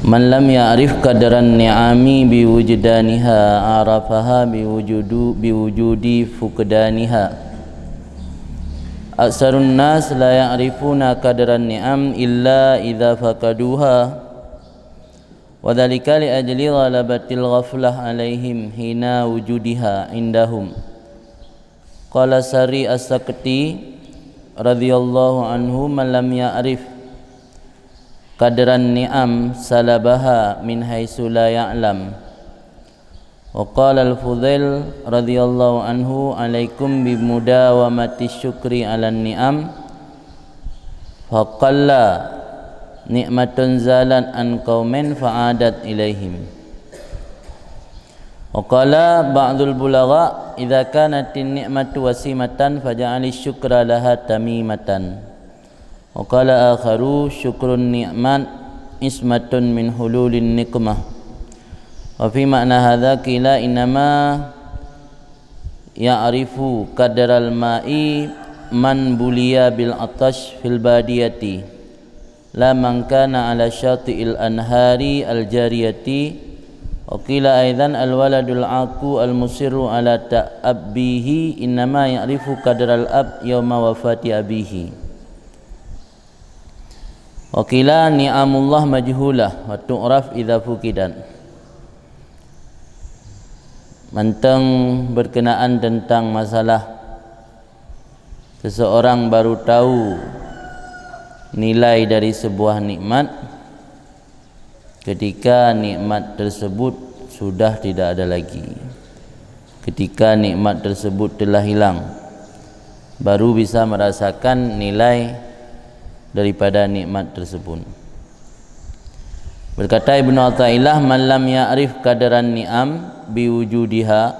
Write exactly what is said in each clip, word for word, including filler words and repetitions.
Man lam ya'rif qadran ni'ami biwujdaniha, arafaha biwujudu-, biwujudi fuqdaniha. Aksarun nas la ya'rifuna qadran ni'am illa idza faqaduha. Wa dzalika li ajli ghalabatil ghaflah 'alaihim hina wujudiha 'indahum. Qala Sari As-Saqti radhiyallahu anhu, "Man lam ya'rif qadran ni'am salabaha min haitsu la ya'lam." Wa qala Al-Fudzail radhiyallahu anhu, "Alaikum bimudawamati syukri 'alan ni'am, faqalla ni'matun zalat an qaumin fa'adat ilaihim." Wa qala ba'dul bulagha, "Idza kanatin ni'matu wasimatan faj'ali syukra laha tamimatan." Wa qala akharu, "Syukrun ni'mat ismatun min hululin niqmah." Wa fi ma'na hadza qila innama ya'rifu qadral ma'i man buliya bil atash fil badiyati, la man kana ala syati'il anhari al jariyati. Wa qila aidan al waladul aqu al musirru ala ta'abbihi innama ya'rifu qadral ab yauma wafati abihi. Wa qila ni'amullah majhulah wa tu'raf idza fuqidat. Mantong berkenaan tentang masalah seseorang baru tahu nilai dari sebuah nikmat ketika nikmat tersebut sudah tidak ada lagi, ketika nikmat tersebut telah hilang, baru bisa merasakan nilai daripada nikmat tersebut. Berkata Ibnu Athaillah, "Man lam ya'rif qadran ni'am biwujudiha,"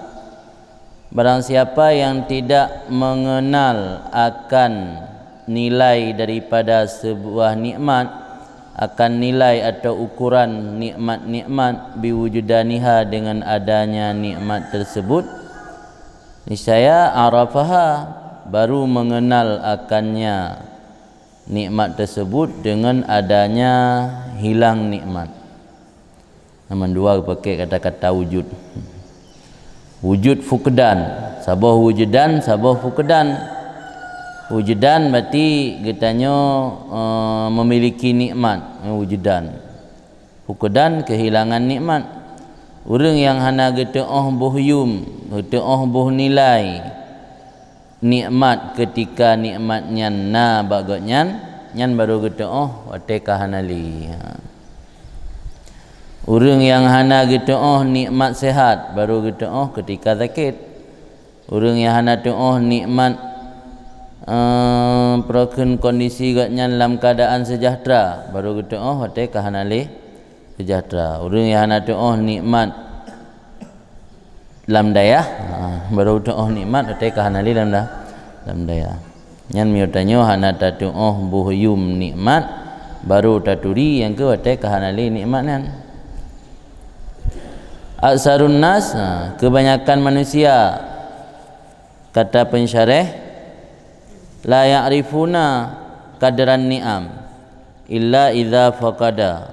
barang siapa yang tidak mengenal akan nilai daripada sebuah nikmat, akan nilai atau ukuran nikmat-nikmat biwujudaniha, dengan adanya nikmat tersebut, niscaya arafaha, baru mengenal akannya nikmat tersebut dengan adanya hilang nikmat. Nyang mandua geupakè kata-kata wujud. Wujud fuqdan, saboh wujudan, saboh fuqdan. Wujudan berarti geutanyoe, eh, memiliki nikmat, eh, wujudan. Fuqdan, kehilangan nikmat. Ureuëng nyang hana geuteuôh boh yum, geuteuôh boh nilai nikmat ketika nikmat nyan na bak gobnyan, nyan baru geuteuôh watèe ka hana lé. Ha. Ureuëng nyang hana geuteuôh nikmat sehat, baru geuteuôh ketika sakét. Ureuëng nyang hana teuôh nikmat, eh, peurokheun kondisi gobnyan lam keuadaan seujahteura, baru geuteuôh watèe ka hana lé seujahteura. Ureuëng nyang hana teuôh nikmat lam dayah, ha, baru teuôh nikmat watèe ka hana lé lam da-, lam dayah. Nyan meunyoe tanyoe hana tateuôh boh yum nikmat, baru taturi nyang keu watèe ka hana lé nikmat nyan. Aksarun nas, ha, kebanyakan manusia, kata pensyarah, la ya'rifuna qadran ni'am illa idza faqada,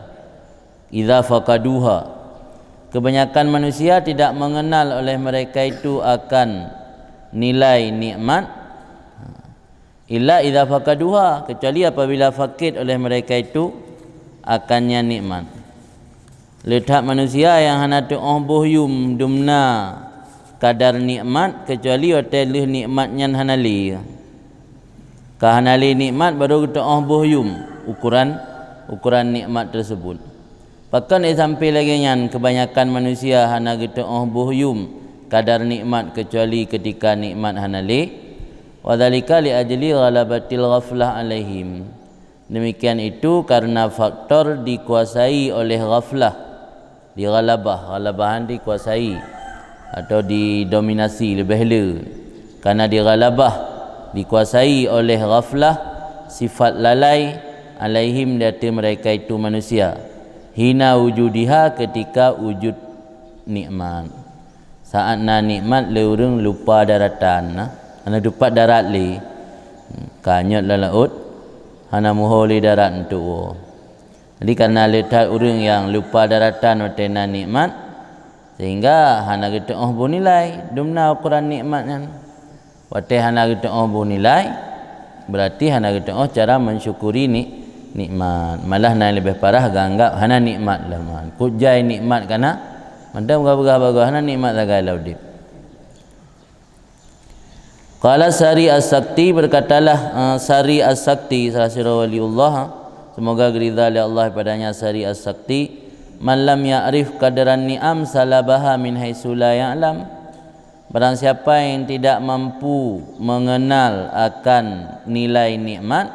idza faqaduha. Kebanyakan manusia tidak mengenal oleh mereka itu akan nilai nikmat, illa idza faqaduha, kecuali apabila fakét oleh mereka itu akannya nikmat. Le that manusia nyang hana teuôh boh yum dumna kadar nikmat, kecuali watèe lheueh nikmat nyan hana lé. Ka hana lé nikmat, baru geuteuôh boh yum ukuran, ukuran nikmat tersebut. Pakon éh sampai lagèe nyan, kebanyakan manusia hana geuteuôh boh yum kadar nikmat, kecuali ketika nikmat hana lé. Wa dzalika li ajli ghalabatil ghaflah 'alaihim. Demikian itu karena faktor dikuasai oleh ghaflah, dighalabah, ghalabahan dikuasai atau didominasi leubeh le. Karena dighalabah, dikuasai oleh ghaflah, sifat lalai, 'alaihim, di ateueh mereka itu manusia, hina wujudiha, ketika wujud nikmat. Saat na nikmat lé ureuëng lupa daratan, na, hana teupat darat lé. Ka nyot lam laôt, hana muho lé darat untuk woe. Jadi, karena le that ureuëng nyang lupa daratan watée na nikmat, sehingga hana geuteuoh boh nilai dumna ukoran nikmat nyan. Watée hana geuteuoh boh nilai, berarti hana geuteuoh cara mensyukuri ni-, nikmat. Malah na leubeh parah geuanggap hana nikmat lom. Kujai nikmat kana, mantong peugah-peugah bagoe hana nikmat sagai lam udeb. Qala Sari As-Sakti, berkatalah, eh, Sari As-Sakti, salah sidroe waliullah, semoga geurida lé Allah padanya, Sari As-Sakti, "Man lam ya'rif qadran ni'am salabaha min haitsu la ya'lam." Barang siapa yang tidak mampu mengenal akan nilai nikmat,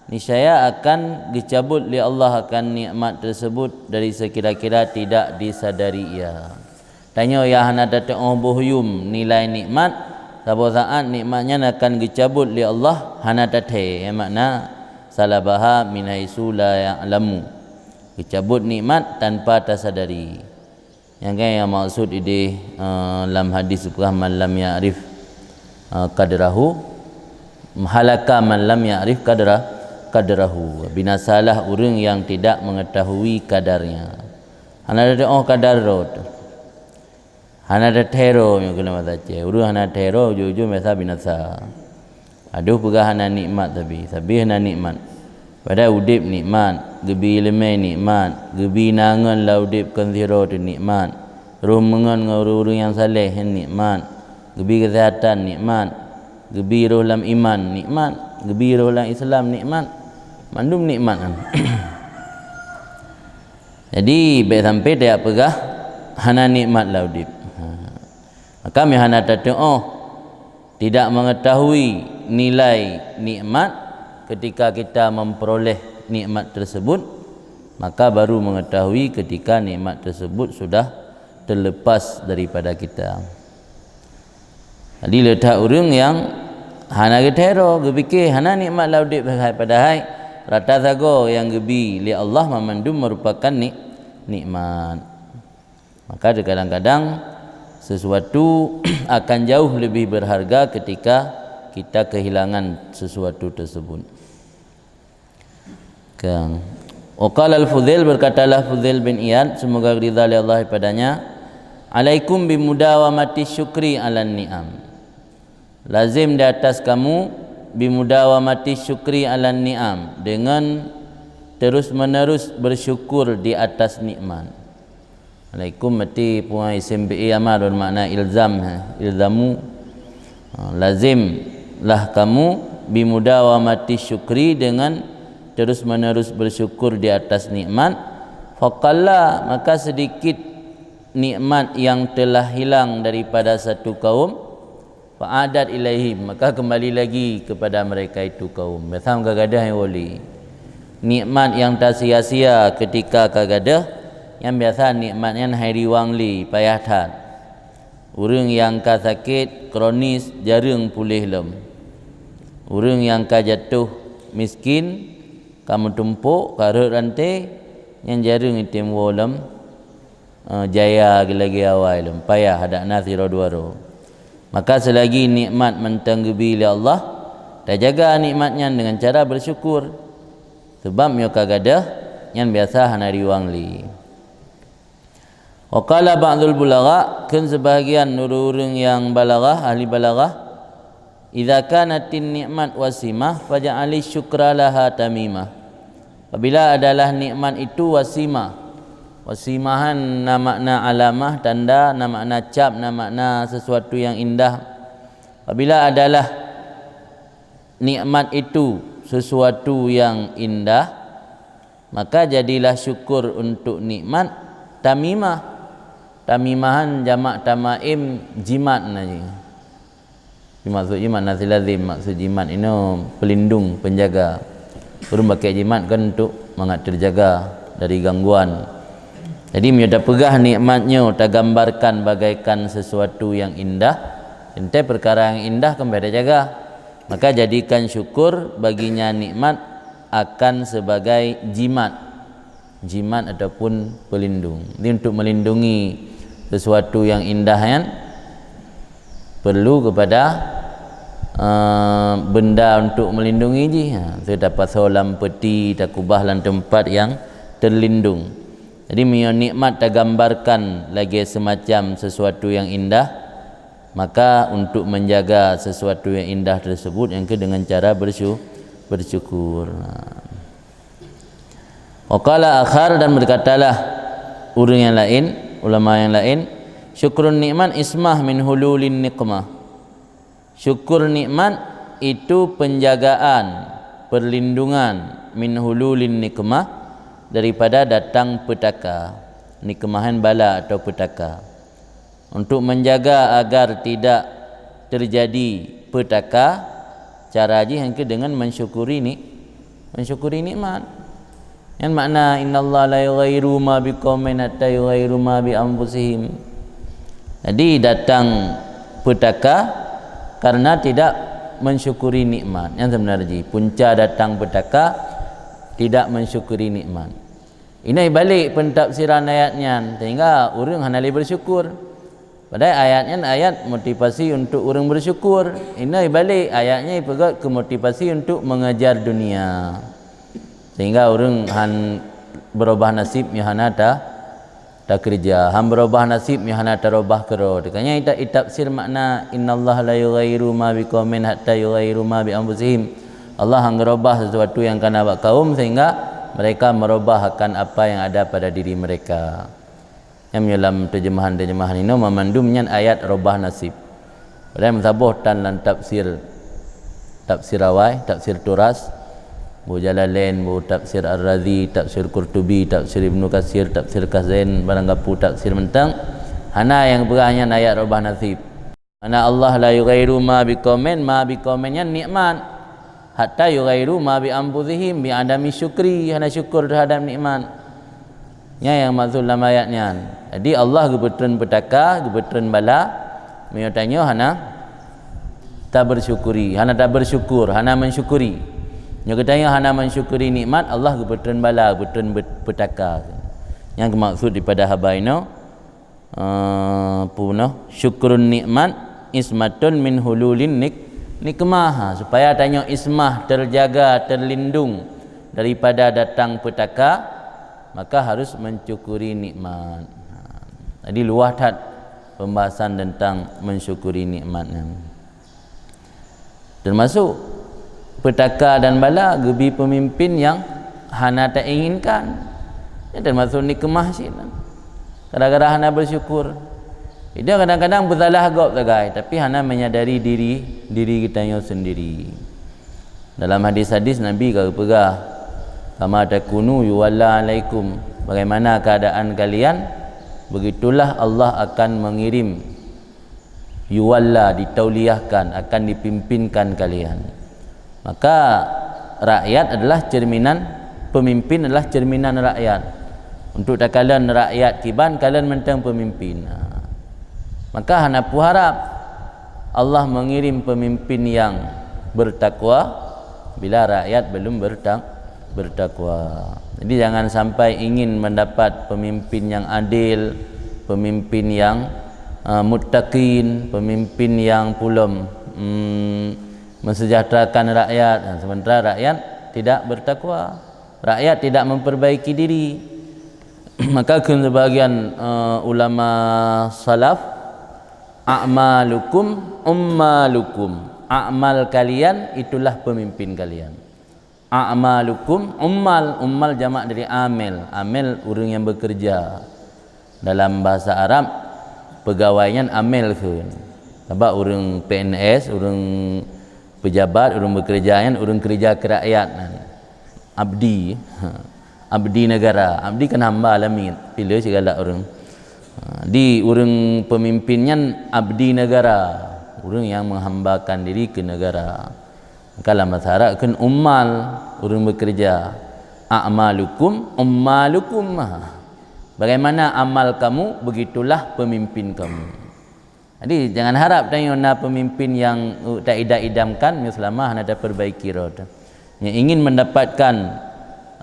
niscaya akan geucabut lé Allah akan nikmat tersebut dari sekira-kira tidak disadari ia. Tanyoe nyang hana tateuoh boh yum nilai nikmat, saboh saát nikmat nyan akan geucabut lé Allah hana tathée, nyang makna salabaha min haitsu la ya'lamu. Geucabut nikmat tanpa tasadari. Nyang kan nyang maksud ideh, eh, lam hadis peugah, "Man lam ya'rif, eh, qadrahu, halaka man lam ya'rif qadra-, qadrahu." Binasalah ureuëng yang tidak mengetahui kadarnya. Hana tateuoh kadar droe teuh. Hana tathée droe nyoe keunan masa céh. Ureuëng hana tathée droe, ujong-ujong biasa binasa. Adoh peugah hana nikmat sabe, sabe hana nikmat. Padahai udeb nikmat, geubi iéleumé nikmat, geubi na ngon lam udeb kon sidroe teuh nikmat. Roh meungon ngon ureuëng-ureuëng nyang saleh nyan nikmat. Geubi keuseuhatan nikmat, geubi roh lam iman nikmat, geubi roh lam Islam nikmat. Mandum nikmat nyan. Jadi, bék sampai tajak peugah hana nikmat lam udeb. Ha. Maka, meunyo hana tateuoh, tidak mengetahui nilai nikmat ketika kita memperoleh nikmat tersebut, maka baru mengetahui ketika nikmat tersebut sudah terlepas daripada kita. Jadi, le that ureuëng nyang hana geuteuoh, geupike hana nikmat lam udeb, padahai rata sagoe nyang geubi lé Allah banmandum merupakan nik-, nikmat. Maka, terkadang-kadang sesuatu akan jauh lebih berharga ketika kita kehilangan sesuatu tersebut. Kang. Wa qala al-Fudail, berkatalah Fudail bin Iyad, semoga ridha lé Allah padanya, "Alaikum bimudawamati syukri 'alan ni'am." Lazim di atas kamu, bimudawamati syukri 'alan ni'am, dengan terus-menerus bersyukur di atas nikmat. Alaikum berarti pungai isim fi'il amar bermakna ilzam, ha, ilzamu. Ha, lazimlah kamu bimudawamati syukri, dengan terus-menerus bersyukur di atas nikmat. Faqalla, maka sedikit nikmat yang telah hilang daripada satu kaum. Fa'adat ilaihim, maka kembali lagi kepada mereka itu kaum. Biasa ka gadeuh hai wali. Nikmat nyang tasia-sia ketika ka gadeuh, nyang biasa nikmat nyan hai riwang lé, payah that. Ureuëng nyang ka sakét kronis jareueng puléh lom. Ureuëng nyang ka jatoh miskin, ka meutumpok, ka rhot ranté, nyan jareueng item woe lom eh, jaya lagée awai lom, payah, adak na sidroe dua droe. Maka, selagi nikmat mantong geubi lé Allah, tajaga nikmat nyan deungon cara beusyukur. Sabab meunyoe ka gadeuh, nyan biasa hana riwang lé. Wa qala ba'dul bulagha, kheun seubahagian ureuëng-ureuëng nyang balaghah, ahli balaghah, "Idza kanatin ni'mat wasimah, faj'ali syukra laha tamimah." Apabila adalah nikmat itu wasimah. Wasimah na makna alamah, tanda, na makna cap, na makna sesuatu yang indah. Apabila adalah nikmat itu sesuatu yang indah, maka jadilah syukur untuk nikmat tamimah. Tamimahan jamak tamaim jimat na jih. Maksud jimat na si lazim, maksud jimat inoe pelindung, penjaga. Ureuëng pakai jimat kan untuk mangat terjaga dari gangguan. Jadi, meunyoe tapeugah nikmat nyoe tagambarkan bagaikan sesuatu yang indah, enteuk peukara nyang indah kan beda jaga. Maka, jadikan syukur baginya nikmat akan sebagai jimat. Jimat ataupun pelindung. Jadi, untuk melindungi sesuatu yang indah nyan, perlu kepada, eh, benda untuk melindungi jih. Ha, tu tapasoe lam peti, takubah lam tempat yang terlindung. Jadi meunyoe nikmat tagambarkan lagée semacam sesuatu yang indah, maka untuk menjaga sesuatu yang indah tersebut yang ke dengan cara bersyu-, bersyukur. Wa qala akhar, dan berkatalah ureuëng yang lain, ulama yang lain, syukrun nikmat ismah min hululin nikmah. Syukur nikmat itu penjagaan, perlindungan, min hululin nikmah, daripada datang petaka. Nikmah nyan bala atau petaka. Untuk menjaga agar tidak terjadi petaka, cara jih hanya dengan mensyukuri ni, mensyukuri nikmat. Nyan makna, "Innallaha la yughayyiru ma biqaumin hatta yughayyiru ma bi anfusihim." Jadi datang petaka karena tidak mensyukuri nikmat. Nyan sebenarnya jih punca datang petaka, tidak mensyukuri nikmat. Inoe balik pentafsiran ayat nyan, sehingga ureuëng hana lé bersyukur. Padahai ayat nyan ayat motivasi untuk ureuëng bersyukur. Inoe balik ayat nyan ipeugét keu motivasi untuk mengejar dunia. Sehingga ureuëng han berubah nasib nyoe hana ta, takeureuja, han berubah nasib nyoe hana tarubah keudroe. Teukanya ita-, itafsir makna, "Innallaha la yughayyiru ma biqaumin hatta yughayyiru ma bi anfusihim." Allah han geurubah sesuatu yang kana bak kaum sehingga mereka merubah akan apa yang ada pada diri mereka. Nyam nyoe lam terjemahan-terjemahan inoe mamandum nyan ayat robah nasib. Padahai meusaboh tan lam tafsir, tafsir awai, tafsir Turas, bu Jalalain, bu tafsir Ar-Razi, tafsir Qurtubi, tafsir Ibnu Katsir, tafsir Khazin, barang gapu tafsir mantong. Hana nyang peugah nyan ayat robah nasib. Mana Allah la yughayyiru ma biqaumin, ma biqaumin nyan nikmat. Hatta yughayyiru ma bi anfusihim, bi adami syukri, hana syukur terhadap nikmat. Nyan nyang maksud lam ayat nyan. Jadi Allah geupeutreun peutaka, geupeutreun bala, meunyoe tanyoe hana tabersyukuri, hana tabersyukur, hana mensyukuri. Nyoe geutanyoe hana mensyukuri nikmat, Allah geupeutreun bala, geupeutreun bet-, peutaka. Nyang geumaksud daripada haba inoe, eh, punoh, syukrun nikmat ismatun min hululin nik-, nikmah. Ha, supaya tanyoe ismah, terjaga, terlindung daripada datang petaka, maka harus mensyukuri nikmat. Ha, jadi luwah that pembahasan tentang mensyukuri nikmat nyan. Termasuk petaka dan bala geubi pemimpin nyang hana tainginkan. Nyan termasuk nikmah cit. Gara-gara hana bersyukur. Itu kadang-kadang bersalah gob sagai, tapi hana menyadari diri, diri geutanyoe sendiri. Dalam hadis-hadis Nabi ka geupeugah, "Kama takunu yuwalla alaikum." Bagaimana keadaan kalian, begitulah Allah akan mengirim, yuwalla, ditauliyahkan, akan dipimpinkan kalian. Maka rakyat adalah cerminan, pemimpin adalah cerminan rakyat. Untuk takalon rakyat kiban, kalon mantong pemimpin. Ha. Maka hana peuharab Allah mengirim pemimpin yang bertakwa bila rakyat belum bertak-, bertakwa. Jadi jangan sampai ingin mendapat pemimpin yang adil, pemimpin yang, uh, muttaqin, pemimpin yang pulom, mm, mensejahterakan rakyat, nah, sementara rakyat tidak bertakwa, rakyat tidak memperbaiki diri. Maka kheun sebahagian, eh, ulama salaf, "A'malukum ummalukum." Amal kalian itulah pemimpin kalian. A'malukum ummal, ummal jamak dari amil. Amil ureuëng yang bekerja. Dalam bahasa Arab, pegawai nyan amil kheun. Sabab ureuëng P N S, ureuëng pejabat, ureuëng bekerja nyan, ureuëng kerja keu rakyat nyan. Abdi. Ha. Abdi negara. Abdi kan hamba lamiet. Pih le sigalak ureuëng. Ha. Di ureuëng pemimpin nyan abdi negara. Ureuëng yang menghambakan diri keu negara. Maka lam bahasa Arab kheun ummal, ureuëng bekerja. A'malukum ummalukum. Ha. Bagaimana amal kamu, begitulah pemimpin kamu. Jadi, jangan harap tanyoe na pemimpin yang, uh, taidam-idamkan, meunyoe seulama hana taperbaiki droe. Nyang ingin mendapatkan,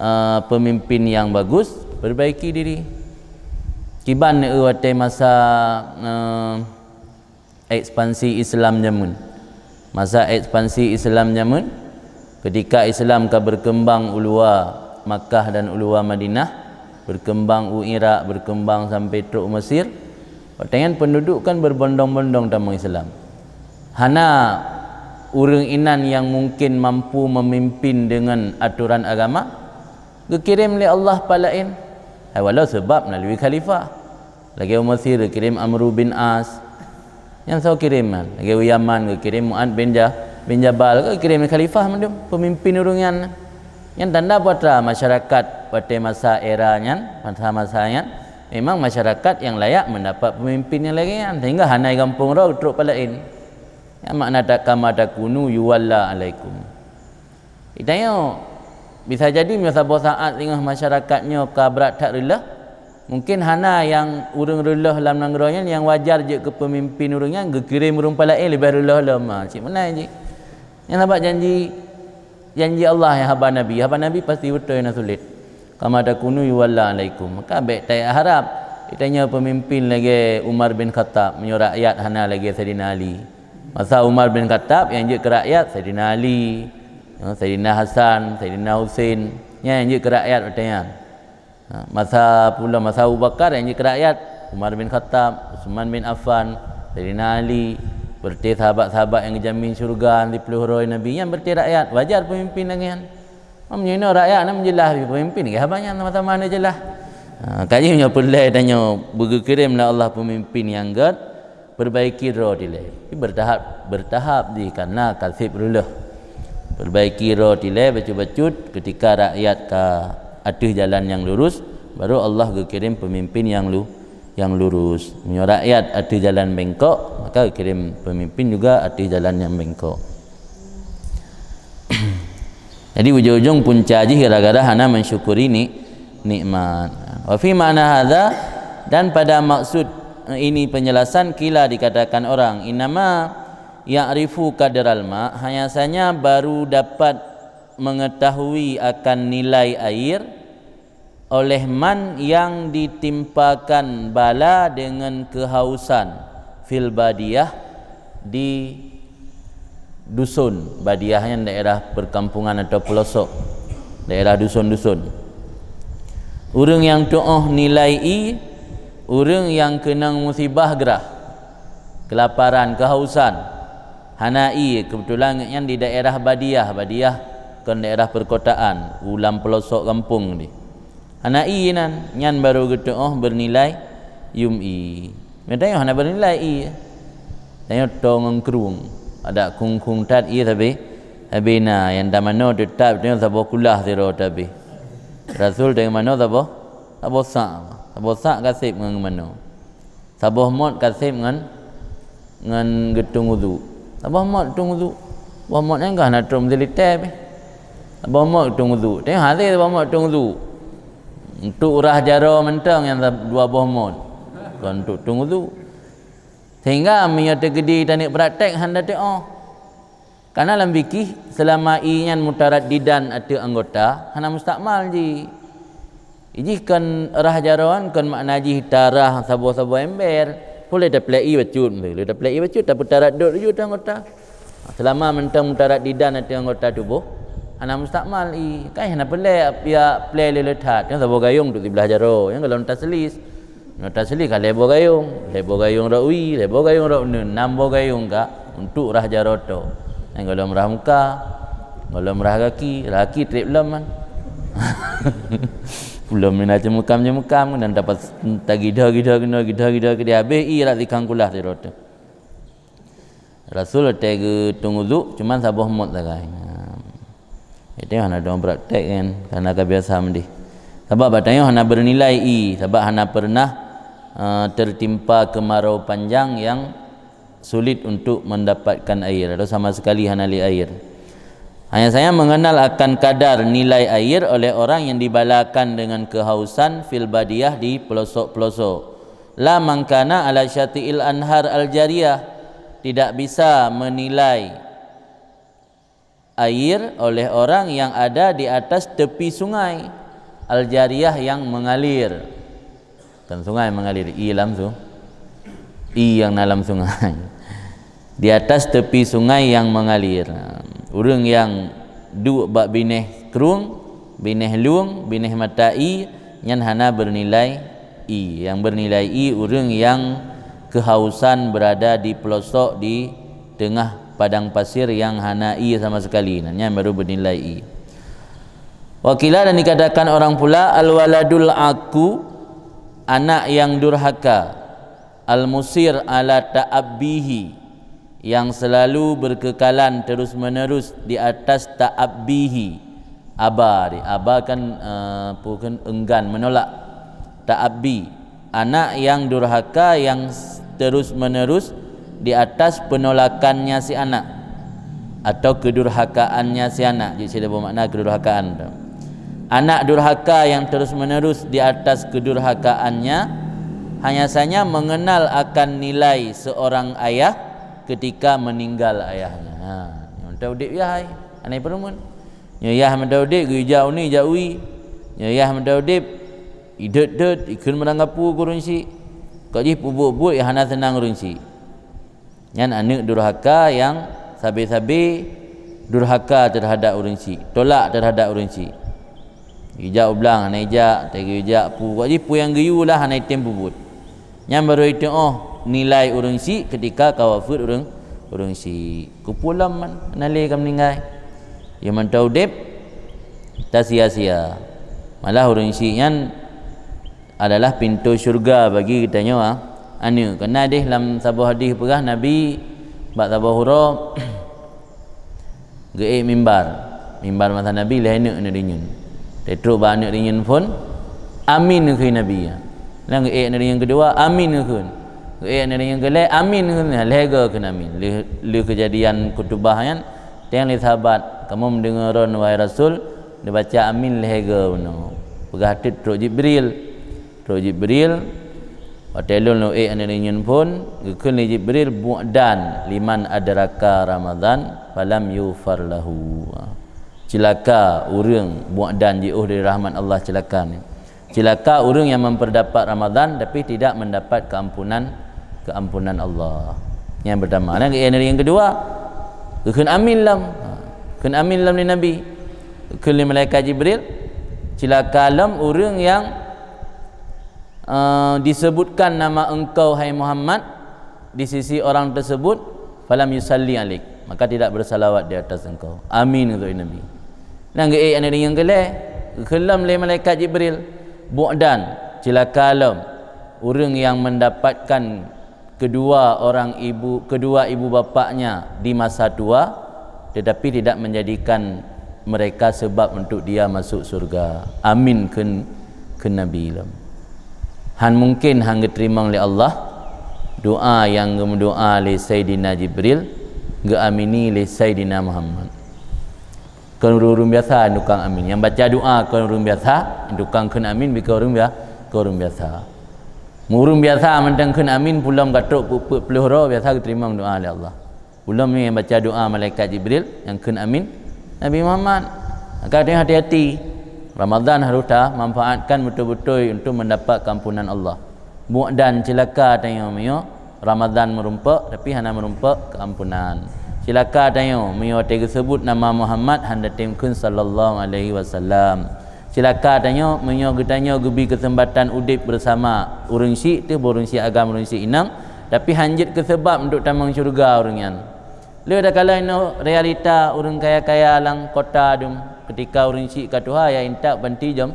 uh, pemimpin yang bagus, perbaiki diri. Kiban, uh, watée masa, uh, ekspansi Islam jameun. Masa ekspansi Islam jameun, ketika Islam ka berkembang u luwa Makkah dan u luwa Madinah, Berkembang u Irak, berkembang sampai trok u Mesir. Watée nyan penduduk kan berbondong-bondong tamong Islam. Hana ureuëng inan nyang mungkin mampu memimpin dengan aturan agama, geukirém lé Allah pat laén. Hai walau sebab melalui khalifah. Lagée u Mesir geukirém Amru bin As. Nyang soe kirém nyan? Lagée u Yaman geukirém Mu'ad bin Ja-, bin Jabal, geukirém lé khalifah mandum pemimpin ureuëng nyan. Nyan tanda peue atra masyarakat watée masa era nyan, masa-masa nyan, memang masyarakat nyang layak mendapat pemimpin nyang lagée nyan, sehingga hana gampông droe trok pat laén. Nyang makna ta-, kama takunu yuwalla alaikum. Geutanyoe, bisa jadi meunyoe saboh saát singoh masyarakat nyoe ka brat that reuloh, mungkin hana nyang ureuëng reuloh lam nanggroe nyan nyang wajar jeuet keu peumimpin ureuëng nyan, geukirém ureuëng pat laén leubeh reuloh lom. Ha, cit meunan jih. Nyan sabab janji, janji Allah nyang haba Nabi. Haba Nabi pasti beutôi na sulet. Kama takunu yuwalla alaikum. Maka bék taharab geutanyoe peumimpin lagée Umar bin Khattab, meunyoe rakyat hana lagée Saidina Ali. Masa Umar bin Khattab nyang jeuet keu rakyat Saidina Ali, Saidina Hasan, Saidina Husein, nyan nyang jeuet keu rakyat watée nyan. Ha, masa pula, masa Abu Bakar nyang jeuet keu rakyat Umar bin Khattab, Utsman bin Affan, Saidina Ali, berarti sahabat-sahabat nyang geujamin syurga siploh uroe Nabi, nyan berarti rakyat, wajar peumimpin lagée nyan. Meunyoe inoe rakyat na meujeulaih peumimpin, lagée haba nyan sama-sama na jeulaih. Ha, kaji meunyoe peureulée tanyoe beugeukirém lé Allah peumimpin nyang gét, perbaiki droe dilée. Bertahap, bertahap jih, karena ka seb reuloh. Perbaiki droe dilée bacut-bacut, ketika rakyat ka ateueh jalan nyang lurus, baru Allah geukirém peumimpin nyang lu-, nyang lurus. Meunyoe rakyat ateueh jalan bengkok, maka geukirém peumimpin juga ateueh jalan nyang bengkok. Jadi ujong-ujong punca jih gara-gara hana mensyukuri ni-, nikmat. Wa fi ma'na hadza, dan pada maksud ini penjelasan, qila, dikatakan orang, innama ya'rifu qadral ma, hanya saja baru dapat mengetahui akan nilai air oleh man yang ditimpakan bala dengan kehausan fil badiyah, di dusun. Badiyah nyan daerah perkampungan atau pelosok, daerah dusun-dusun. Ureuëng nyang tuoh nilai ié, ureuëng nyang keunong musibah grah, kelaparan, kehausan, hana ié, kebetulan nyan di daerah badiyah, badiyah kon daerah perkotaan, u lam pelosok gampông di. Hana ié nan, nyan baru geutuoh beunilai yum ié. Meunyoe tanyoe hana beunilai ié, tanyoe toe ngon krueng, adak khueng-khueng that ié sabe, sabe na, nyang tamanoe teutap tanyoe saboh kulah sidroe tabe. Rasul tanyoe manoe saboh, saboh sak, saboh sak ka seb ngon manoe. Saboh mot ka seb ngon, ngon geutung udu. Saboh mot geutung udu. Saboh mot nyan ka hana trok meusilitée pih. Saboh mot geutung udu. Teuh hase saboh mot geutung udu. Untuk urah jaroe mantong nyang sa-, dua boh mot. Kon untuk tung udu. Sehingga meunyoe teukeudi taneuk praktek hana teuoh. Karena lam fikih, selama ié nyan mutaraddidan ateueh anggota, hana mustakmal jih. Jih kon rah jaroe nyan kon makna jih tarah saboh-saboh ember. Boleh taplek ié bacut, boleh taplek ié bacut, tapi taradud laju ateueh anggota. Selama mantong mutaraddidan ateueh anggota tuboh, hana mustakmal ié. Kan hana peureulée ap-, ya plek lé le that, nyang saboh gayong untuk siblah jaroe, nyang golom taslis. Nyoe tasli ka lhée boh gayong, lhée boh gayong rot wie, lhée boh gayong rot uneuen, nam boh gayong ka untuk rah jaroe toe. Nyang golom rah muka, golom rah gaki, rah gaki treb lom man. Ulôn mina ceumukam-ceumukam dan dapat tagidoe-gidoe keunoe, gidoe-gidoe keudeh, habéh ié rot sikang kulah sidroe teuh. Rasul watée geutung uduk, cuman saboh mot sagai. Ha. Itu hana dong praktek kan, karena ka biasa meudeh. Sabab bak tanyoe hana bernilai ié, sabab hana pernah, eh, tertimpa kemarau panjang yang sulit untuk mendapatkan air, atau sama sekali hana lé air. Hanya saya mengenal akan kadar nilai air oleh orang yang dibalakan dengan kehausan fil badiyah di pelosok-pelosok. La mangkana ala syati'il anhar al-jariyah, tidak bisa menilai air oleh orang yang ada di atas tepi sungai al-jariyah yang mengalir. Bukan sungai mengalir, ié lam su-, ié nyang na lam sungai. Di atas tepi sungai yang mengalir. Ureuëng nyang duek bak binéh krueng, binéh lueng, binéh mata ié, Nyan hana bernilai ie. Yang bernilai ie ureuëng yang kehausan berada di pelosok di tengah padang pasir yang hana ie sama sekali. Nah, nyan baru bernilai ie. Wa qila, dan dikatakan orang pula, al-waladul aqu, anak yang durhaka, al-musir ala ta'abbihi, yang selalu berkekalan terus-menerus di atas ta'abbihi. Aba, di aba kan, eh, apa kan, enggan, menolak. Ta'abbi, anak yang durhaka yang s-, terus-menerus di atas penolakannya si anak atau kedurhakaannya si anak. Jadi, sila bermakna kedurhakaan tu. Anak durhaka yang terus-menerus di atas kedurhakaannya, hanya saja mengenal akan nilai seorang ayah ketika meninggal ayahnya. Ha, nyang mantap udeb yah hai, anai perumun. Nyoe yah mantap udeb, geujak uni, jak ui. Nyoe yah mantap udeb, idot-dot, ikheun meurangkapu keu ureuëng syiek. Kok jih peubuet-buet nyang hana seunang ureuëng syiek. Nyan aneuëk durhaka nyang sabe-sabe durhaka terhadap ureuëng syiek, tolak terhadap ureuëng syiek. Ijak u blang hana ijak, teuga ijak pu, kok jih pu nyang geuyue lah hana item peubuet. Nyan barô iteuoh nilai ureuëng syiek ketika ka wafeuet ureuëng, ureuëng syiek. Keupeue lom man, hana lé ka meuninggai. Nyang mantap udeb, tasia-sia. Malah ureuëng syiek nyan adalah pintoe syeuruga bagi geutanyoe, ah, aneuëk. Keureuna deh lam saboh hadih peugah Nabi bak saboh uroe geuék mimbar. Mimbar masa Nabi lhée neuk aneuëk dinyun. Teutrok bak aneuëk dinyun phon, "Amin," geukheun Nabi. Nyan geuék aneuëk dinyun keudua, "Amin," geukheun. Geuék aneuëk dinyun keulhée, "Amin," geukheun. Lhée goe kheun amin. Lheueh, lheueh keujadian khutubah nyan, teueng lé sahabat, "Kamoe meudeungoe droen, wahai Rasul, neubaca amin lhée goe bunoe." Peugah teuk trok Jibril. Trok Jibril, watée lôn lôn ék aneuëk dinyun phon, geukheun lé Jibril, "Bu'dan liman adraka Ramadan falam yughfar lahu." Cilaka ureuëng, bu'dan, jiôh dari rahmat Allah, cilaka ni. Cilaka ureuëng yang memperdapat Ramadan tapi tidak mendapat keampunan, keampunan Allah. Nyang pertama. Dan yang kedua, geukheun amin lom. Ha, kheun amin lom lé Nabi. Geukheun lé malaikat Jibril, cilaka lom ureuëng yang, eh, disebutkan nama engkau, hai Muhammad, di sisi orang tersebut, falam yusalli alaik, maka tidak bersalawat di atas engkau. Amin, kheun Nabi. Nyan geuék aneuëk dinyun keulhée, geukheun lom lé malaikat Jibril, bu'dan, cilaka lom ureuëng yang mendapatkan kedua orang ibu, kedua ibu bapaknya di masa tua, tetapi tidak menjadikan mereka sebab untuk dia masuk surga. Amin, kheun, kheun Nabi lom. Han mungken han geuteurimong lé Allah doa nyang geumeudoa lé Saidina Jibril, geuamini lé Saidina Muhammad. Kon ureuëng-ureuëng biasa tukang amin. Nyang baca doa kon ureuëng biasa, tukang kheun amin bukon ureuëng bia-, kon ureuëng biasa. Meu ureuëng biasa mantong kheun amin, peue lom ka trok peuet puluh droe biasa geuteurimong doa lé Allah. Ulôn nyoe nyang baca doa malaikat Jibril nyang kheun amin, Nabi Muhammad. Maka tanyoe hati-hati. Ramadhan harôh tamanfaatkan beutôi-beutôi untuk mendapat keampunan Allah. Buet dan cilaka tanyoe meunyoe Ramadhan meurumpok tapi hana meurumpok keampunan. Cilaka tanyoe meunyoe watée geuseubut nama Muhammad hana tem kheun sallallahu alaihi wasallam. Cilaka tanyoe meunyoe geutanyoe geubri keuseumbatan udeb beusama ureuëng syik, teuh boh ureuëng syik agam, ureuëng syik inong, tapi hanjeuet keu seubab untuk tamong syeuruga ureuëng nyan. Le takalon inoe realita ureuëng kaya-kaya lam kota dum, keutika ureuëng syik ka tuha ya intat banti jom,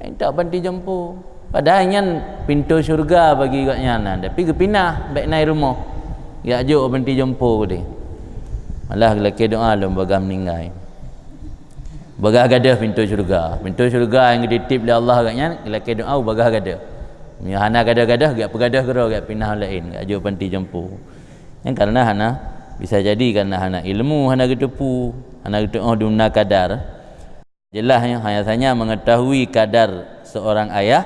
intat banti jompo. Padahai nyan pintoe syeuruga bagi gobnyan, tapi geupinah bék na i rumoh. Jak jok banti jompo keudeh. Malah geulakée doa lom bagaih meuninggai. Bagaih gadôh pintoe syeuruga. Pintoe syeuruga nyang geutitip lé Allah gobnyan, geulakée doa bagaih gadôh. Meunyoe hana gadôh-gadôh, geujak peugadôh keudroe, geujak pinah laén, geujak jok panti jompo. Nyan karena hana, bisa jadi karena hana ilmu, hana geuteupeue, hana geuteuoh dumna kadar. Jelas nyoe, hanya saja mengetahui kadar seorang ayah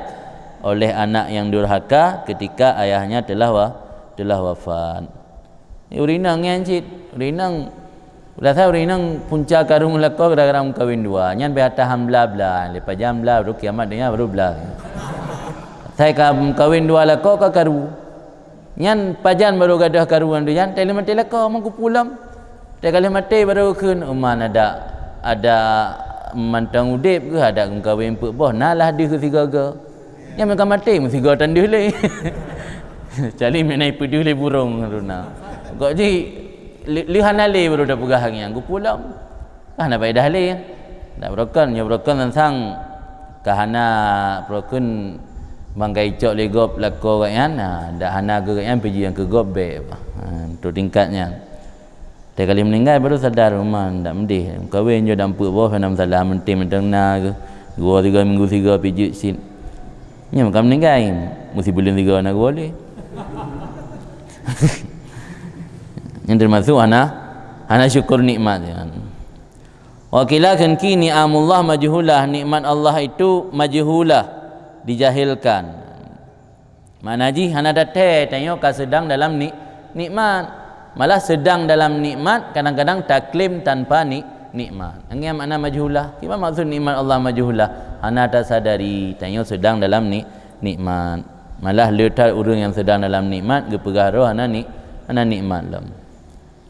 oleh anak yang durhaka ketika ayahnya telah wa-, telah wafat. Ureuëng inong nyan cit, ureuëng inong, biasa ureuëng inong punca karu meulakoe gara-gara meukawen dua. Nyan bak tahan bla-bla, lepas jam bla, baru kiamat donya, baru bla. Sai ka meukawen dua lakoe ka karu. Nyan pajan baru gadôh karu nyan, teuh lheueh maté lakoe, meukeupulom. Teuh ka lheueh maté baru kheun, "Uma, ada, ada Mantong udeb geuh adak meukawen peuet boh, na lah deuh keu sigoe-goe. Nyang meuka maté meusigoe tan deuh lé. Cali meunan peudeuh lé burông runa. Kok jih lé, lé hana lé baru dah peugah ngiang geupulang. Hana faedah lé. Dak beurokon, nyoe beurokon sang ka hana beurokon bangkai cok lé gob lakoe gobnyan. Ha, dak hana keu gobnyan pih jih nyang keu gob bèk. Ha, tu tingkat nyan. Teuka lheueh meuninggai baru sadar, "Uma, ndak meudeh. Meukawen jih dam peuet boh, hana masalah, meunteng-meunteng na geuh. Geuwoe sigoe minggu sigoe pih jeuet cit." Nyan ka meuninggai, meusibuleuen sigoe na geuwoe lé. Nyan teumasuk hana, hana syukur nikmat nyan. Wa qila kheun ki ni'amullah majhulah, nikmat Allah itu majhulah, dijahilkan. Makna jih hana tathèe tanyoe ka seudang dalam ni-, nikmat. Malah seudang dalam nikmat kadang-kadang taklaim tanpa ni-, nikmat. Nyan makna majhulah. Kiban maksud nikmat Allah majhulah? Hana tasadari tanyoe seudang dalam ni-, nikmat. Malah le that ureuëng nyang seudang dalam nikmat geupeugah droe hana ni-, hana nikmat lom.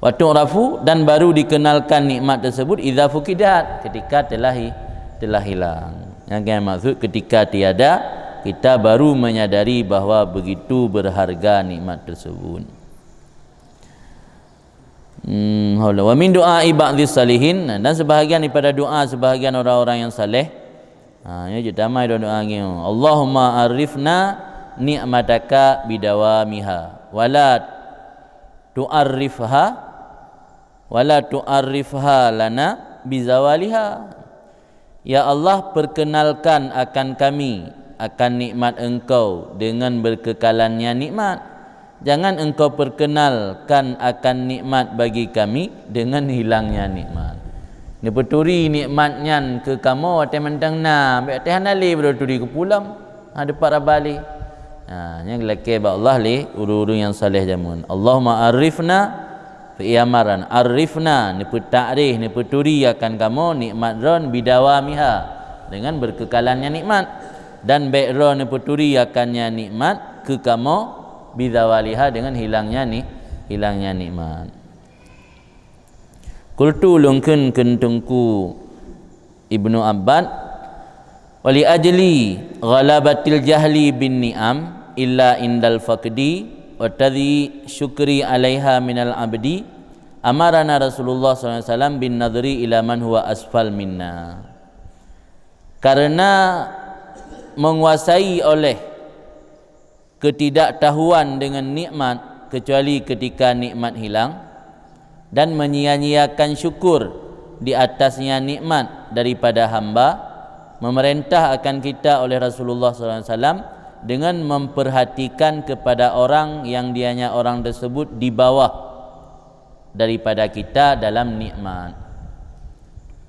Wa tu'rafu, dan baru dikenalkan nikmat tersebut, idza fuqidat, ketika telah hi-, telah hilang. Nyan kan maksud ketika tiada, kita baru menyadari bahwa begitu berharga nikmat tersebut. Hmm, haula. Wa min du'ai ba'dhis salihin, dan sebahagian daripada doa sebahagian orang-orang yang saleh. Ha, nyoe cit tamai doa-doa nyoe. Allahumma arifna ni'mataka bidawamiha, wala tu'arrifha, wala tu'arrifha lana bizawaliha. Ya Allah, perkenalkan akan kami akan nikmat Engkau dengan berkekalannya nikmat. Jangan Engkau perkenalkan akan nikmat bagi kami dengan hilangnya nikmat. Neupeuturi nikmat nyan keu kamoe watèe mantong na, bèk watèe hana lé baru turi keu pulang. Ha, deupat raba lé. Ha, nyan geulakèe bak Allah lé ureuëng-ureuëng nyang saleh jameun. Allahumma arifna, fi'il amar, arifna, neupeutakréh, neupeuturi akan kamoe nikmat Droe bidawamiha, dengan berkekalannya nikmat. Dan bèk Droe neupeuturi akannya nikmat keu kamoe, bizawaliha, dengan hilangnya ni-, hilangnya nikmat. Qultu, lôn kheun keu Teungku Ibnu Abbad, "Wa li ajli ghalabatil jahli bin ni'am illa indal faqdi wa tadhi syukri 'alaiha minal 'abdi, amarana Rasulullah sallallahu alaihi wasallam bin nadhri ila man huwa asfal minna." Karena menguasai oleh ketidaktahuan dengan nikmat kecuali ketika nikmat hilang, dan menyia-nyiakan syukur di atasnya nikmat daripada hamba, memerintah akan kita oleh Rasulullah sallallahu alaihi wasallam dengan memperhatikan kepada orang yang dianya orang tersebut di bawah daripada kita dalam nikmat.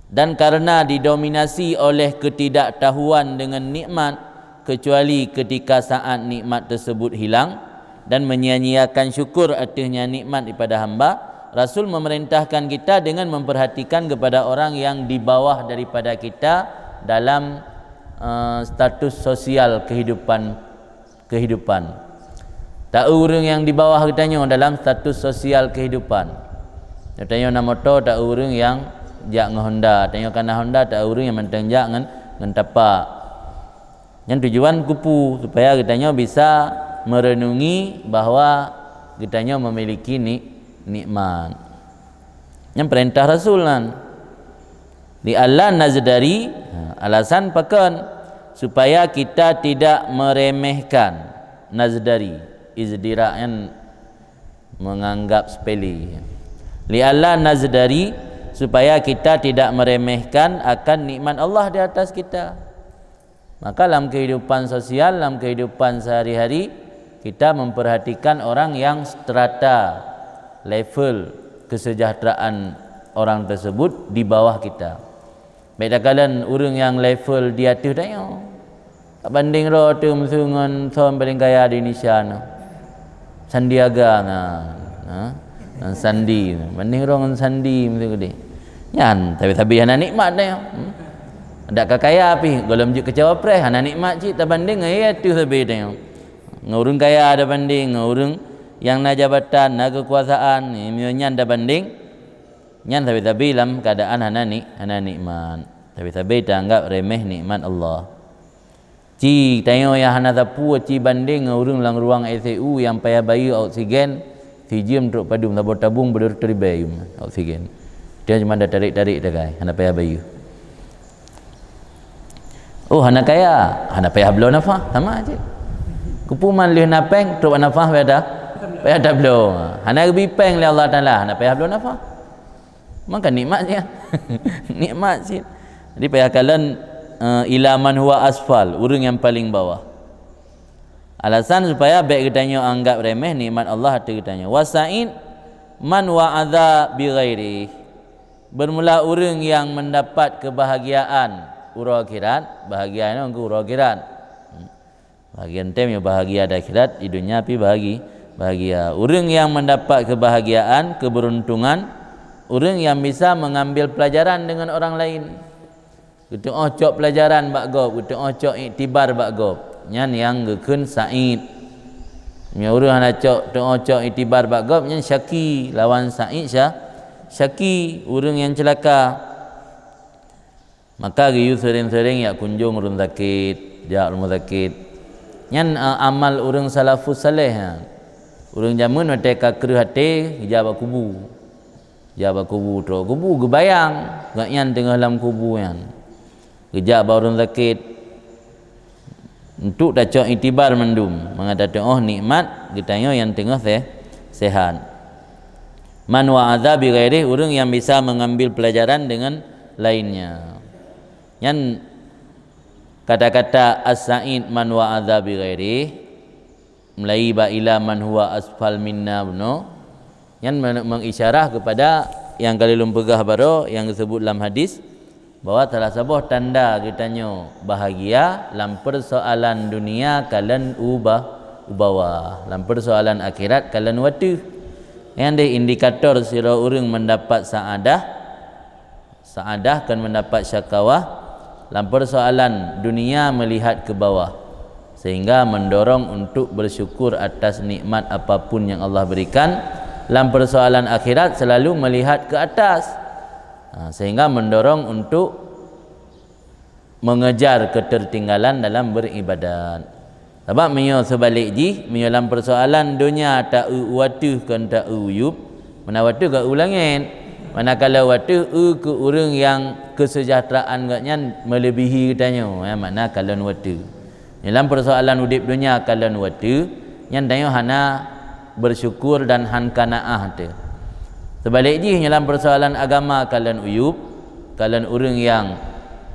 Dan karena didominasi oleh ketidaktahuan dengan nikmat, kecuali ketika saat nikmat tersebut hilang, dan menyia-nyiakan syukur ateuhnya nikmat daripada hamba, Rasul memerintahkan kita dengan memperhatikan kepada orang yang di bawah daripada kita dalam, eh, status sosial kehidupan kehidupan. Taeu ureuëng nyang di bawah geutanyoe dalam status sosial kehidupan. Geutanyoe na moto, taeu ureuëng nyang jak ngon Honda, tanyoe ka na Honda, taeu ureuëng nyang mantong jak ngon, ngon tapak. Nyan tujuan keupeue? Supaya geutanyoe bisa merenungi bahwa geutanyoe memiliki ni-, nikmat. Nyan peurintah Rasul nyan. "Li alla nazdari," ha, alasan pakon? Supaya kita tidak meremehkan. Nazdari, izdira nyan menganggap sepele. "Li alla nazdari," supaya kita tidak meremehkan akan nikmat Allah di atas kita. Maka lam kehidupan sosial, lam kehidupan sehari-hari, kita memperhatikan orang yang strata, level kesejahteraan orang tersebut di bawah kita. Bèk takalon ureuëng nyang level di ateueh tanyoe. Tabandeng droe teuh meuseu ngon son paléng kaya di Indonesia nyoe. Sandiaga nyan, ha? Ngon Sandi, bandeng droe ngon Sandi meusigoe. Nyan, tapi-tapi hana nikmat nyoe. Hmm? Dak ka kaya pih, gohlom jeuet keu cawapres, hana nikmat cit tabandeng ngon nyang ateueh sabe nyoe. Ngon ureuëng kaya tabandeng, ngon ureuëng nyang na jabatan, na keukuasaan, nyoe nyan tabandeng, nyan sabe-sabe lam keuadaan hana ni-, hana nikmat. Sabe-sabe taanggap remeh nikmat Allah. Ci tanyoe nyang hana sapeue ci bandeng ngon ureuëng lam ruang I C U nyang payah bayeue oksigen, sijeuem trok padum, saboh tabung beudôh ribèe oksigen. Dia cuma dah tarék-tarék tagai, hana payah bayeue. Oh, hana kaya, hana payah bloe nafah, sama cit. Keupeue man lheueh na péng, trok nafah payah ta, payah tabloe. Hana geubri péng lé Allah Taala, hana payah bloe nafah. Maka nikmat cit. Nikmat cit. Jadi payah kalon, eh, ila man huwa asfal, ureuëng nyang paleng bawah. Alasan supaya bék geutanyoe anggap remeh nikmat Allah ateueh geutanyoe. Wasa'id man wa'adha bi ghairi. Bermula ureuëng nyang mendapat kebahagiaan uroe akhirat, bahagia nyoe keu uroe akhirat. Hmm. Bahagian tem ya bahagia di akhirat, di dunia pi bahagi, bahagia. Ureuëng nyang mendapat kebahagiaan, keberuntungan, ureuëng nyang bisa mengambil pelajaran dengan orang lain. Geuteuoh cok pelajaran bak gob, geuteuoh cok iktibar bak gob. Nyan nyang geukheun sa'id. Meunyoe ureuëng hana cok, teuoh cok iktibar bak gob, nyan syaki lawan sa'id sya-, syaki, ureuëng nyang ceulaka. Maka geuyue seuring-seuring jak kunjong ureuëng sakét, jak rumoh sakét. Nyan, eh, amal ureuëng salafus saleh nyan. Ureuëng jameun watée ka kreueh até, geujak bak kubu. Jak bak kubu, trok kubu geubayang, gobnyan teungoh lam kubu nyan. Geujak bak ureuëng sakét. Untuk tacok iktibar mandum, mangat tateuoh nikmat geutanyoe nyang teungoh se-, sehat. Man wa'adha bi ghairih, ureuëng nyang bisa mengambil pelajaran dengan lainnya. Nyan kata-kata as-sa'id man wa'adha bi ghairih, mulai bak ila man huwa asfal minna bunoe, nyan men-, mengisyarah kepada nyang ka lheueh lôn peugah baroe nyang geusebut lam hadis, bahwa salah saboh tanda geutanyoe bahagia lam persoalan dunia kalon u ba-, u bawah, lam persoalan akhirat kalon u ateueh. Nyan deh indikator sidroe ureuëng mendapat saadah, saadah kon mendapat syakawah, lam persoalan dunia melihat ke bawah, sehingga mendorong untuk bersyukur atas nikmat apapun yang Allah berikan, lam persoalan akhirat selalu melihat ke atas. Ha, sehingga mendorong untuk mengejar ketertinggalan dalam beribadat. Sabab meunyoe seubalek jih, meunyoe lam persoalan donya ta-eu u ateueh kon ta-eu u yueb, meunan u ateueh ka eu u langét. Manakala u ateueh eu keu ureuëng nyang keuseujahteuraan gobnyan meuleubiehi geutanyoe, ya, makna kalon u ateueh. Nyoe lam persoalan udeb donya kalon u ateueh, nyan tanyoe hana bersyukur dan han kanaah teuh. Seubalek jih nyoe lam persoalan agama kalon u yueb, kalon ureuëng nyang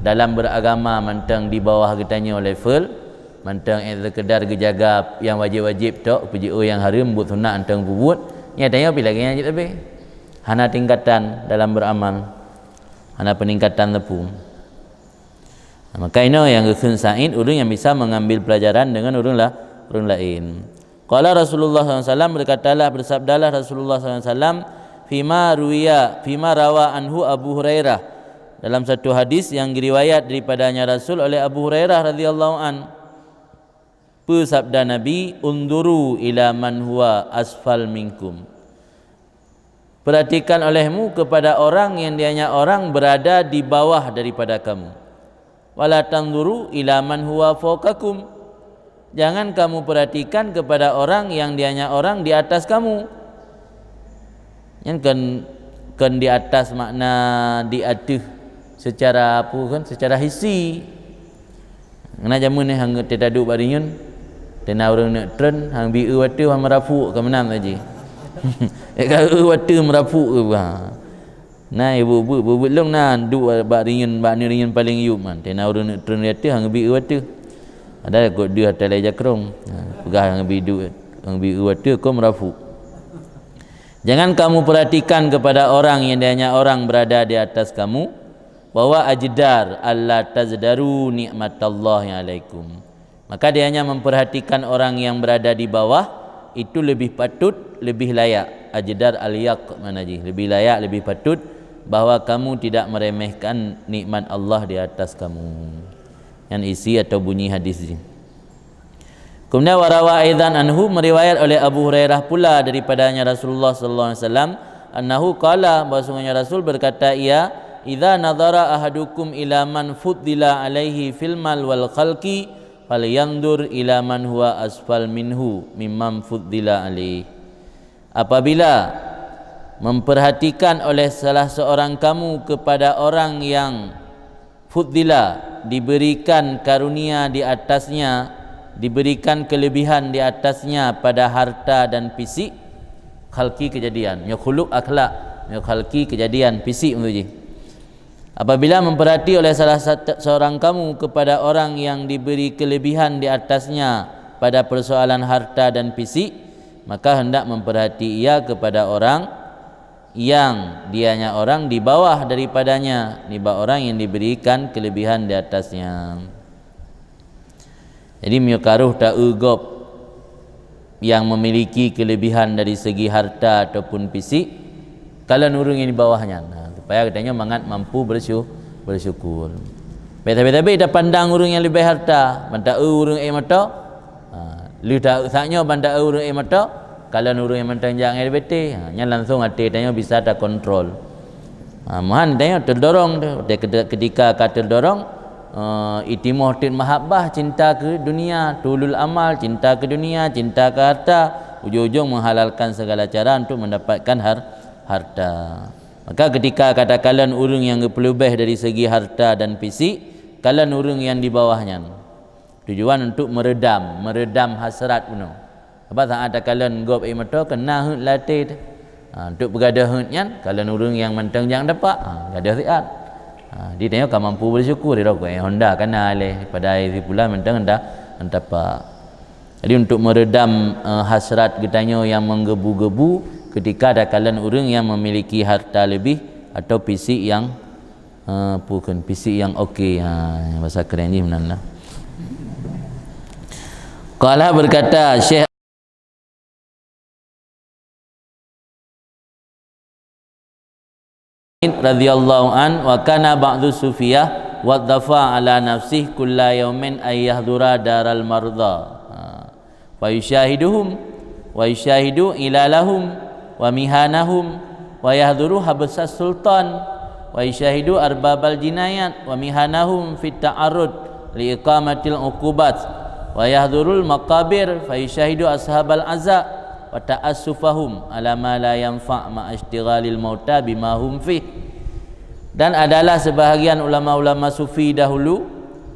dalam beragama mantong di bawah geutanyoe level, mantong ék seukeudar geujaga nyang wajéb-wajéb tok, peujiôh nyang hareuem, buet sunat mantong peubuet, nyan tanyoe pi lagée nyan cit leubeh. Hana tingkatan dalam beramal, hana peningkatan teupeu. Maka inoe nyang geukheun sa'id, ureuëng nyang bisa mengambil pelajaran dengan ureuëng la-, ureuëng laén. Qala Rasulullah sallallahu alaihi wasallam, berkatalah, bersabdalah Rasulullah sallallahu alaihi wasallam, fima ruwiya, fima rawa anhu Abu Hurairah. Dalam satu hadis yang diriwayat daripadanya Rasul oleh Abu Hurairah radhiyallahu an. Peue sabda Nabi, "Unzuru ila man huwa asfal minkum." Perhatikan olehmu kepada orang yang dianya orang berada di bawah daripada kamu. Wala tanzuru ila man huwa fawqakum. Jangan kamu perhatikan kepada orang yang dianya orang di atas kamu. Nyan kon, kon di atas makna di ateueh secara apa kan, secara hissi. Ngena jameun nyoe hang teuta duek bak rinyun, teuna ureuëng neuk treun, hang bi eu wateueh hang meurafuk ka meunan saji. Ék ka eu wateueh meurafuk keu bah. Na ibu-ibu, ibu-ibu lông na duek bak rinyun, bak ni rinyun paleng yueb man. Teuna ureuëng neuk treun di ateueh hang bi eu wateueh. Ada kot deuh atai lai jakrong. Ha, peugah hang bi duek, hang bi eu wateueh kon meurafuk. Jangan kamu perhatikan kepada orang yang dianya orang berada di atas kamu, bahwa ajdar alla tazdaru nikmatallahi alaikum. Maka dia hanya memperhatikan orang yang berada di bawah, itu lebih patut, lebih layak. Ajdar al-yaq mana jih, lebih layak, lebih patut bahwa kamu tidak meremehkan nikmat Allah di atas kamu. Nyan isi atau bunyi hadis jih. Kemudian warawa aidan anhu, meriwayat oleh Abu Hurairah pula daripadanya Rasulullah sallallahu alaihi wasallam, annahu qala, bahwasanya Rasul berkata ia, "Idza nadhara ahadukum ila man fuddila alaihi fil mal wal khalqi, falyanzur ila man huwa asfal minhu mimman fuddila alaih." Apabila memperhatikan oleh salah seorang kamu kepada orang yang fuddila, diberikan karunia di atasnya, diberikan kelebihan di atasnya pada harta dan fisik, khalqi kejadian, nyoe khuluq akhlak, nyoe khalqi kejadian fisik maksud jih. Apabila memperhati oleh salah satu, seorang kamu kepada orang yang diberi kelebihan di atasnya pada persoalan harta dan fisik, maka hendak memperhati ia kepada orang yang dianya orang di bawah daripadanya, nibak orang yang diberikan kelebihan di atasnya. Jadi, meunyoe ka roh ta-eu gob yang memiliki kelebihan dari segi harta ataupun fisik, kalon ureuëng nyang di bawah nyan. Nah, supaya geutanyoe mangat mampu bersyu-, bersyukur. Bék sabe-sabe tapandang ureuëng nyang leubeh harta, ban ta-eu ureuëng ék mata. Ha, lheueh ta-eu saat nyoe ban ta-eu ureuëng ék mata, kalon ureuëng nyang mantong jak ngon leubeh teh. Ha, nyan langsung até tanyoe bisa takontrol. Ha, meuhan tanyoe terdorong tu. Ketika ka terdorong, eh, itimoh teuk mahabbah, cinta keu dunia, tulul amal, cinta keu dunia, cinta keu harta, ujong-ujong menghalalkan segala cara untuk mendapatkan har-, harta. Maka ketika ka takalon ureuëng nyang geupeuleubeh dari segi harta dan fisik, kalon ureuëng nyang di bawah nyan. Tujuan untuk meredam, meredam hasrat bunoe. Sabab saat takalon gob ék mata, keu na heuet lam até teuh. Ha, untuk peugadôh heuet nyan, kalon ureuëng nyang mantong jak tapak, ha, gadôh siat. Ha, di tanyoe ka mampu bersyukur, di rokok, eh, honda ka na lé, padahai si pulan mantong hantom, hantom tapak. Jadi, untuk meredam, eh, hasrat geutanyoe nyang menggebu-gebu ketika takalon ureuëng nyang memiliki harta leubeh atau fisik nyang, eh, peue kheun, fisik nyang oke. Ha, bahasa keren jih meunan lah. Qala, berkata Syekh radhiyallahu an, "Wa kana ba'du sufiyah wadhafa ala nafsih kulla yaumin ay yahdura daral marda." Ha. Fa yusyahiduhum, wa yusyahidu ilalahum, wa mihanahum, wa yahduru habsas sultan, wa yusyahidu arbabal jinayat, wa mihanahum fit ta'arrud li iqamatil uqubat, wa yahdurul maqabir, fa yusyahidu ashabal aza, wa ta'assufahum ala ma la yanfa' ma isytighalil mauta bima hum fih. Dan adalah sebahagian ulama-ulama sufi dahulu,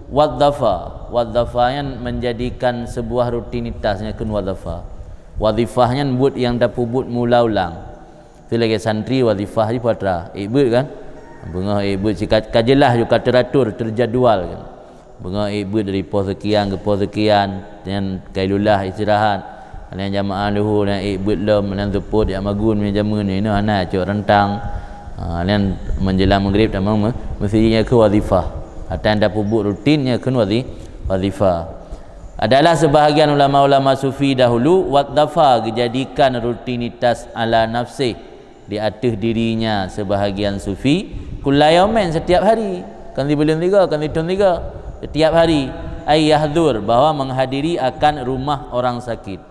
wadhafa. Wadhafa nyan menjadikan sebuah rutinitas nyang kheun wadhafa. Wadhifah nyan buet nyang tapeubuet meuulang-ulang. Ti lagée santri wadhifah jih peue atra, ék beuet kan? Beungoh ék beuet sikat ka jeulaih ju ka teratur, terjadwal kan. Beungoh ék beuet dari poh sekian keu poh sekian, nyan kailulah istirahat. Nyan jamaah luhur, nyan ék beuet lom, nyan seupôt jak magun, nyan jameun nyoe hana cok rantang. Ha, nyan menjelang maghrib tamong me-, meuseujid, nyan kheun wadhifah. Atra nyang tapeubuet rutin nyan kheun wadhi-, wadhifah. Adalah sebahagian ulama-ulama sufi dahulu, wadhafa geujadikan rutinitas ala nafsih, di ateueh dirinya sebahagian sufi, kulla yaumin, setiap hari, kan sibuleuen sigoe, kan sithon sigoe, setiap hari, ay yahdhur, bahwa menghadiri akan rumah orang sakit.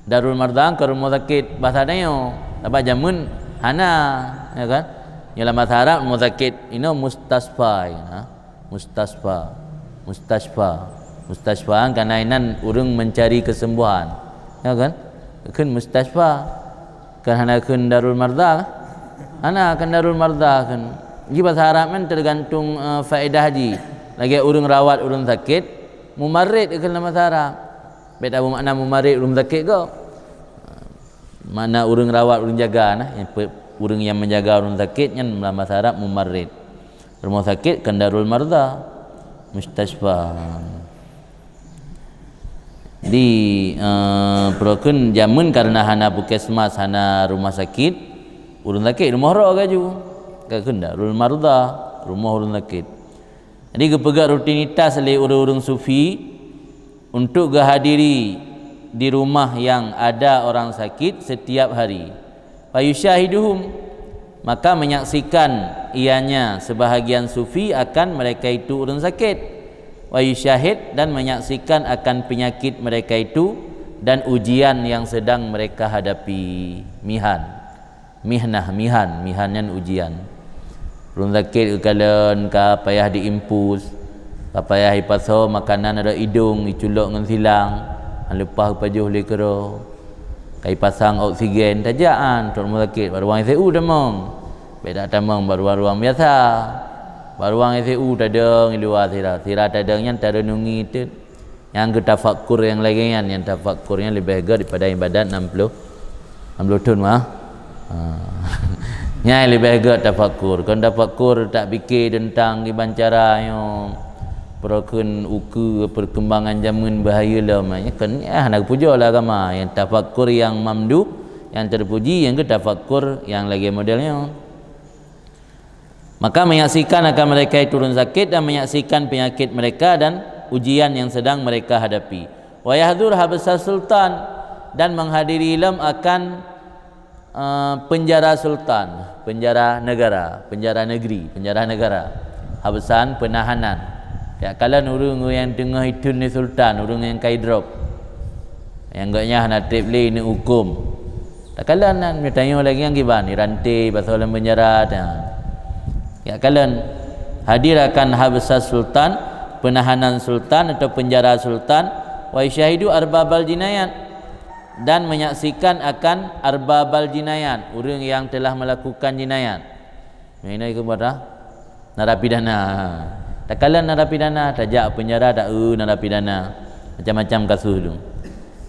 Darul Marda keu rumoh sakét basa tanyoe, sabab jameun hana, ya kan? Nyoe lam basa Arab rumoh sakét inoe mustasfa, ya. Mustasfa, mustasfa, mustasfa kan inan ureuëng mencari kesembuhan, ya kan? Kheun mustasfa, kan hana kheun Darul Marda, kan? Hana kheun Darul Marda kheun. Ji basa Arab kan tergantung, eh, faedah ji. Lagée ureuëng rawat ureuëng sakét, mumarid kheun lam basa Arab. Bék tabu makna mumarid ureuëng sakét gob. Makna ureuëng rawat, ureuëng jaga nah, ureuëng nyang menjaga ureuëng sakét nyan lam basa Arab mumarid. Rumoh sakét kan Darul Marda, mustasfa. Di, eh, peurokon jameun karena hana puskesmas, hana rumah sakit, ureuëng sakét rumoh roh gaju. Ka kheun Darul Marda, rumoh ureuëng sakét. Jadi geupeugah rutinitas lé ureuëng-ureuëng sufi untuk geuhadiri di rumah yang ada orang sakit setiap hari. Fayusyahiduhum, maka menyaksikan ianya sebahagian sufi akan mereka itu ureuëng sakét. Wayusyahid, dan menyaksikan akan penyakit mereka itu dan ujian yang sedang mereka hadapi. Mihan. Mihnah, mihan, mihan nyan ujian. Ureuëng sakét geukalon ka payah diimpus, ka payah ipasoe makanan rot idong, iculok ngon silang, leupah ipajoh lé keudroe. Ka ipasang oksigen, tajak an trok rumoh sakét, bak ruang I C U tamong. Bék that tamong bak ruang-ruang biasa. Bak ruang I C U tadong i luwa sira. Sira tadong nyan tareunungi teuk. Nyang keu tafakur nyang lagée nyan, nyang tafakur nyan leubeh gét daripada ibadat enam puluh, enam puluh thon mah. Ha. Nyan leubeh gét tafakur. Kon tafakur tak pikir tentang kiban cara nyoe. Peurokon ukeue perkembangan jameun bahaya lom. Nyan kon, nyan hana geupujoe lé agama. Nyang tafakur nyang mamdu, nyang terpuji, nyang keu tafakur nyang lagée model nyoe. Maka menyaksikan akan mereka itu ureuëng sakét dan menyaksikan penyakit mereka dan ujian yang sedang mereka hadapi. Wa yahdzur habsa sultan, dan menghadiri lom akan, eh, penjara sultan, penjara negara, penjara negeri, penjara negara. Habsan, penahanan. Tiap kala ureuëng nyang teungoh itheun lé sultan, ureuëng nyang ka idrop. Nyang gobnyan hana treb lé neuhuköm. Takalon nan, meutanyoe lagée nyang kiban, iranté, ipasoe lam penjara, ta. Ya kalon, hadir akan habsa sultan, penahanan sultan atau penjara sultan, wa yusyahidu arbabal jinayat, dan menyaksikan akan arbabal jinayat, ureuëng yang telah melakukan jinayat. Meunan ikeu buat ah. Narapidana. Takalon narapidana, tajak penjara, ta-eu narapidana. Macam-macam kasus tu.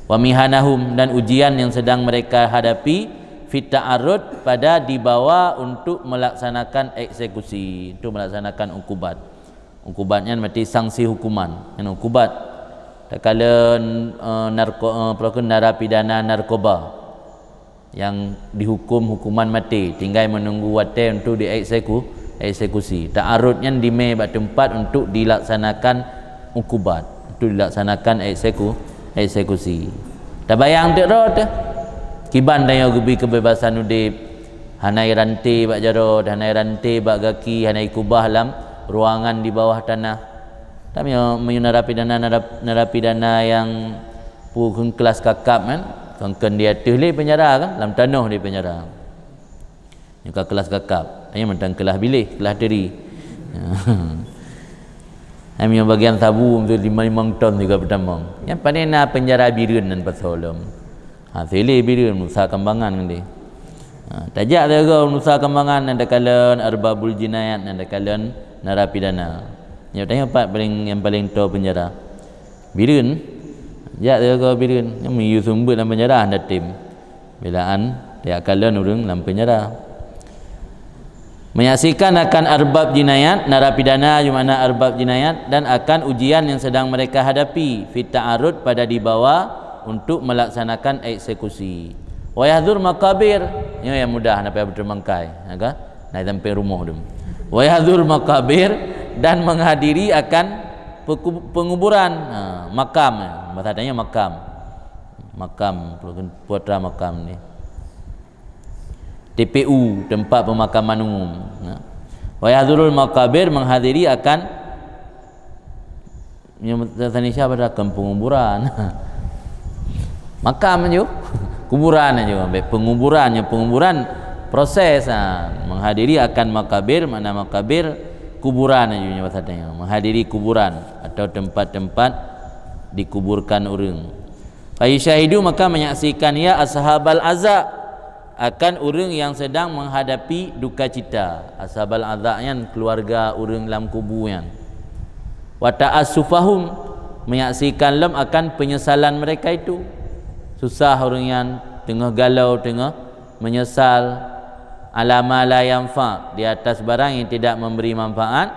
Wa mihanahum, dan ujian yang sedang mereka hadapi, fit ta'arud, pada dibawa untuk melaksanakan eksekusi, untuk melaksanakan ukubat. Ukubat nyan berarti sanksi hukuman. Nyan ukubat. Takalon, eh, narko-, eh, apa ke, narapidana narkoba yang dihukum hukuman mati, tinggai menunggu watée untuk diekseku-, eksekusi. Ta'arud nyan dimé bak teumpat untuk dilaksanakan ukubat, untuk dilaksanakan ekseku-, eksekusi. Tabayang teuk droe teuh, kiban tanyoe geubri keubebasan udeb, hana iranté bak jaroe, hana iranté bak gaki, hana ikubah lam ruangan di bawah tanah. Tapi meunyoe narapidana, narap-, narapidana nyang peue kheun kelas kakap kan, kon, kon di ateueh lé penjara kan, lam tanoh di penjara. Nyoe ka kelas kakap, hanya mantong kelas biléh, kelas teri. Hanya bagian sabu tu lima limong ton juga peutamong. Nyang pané na penjara Bireuen nan pasoe lom. Ha, silé Bireuen, Nusa Kambangan ngon deh. Ha, tajak sigoe Nusa Kambangan nan takalon arbabul jinayat, nan takalon narapidana. Nyoe tanyoe pat paling, nyang paling toe penjara. Bireuen. Jak sigoe Bireuen. Nyang meuyue seumeubeuet lam penjara hana tem. Belaan, tajak kalon ureuëng lam penjara. Menyaksikan akan arbab jinayat, narapidana di mana arbab jinayat, dan akan ujian yang sedang mereka hadapi, fit ta'arud, pada dibawa untuk melaksanakan eksekusi. Wa yahdzur maqabir, nyoe nyang mudah, na payah beutôi mangkai, na ka? Na sampéng rumoh dum. Wa yahdzur maqabir, dan menghadiri akan peku-, penguburan, ha, makam, bahasa tanyoe makam. Makam, putra makam ni. T P U, tempat pemakaman umum. Ya. Wa yahdzurul maqabir, menghadiri akan, nyang bahasa Indonesia apa dah? Akan penguburan. Makam je. Kuburan je. Ambek penguburan, nyang penguburan proses, ha. Menghadiri akan makabir, makna makabir kuburan je nyang bahasa Indonesia. Menghadiri kuburan atau tempat-tempat dikuburkan ureuëng. Fayusyahidu, maka menyaksikan, ya ashabal aza, akan ureuëng yang sedang menghadapi duka cita. Ashabal aza nyan keluarga ureuëng lam kubu nyan. Wa ta'assufahum, menyaksikan lom akan penyesalan mereka itu. Susah ureuëng nyan, teungoh galau, teungoh menyesal, ala ma la yanfa, di atas barang yang tidak memberi manfaat,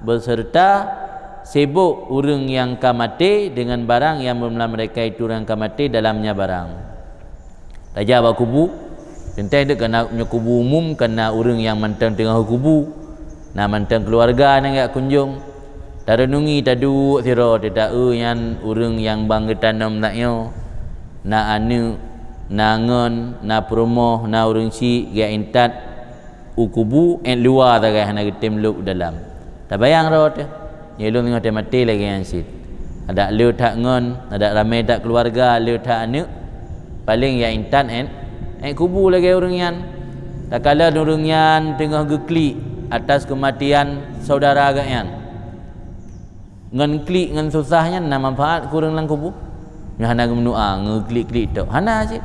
beserta sibuk ureuëng nyang ka maté dengan barang yang beumeulah mereka itu nyang ka maté dalamnya barang. Tajak bak kubu, teuntée deuek keu na, nyoe kubu umum, keu na ureuëng nyang mantong teungoh kubu, na mantong keuluwarga nyang jak kunjong. Tareunungi taduek sidroe teuh, ta-eu nyan ureuëng nyang ban geutanom nyoe, na aneuëk, na ngon, na peurumoh, na ureuëng syiek, geujak intat u kubu, ék luwa sagai hana geutem lôb u dalam. Tabayang droe teuh, nyoe lôn singoh teuh maté lagée nyan cit. Adak le that ngon, adak ramé that keuluwarga, le that aneuëk, paleng jak intat ék, ék kubu lagée ureuëng nyan. Takalon ureuëng nyan teungoh geuklik, atas keumatian saudara geuh nyan. Ngon klik ngon susah nyan na manfaat keu ureuëng lam kubu? Nyoe hana geumeudoá, ngeuklik-klik tok. Hana cit.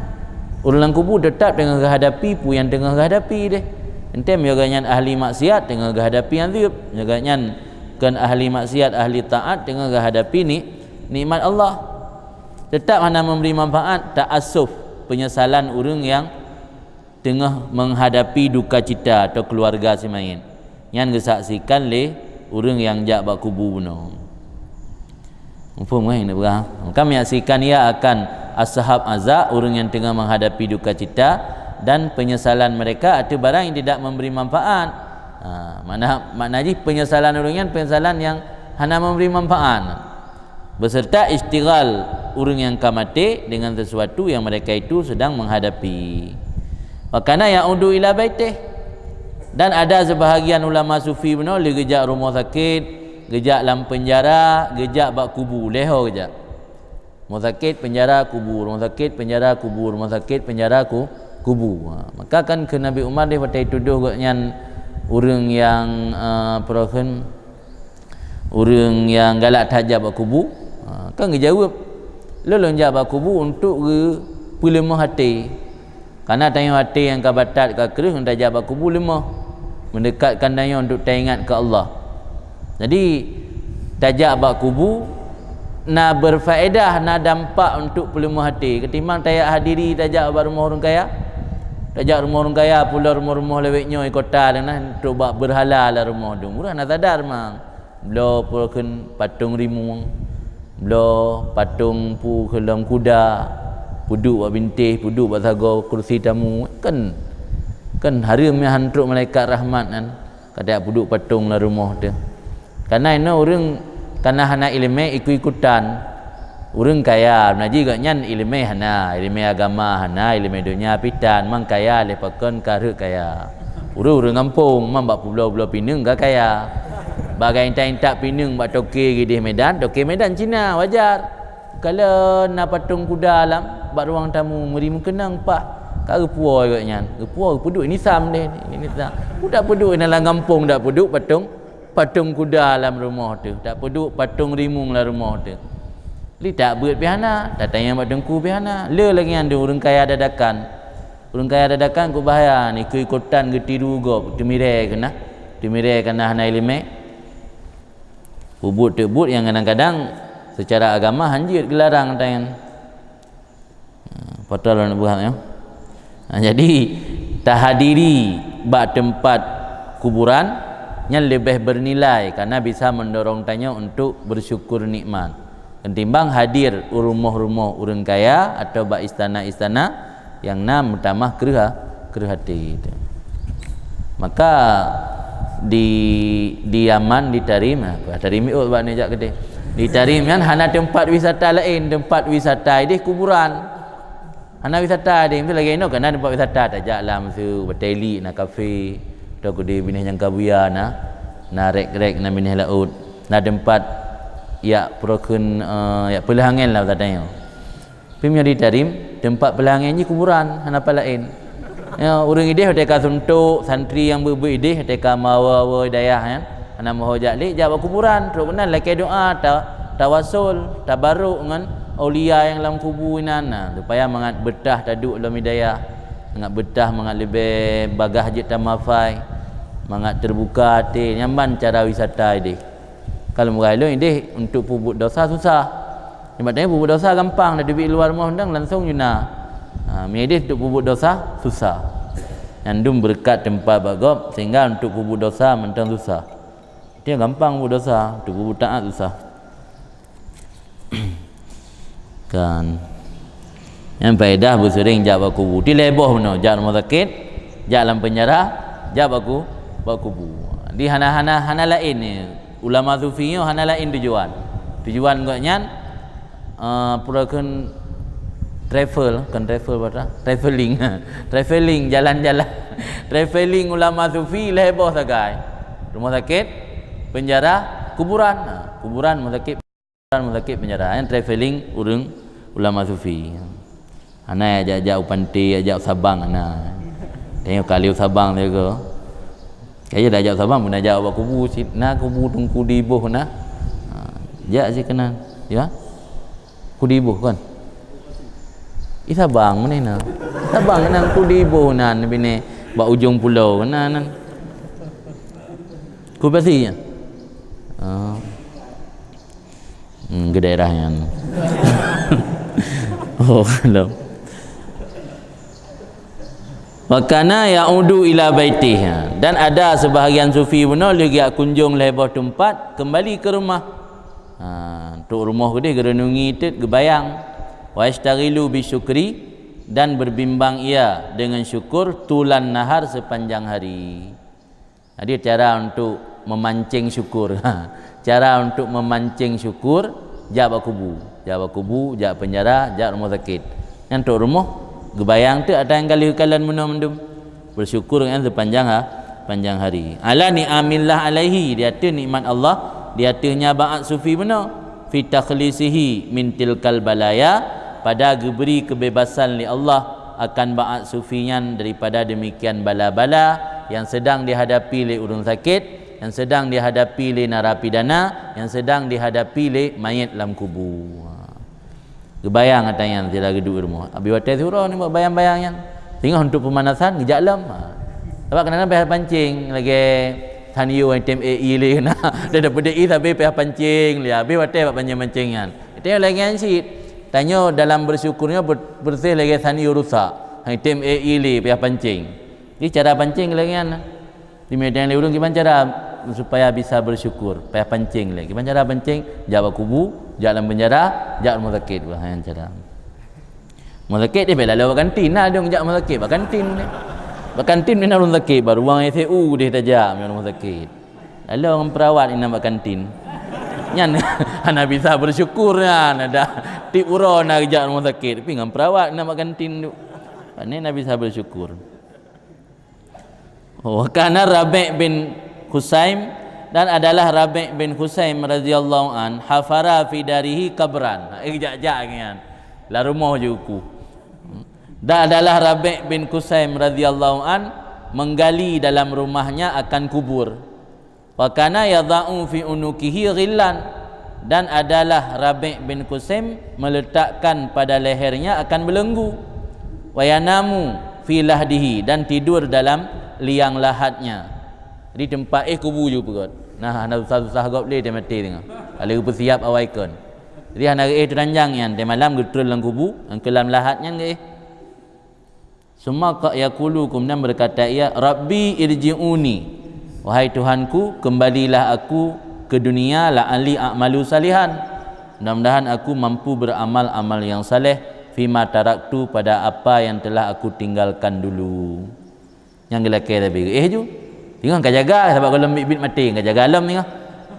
Ureuëng lam kubu teutap teungoh geuhadapi peue nyang teungoh geuhadapi deh. Eunteuk meunyoe geuhnyan ahli maksiat teungoh geuhadapi azeueb, meunyoe geuhnyan kon ahli maksiat, ahli taat teungoh geuhadapi ni, nikmat Allah. Teutap hana memberi manfaat ta'assuf, penyesalan ureuëng nyang teungoh menghadapi duka cita atau keluarga simayit. Nyan geusaksikan lé ureuëng nyang jak bak kubu bunoe. Muphom kan nyang neupeugah? Maka menyaksikan ia akan ashab azab, ureuëng nyang teungoh menghadapi duka cita dan penyesalan mereka ateueh barang yang tidak memberi manfaat. Ha, makna, makna jih penyesalan ureuëng nyan penyesalan nyang hana memberi manfaat. Beserta isytighal ureuëng nyang ka maté dengan sesuatu yang mereka itu sedang menghadapi. Wa kana ya'udu ila baitih. Dan ada sebahagian ulama sufi bunoe lé geujak rumoh sakét, geujak lam penjara, geujak bak kubu, lhèe ho geujak. Rumoh sakét, penjara, kubu, rumoh sakét, penjara, kubu, rumoh sakét, penjara, ku, kubu. Ha, maka kan keu Nabi Umar deh watèe tudoh gobnyan ureuëng nyang, eh, peureuheun ureuëng nyang galak tajak bak kubu, ha, kan geujaweueb, "Lôn, lôn jak bak kubu untuk geupeuleumoh até." Karena tanyoe até nyang ka batat ka kreueh ngon tajak bak kubu leumoh, meundekatkan tanyoe untuk taingat keu Allah. Jadi, tajak bak kubu na berfaedah, na dampak untuk peuleumoh até ketimbang tajak hadiri, tajak bak rumoh ureuëng kaya. Tajak rumoh ureuëng kaya, pulo rumoh-rumoh lawét nyoe kota deunah untuk bak beurhala lam rumoh dum. Ureuëng hana sadar mang. Bloe peureuheun patong rimueng, bloe patong peue kheun lom kuda, peuduek bak bintéh, peuduek bak sagoe kursi tamu, kan, kan hareuem nyan han trok malaikat rahmat nyan, ka tajak peuduek patong lam rumoh teuh. Kana inoe ureuëng kana hana iéleumé ikut-ikutan. Ureuëng kaya, meunan jih gobnyan iéleumé hana, iéleumé agama hana, iéleumé donya pih tan, mang kaya lé pakon ka rhot kaya. Ureuëng-ureuëng gampông, mang bak peubloe-bloe pineung ka kaya. Bak intat-intat pineung bak toke geudeh Medan, toke Medan Cina, wajar. Kalau na patong kuda lam, bak ruang tamu, meuri meukeunong pah, ka geupuwoe gobnyan. Geupuwoe, geupeuduek nisam deh, nisam. Udah peuduek na lam gampông dak peuduek patong patong kuda lam rumoh teuh, dak peuduek patong rimueng lam rumoh teuh. Li tak beuet pih hana, tatanyong bak teungku pih hana. Le lagée nyan deuh ureuëng kaya dadakan. Ureuëng kaya dadakan keu bahaya, ikut-ikutan geutiru gob, teumiré keunah, teumiré keunah hana iéleumé. Peubuet teuk buet nyang kadang-kadang seucara agama hanjeuet geularang tanyoe. Ha, po teu lôn buet nyoe. Ha, jadi, tahadiri bak teumpat kuburan nyan leubeh bernilai karena bisa mendorong tanyoe untuk bersyukur nikmat ketimbang hadir u rumoh-rumoh ureuëng kaya atau bak istana-istana nyang na meutamah kreueh, kreueh até. Maka di, di Yaman, di Tarim, ha, Tarim iôt bak neujak keudeh. Di Tarim nyan hana teumpat wisata laén, teumpat wisata ideh kuburan. Hana wisata deh, meusti lagée inoe kan na teumpat wisata, tajak lam su Bateli na kafe, atau keudeh binéh nyang ka buya na, na rek-rek na binéh laôt, na teumpat yak peureukeun, eh, yak peuleuhangen lah wisata nyoe. Tapi meunyoe di Tarim, teumpat peuleuhangen jih kuburan, hana pat laén. Ya, ureuëng ideh watée ka suntok, santri nyang beuet-beuet ideh watée ka mawa-wa dayah nyan. Hana meuho jak lé, jak bak kuburan, trok keunan lakée doa, ta-, tawasul, tabaruk ngon aulia nyang lam kubu inan na, supaya mangat beutah taduek lom hidayah, mangat beutah, mangat leubeh bagaih jeuet tamafai, mangat teubuka até, nyan ban cara wisata ideh. Kalau meugai lôn ideh untuk peubuet dosa susah. Nibak tanyoe peubuet dosa gampang, dah teubiet luwa rumoh undang langsong juna. Ha, meunyoe ideh untuk peubuet dosa susah. Nyan dum beureukat teumpat bak gob sehingga untuk peubuet dosa mantong susah. Dia gampang buet dosa, tu buet taat susah. Kan. Nyang faedah beuseuring jak bak kubu. Di lhèe boh bunoe, jak rumoh sakét, jak lam penjara, jak bak ku-, bak kubu. Di hana, hana, hana laén ni. Ulama sufi nyoe hana laén tujuan. Tujuan gobnyan, eh, peureukeun travel, kon travel bata, travelling. Travelling, jalan-jalan. Travelling ulama sufi lhèe boh sagai. Rumoh sakét, penjara, kuburan. Ha, kuburan, rumoh sakét, kuburan, rumoh sakét, penjara. Nyan travelling ureuëng ulama sufi. Hana jak-jak u pantai, jak Sabang hana. Tengok kali u Sabang tengok. Kaya dah jak saban, pernah jak bak kubu cit, na kubu Teungku Diboh na. Ha, jak sikeunan, ya. Kubu Diboh kan? Ih, Sabang mana na? Sabang na Teungku Diboh nan, bini bak ujong pulo na nan. Kubu Pasi nya. Ha. Hmm, ke daerah nyan. Oh, belum. Wa kana ya'udu ila baitih. Dan ada sebahagian sufi bunoe lheueh geujak kunjong lhée boh teumpat, kembali ke rumah. Ha, trok rumoh keudeh geureunungi teuk geubayang. Wa yashtaghilu bisyukri, dan berbimbang ia dengan syukur tulan nahar sepanjang hari. Jadi cara untuk memancing syukur. Cara untuk memancing syukur, jak bak kubu. Jak bak kubu, jak penjara, jak rumah sakit. Nyan trok rumoh, geubayang teuk ata nyang ka lheueh kalon bunoe mandum. Bersyukur nyan sepanjang ha, panjang hari. Ala ni'amillah alaihi, di ateueh nikmat Allah, di ateueh nya bak sufi bunoe. Fi takhlisihi min tilkal balaya, pada geubri kebebasan lé Allah akan bak sufi nyan daripada demikian bala-bala yang sedang dihadapi lé ureuëng sakét, yang sedang dihadapi lé narapidana, yang sedang dihadapi lé mayét lam kubu. Ha. Geubayang ata nyan sira geuduek rumoh. Abi watée siuroe ni buat bayang-bayang nyan. Singoh untuk pemanasan, geujak lom. Ha. Sabab keunan payah pancing lagée Sanyo I T M A I lé na. Dah dapat D I tapi payah pancing lé. Abi watée bak pancing-pancing nyan. Itu lagée nyan cit. Tanyoe dalam bersyukur nyoe ber-, bersih lagée Sanyo rusak. I T M A I lé payah pancing. Jadi cara pancing lagée nyan. Di medan lé ureuëng kiban cara supaya bisa bersyukur, payah pancing lé. Kiban cara pancing, jak bak kubu, jak lam penjara, jak rumah sakit. Wah, nyan cara. Rumah sakit dia bela lewat kantin, nah, dia jak rumah sakit, bak kantin dia. Bak kantin dia na rumah sakit, baru wang S U dia tajak rumah sakit. Lalu ngon perawat ina bak kantin. Nyan hana bisa bersyukur nyan, ada tip uroe na jak rumah sakit, tapi ngon perawat ina bak kantin tu. Ni na bisa bersyukur. Wa kana Rabi' bin Khusaim, dan adalah Rabi' bin Khusaim radhiyallahu an, hafara fi darihi qabran. Ha, eh, jak-jak nyan. Lam rumoh je uku. Dan adalah Rabi' bin Khusaim radhiyallahu an menggali dalam rumahnya akan kubur. Wa kana yadha'u fi unuqihi ghillan, dan adalah Rabi' bin Khusaim meletakkan pada lehernya akan belenggu. Wa yanamu fi lahdihi, dan tidur dalam liang lahatnya. Jadi teumpat éh kubu ju peugét. Nah, hana susah-susah gob lé dia maté teungoh. Lalu geupersiap awai kon. Jadi hana geuéh teuranjang nyan, di malam geutreun lam kubu, nyang keu lam lahat nyan geuéh. Summa qa-, yaqulu, kemudian berkata ia, "Rabbi irji'uni, wahai Tuhanku, kembalilah aku ke dunia, la'alli a'malu salihan, mudah-mudahan aku mampu beramal amal yang saleh, fima taraktu, pada apa yang telah aku tinggalkan dulu." Nyang geulakée tapi geuéh ju. Teungoh ka jaga, sabab gohlom biet-biet maté, ka jaga lom teungoh.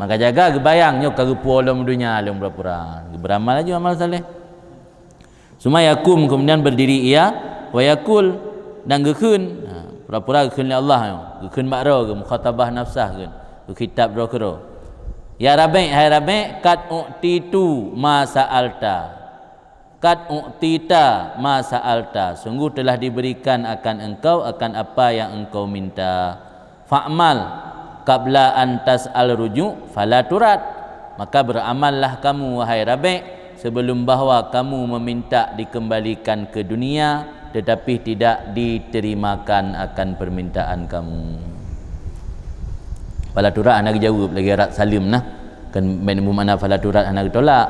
Maka jaga geubayang nyoe ka geupuwoe lom donya lom pura-pura. Geuberamal laju amal saleh. Suma yakum, kemudian berdiri ia, wa yakul, dan geukheun. Ha, pura-pura geukheun lé Allah nyoe. Geukheun bak droe geuh, mukhatabah nafsah geukheun. Geukhitab droe keudroe. Ya Rabi', hai Rabi', qad u'titu ma sa'alta. Qad u'tita ma sa'alta. Sungguh telah diberikan akan engkau akan apa yang engkau minta. Fa'mal qabla an tas'al ruju' fala turad. Maka beramallah kamu, wahai Rabi', sebelum bahwa kamu meminta dikembalikan ke dunia, tetapi tidak diterimakan akan permintaan kamu. Fala turad hana geujaweueb lagée rad saleuem nah. Kan ban makna fala turad hana geutolak.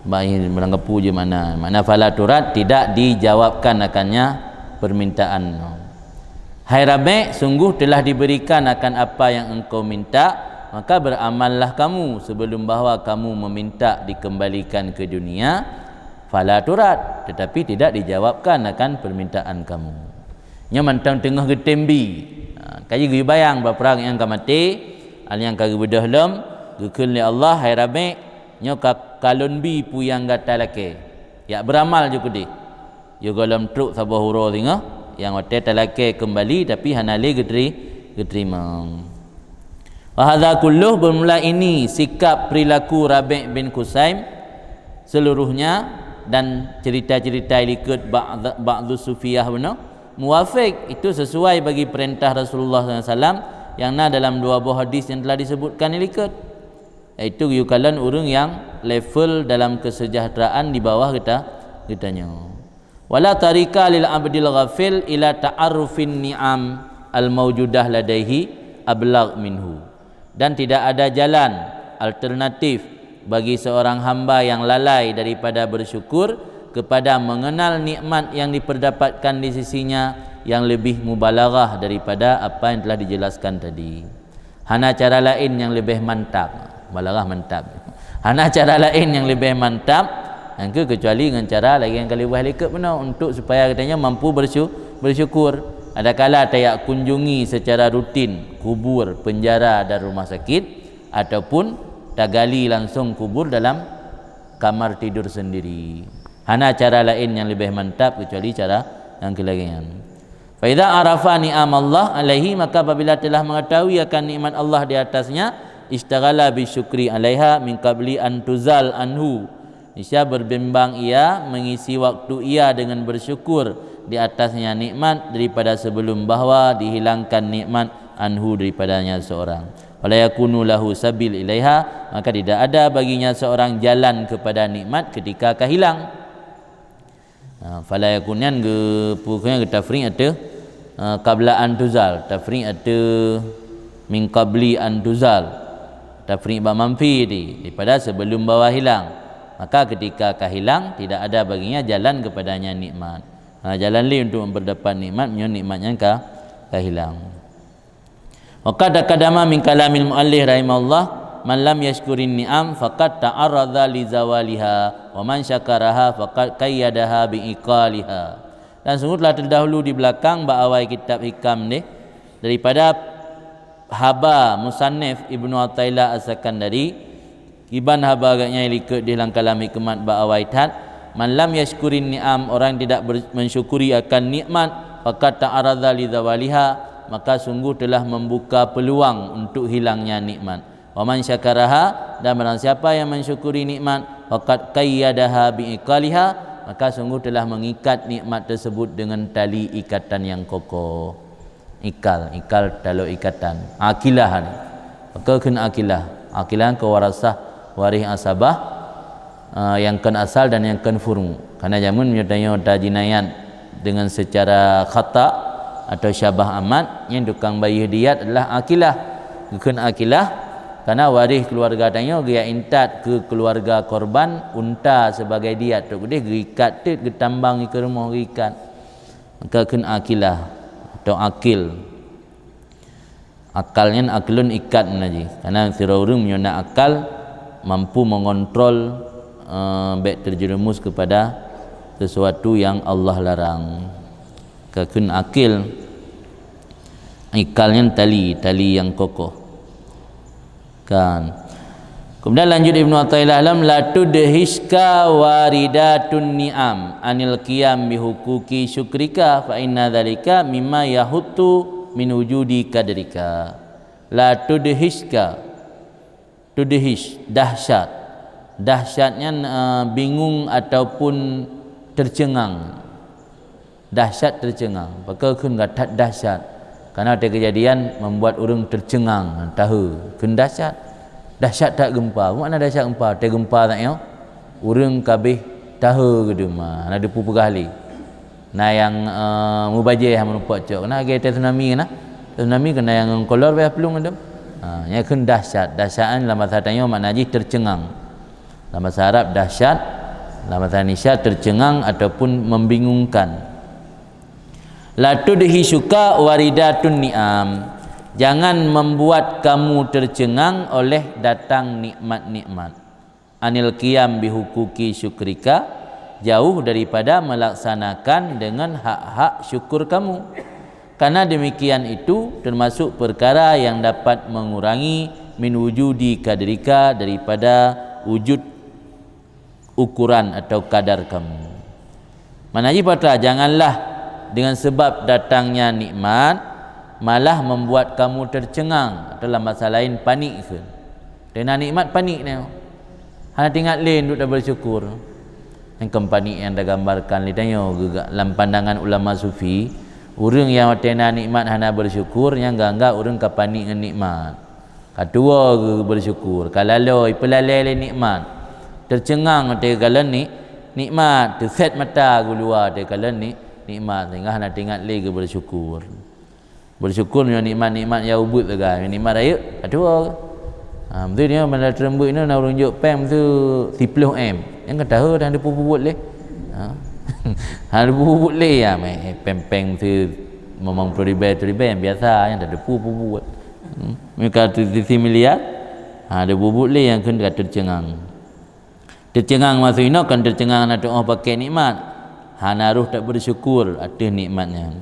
Baik, meurangkapu je makna. Makna fala turad, tidak dijawabkan akannya permintaan. Hai Rabi', sungguh telah diberikan akan apa yang engkau minta, maka beramallah kamu sebelum bahwa kamu meminta dikembalikan ke dunia, fala turad, tetapi tidak dijawabkan akan permintaan kamu. Nyoe mantong teungoh geutem bi. Ha, kaji geubayang bak prang nyang ka maté, nyang ka geubeudôh lom, geukheun lé Allah, hai Rabi', nyoe ka kalon bi peue nyang gata lakée. Yak beuramal ju keudeh. Yoh gohlom trok saboh uroe singoh, nyang watée talakée keumbali tapi hana lé geuteri-, geuteurimong. Wa hadza kulluh, bermula ini sikap perilaku Rabi' bin Kusaim seluruhnya dan cerita-cerita likot ba'd-, ba'dhu sufiyah bunoe muwafiq, itu sesuai bagi perintah Rasulullah sallallahu alaihi wasallam, nyang na dalam dua boh hadis nyang telah disebutkan di likot, yaitu geuyue kalon ureuëng nyang level dalam kesejahteraan di bawah geuta-, geutanyoe. Wala tariqa lil abdil ghafil ila ta'arufin ni'am al maujudah ladaihi ablagh minhu. Dan tidak ada jalan alternatif bagi seorang hamba yang lalai daripada bersyukur kepada mengenal nikmat yang diperdapatkan di sisinya yang lebih mubalaghah daripada apa yang telah dijelaskan tadi. Hana cara laén nyang leubeh mantap. Mubalaghah mantap. Hana cara laén nyang leubeh mantap, nyang keu kecuali ngon cara lagée nyang ka lheueh likot bunoe untuk supaya geutanyoe mampu bersyu-, bersyukur. Adakala tajak kunjungi secara rutin kubur, penjara dan rumah sakit, ataupun tagali langsung kubur dalam kamar tidur sendiri. Hana cara laén nyang leubeh mantap kecuali cara nyang keu lagée nyan. Fa idza arafa ni'amallah alaihi, maka apabila telah mengetahui akan nikmat Allah di atasnya, istaghala bisyukri alaiha min qabli an tuzal anhu. Niscaya berbimbang ia mengisi waktu ia dengan bersyukur di atasnya nikmat daripada sebelum bahwa dihilangkan nikmat anhu daripadanya seorang. Fala yakunu lahu sabil ilaiha, maka tidak ada baginya seorang jalan kepada nikmat ketika ka hilang. Ha, fala yakun nyan geu-, peue kheun nyan geutafriq ateueh, ha, qabla an tuzal, tafriq ateueh min qabli an tuzal, tafriq bak manfi di, daripada sebelum bahwa hilang. Maka ketika ka hilang, tidak ada baginya jalan kepadanya nikmat. Ha, jalan lé untuk memperdapat nikmat, meunyoe nikmat nyan ka, ka hilang. Wa qad taqaddama min kalamil muallif rahimahullah, man lam yashkurin ni'am faqad ta'arradha li zawaliha, wa man syakaraha faqad qayyadaha bi iqaliha. Dan sungguh telah terdahulu di belakang bak awai kitab Hikam deh, daripada haba musannif Ibnu Athaillah As-Sakandari, iban haba agaknya likot di lam kalam hikmat bak awai that, man lam yashkurin ni'am, orang yang tidak ber-, mensyukuri akan nikmat, faqad ta'arradha li zawaliha, maka sungguh telah membuka peluang untuk hilangnya nikmat. Wa man syakaraha, dan barang siapa yang mensyukuri nikmat, faqad qayyadaha bi iqaliha, maka sungguh telah mengikat nikmat tersebut dengan tali ikatan yang kokoh. Ikal, ikal taloe ikatan. Akilah ni. Maka kheun akilah. Akilah keu warasah, waréh asabah, ah, nyang kon asal dan nyang kon furu. Karena jameun meunyoe tanyoe tajinayat dengan secara khata atau syabah amat, nyan tukang bayeue diat adalah akilah. Kheun akilah, karena waréh keluarga tanyoe geujak intat keu keluarga korban unta sebagai diat. Trok keudeh geuikat teuk, geutambang ikeue rumoh geuikat. Maka kheun akilah atau akil. Akal nyan aklun ikat meunan jih. Karena sidroe ureuëng meunyoe na akal, mampu mengontrol, eh, bék terjerumus kepada sesuatu yang Allah larang. Ka kheun akil, ikal nyan tali, tali yang kokoh. Kan. Kemudian lanjut Ibnu Athaillah lom, "La tudhishka waridatun ni'am anil qiyam bi huquqi syukrika, fa inna dzalika mimma yahuttu min wujudi qadrika." La tudhishka. Tudhish, dahsyat. Dahsyat nyan, eh, bingung ataupun tercengang. Dahsyat, tercengang. Pakon kheun ka that dahsyat? Karena ada kejadian membuat ureuëng tercengang, tahe. Kheun dahsyat. Dahsyat that gempa. Peue makna dahsyat gempa? Watée gempa that nyoe, ureuëng ka abéh tahe geudeuma, hana teupeue peugah lé. Na nyang, eh, mubajée hana meurumpok cok. Keunan lagée tsunami keunan. Tsunami keunan nyang ngon kolor wayah plueng geudeuma. Ha, nyan kheun dahsyat. Dahsyat nyan lam bahasa tanyoe makna jih tercengang. Lam bahasa Arab dahsyat, lam bahasa Indonesia tercengang ataupun membingungkan. La tudhishuka waridatun ni'am. Jangan membuat kamu tercengang oleh datang nikmat-nikmat. Anil qiyam bihuquqi syukrika, jauh daripada melaksanakan dengan hak-hak syukur kamu. Karena demikian itu termasuk perkara yang dapat mengurangi min wujudi qadrika, daripada wujud ukuran atau kadar kamu. Makna jih peue? Janganlah dengan sebab datangnya nikmat malah membuat kamu tercengang, atau lam bahasa lain panik kheun. Teuna nikmat panik nyoe. Hana teuingat lé untuk bersyukur. Nyang kon panik nyang tagambarkan lé tanyoe geuga-, lam pandangan ulama sufi, Ureuëng nyang watée na nikmat hana beusyukur, nyan geuanggab ureuëng ka panik ngon nikmat. Ka tuwoe geu-, beusyukur, ka lalo ipeulalée lé nikmat. Teuceungang watée kalon ni-, nikmat, teusét mata geuluwa watée kalon ni-, nikmat, sehingga hana teuingat lé geu beusyukur. Beusyukur nyoe nikmat-nikmat nyang ubit sagai, nikmat rayeuk ka tuwoe. Ha, meusti nyoe banda teureumbeuet nyoe na ureuëng jok péng meusti siploh M. Nyang ka tahu dah dipeubuet lé. Ha. Ha dipeubuet lé ya, meh, péng-péng meusti memang peuet ribée, peuet ribée biasa nyang dah dipeubuet. Hmm. Meuka tu sisi miliar, ha dipeubuet lé nyang kheun ka teuceungang. Teuceungang maksud inoe kon teuceungang na teuoh pakai nikmat, hana roh tak beusyukur ateueh nikmat nyan.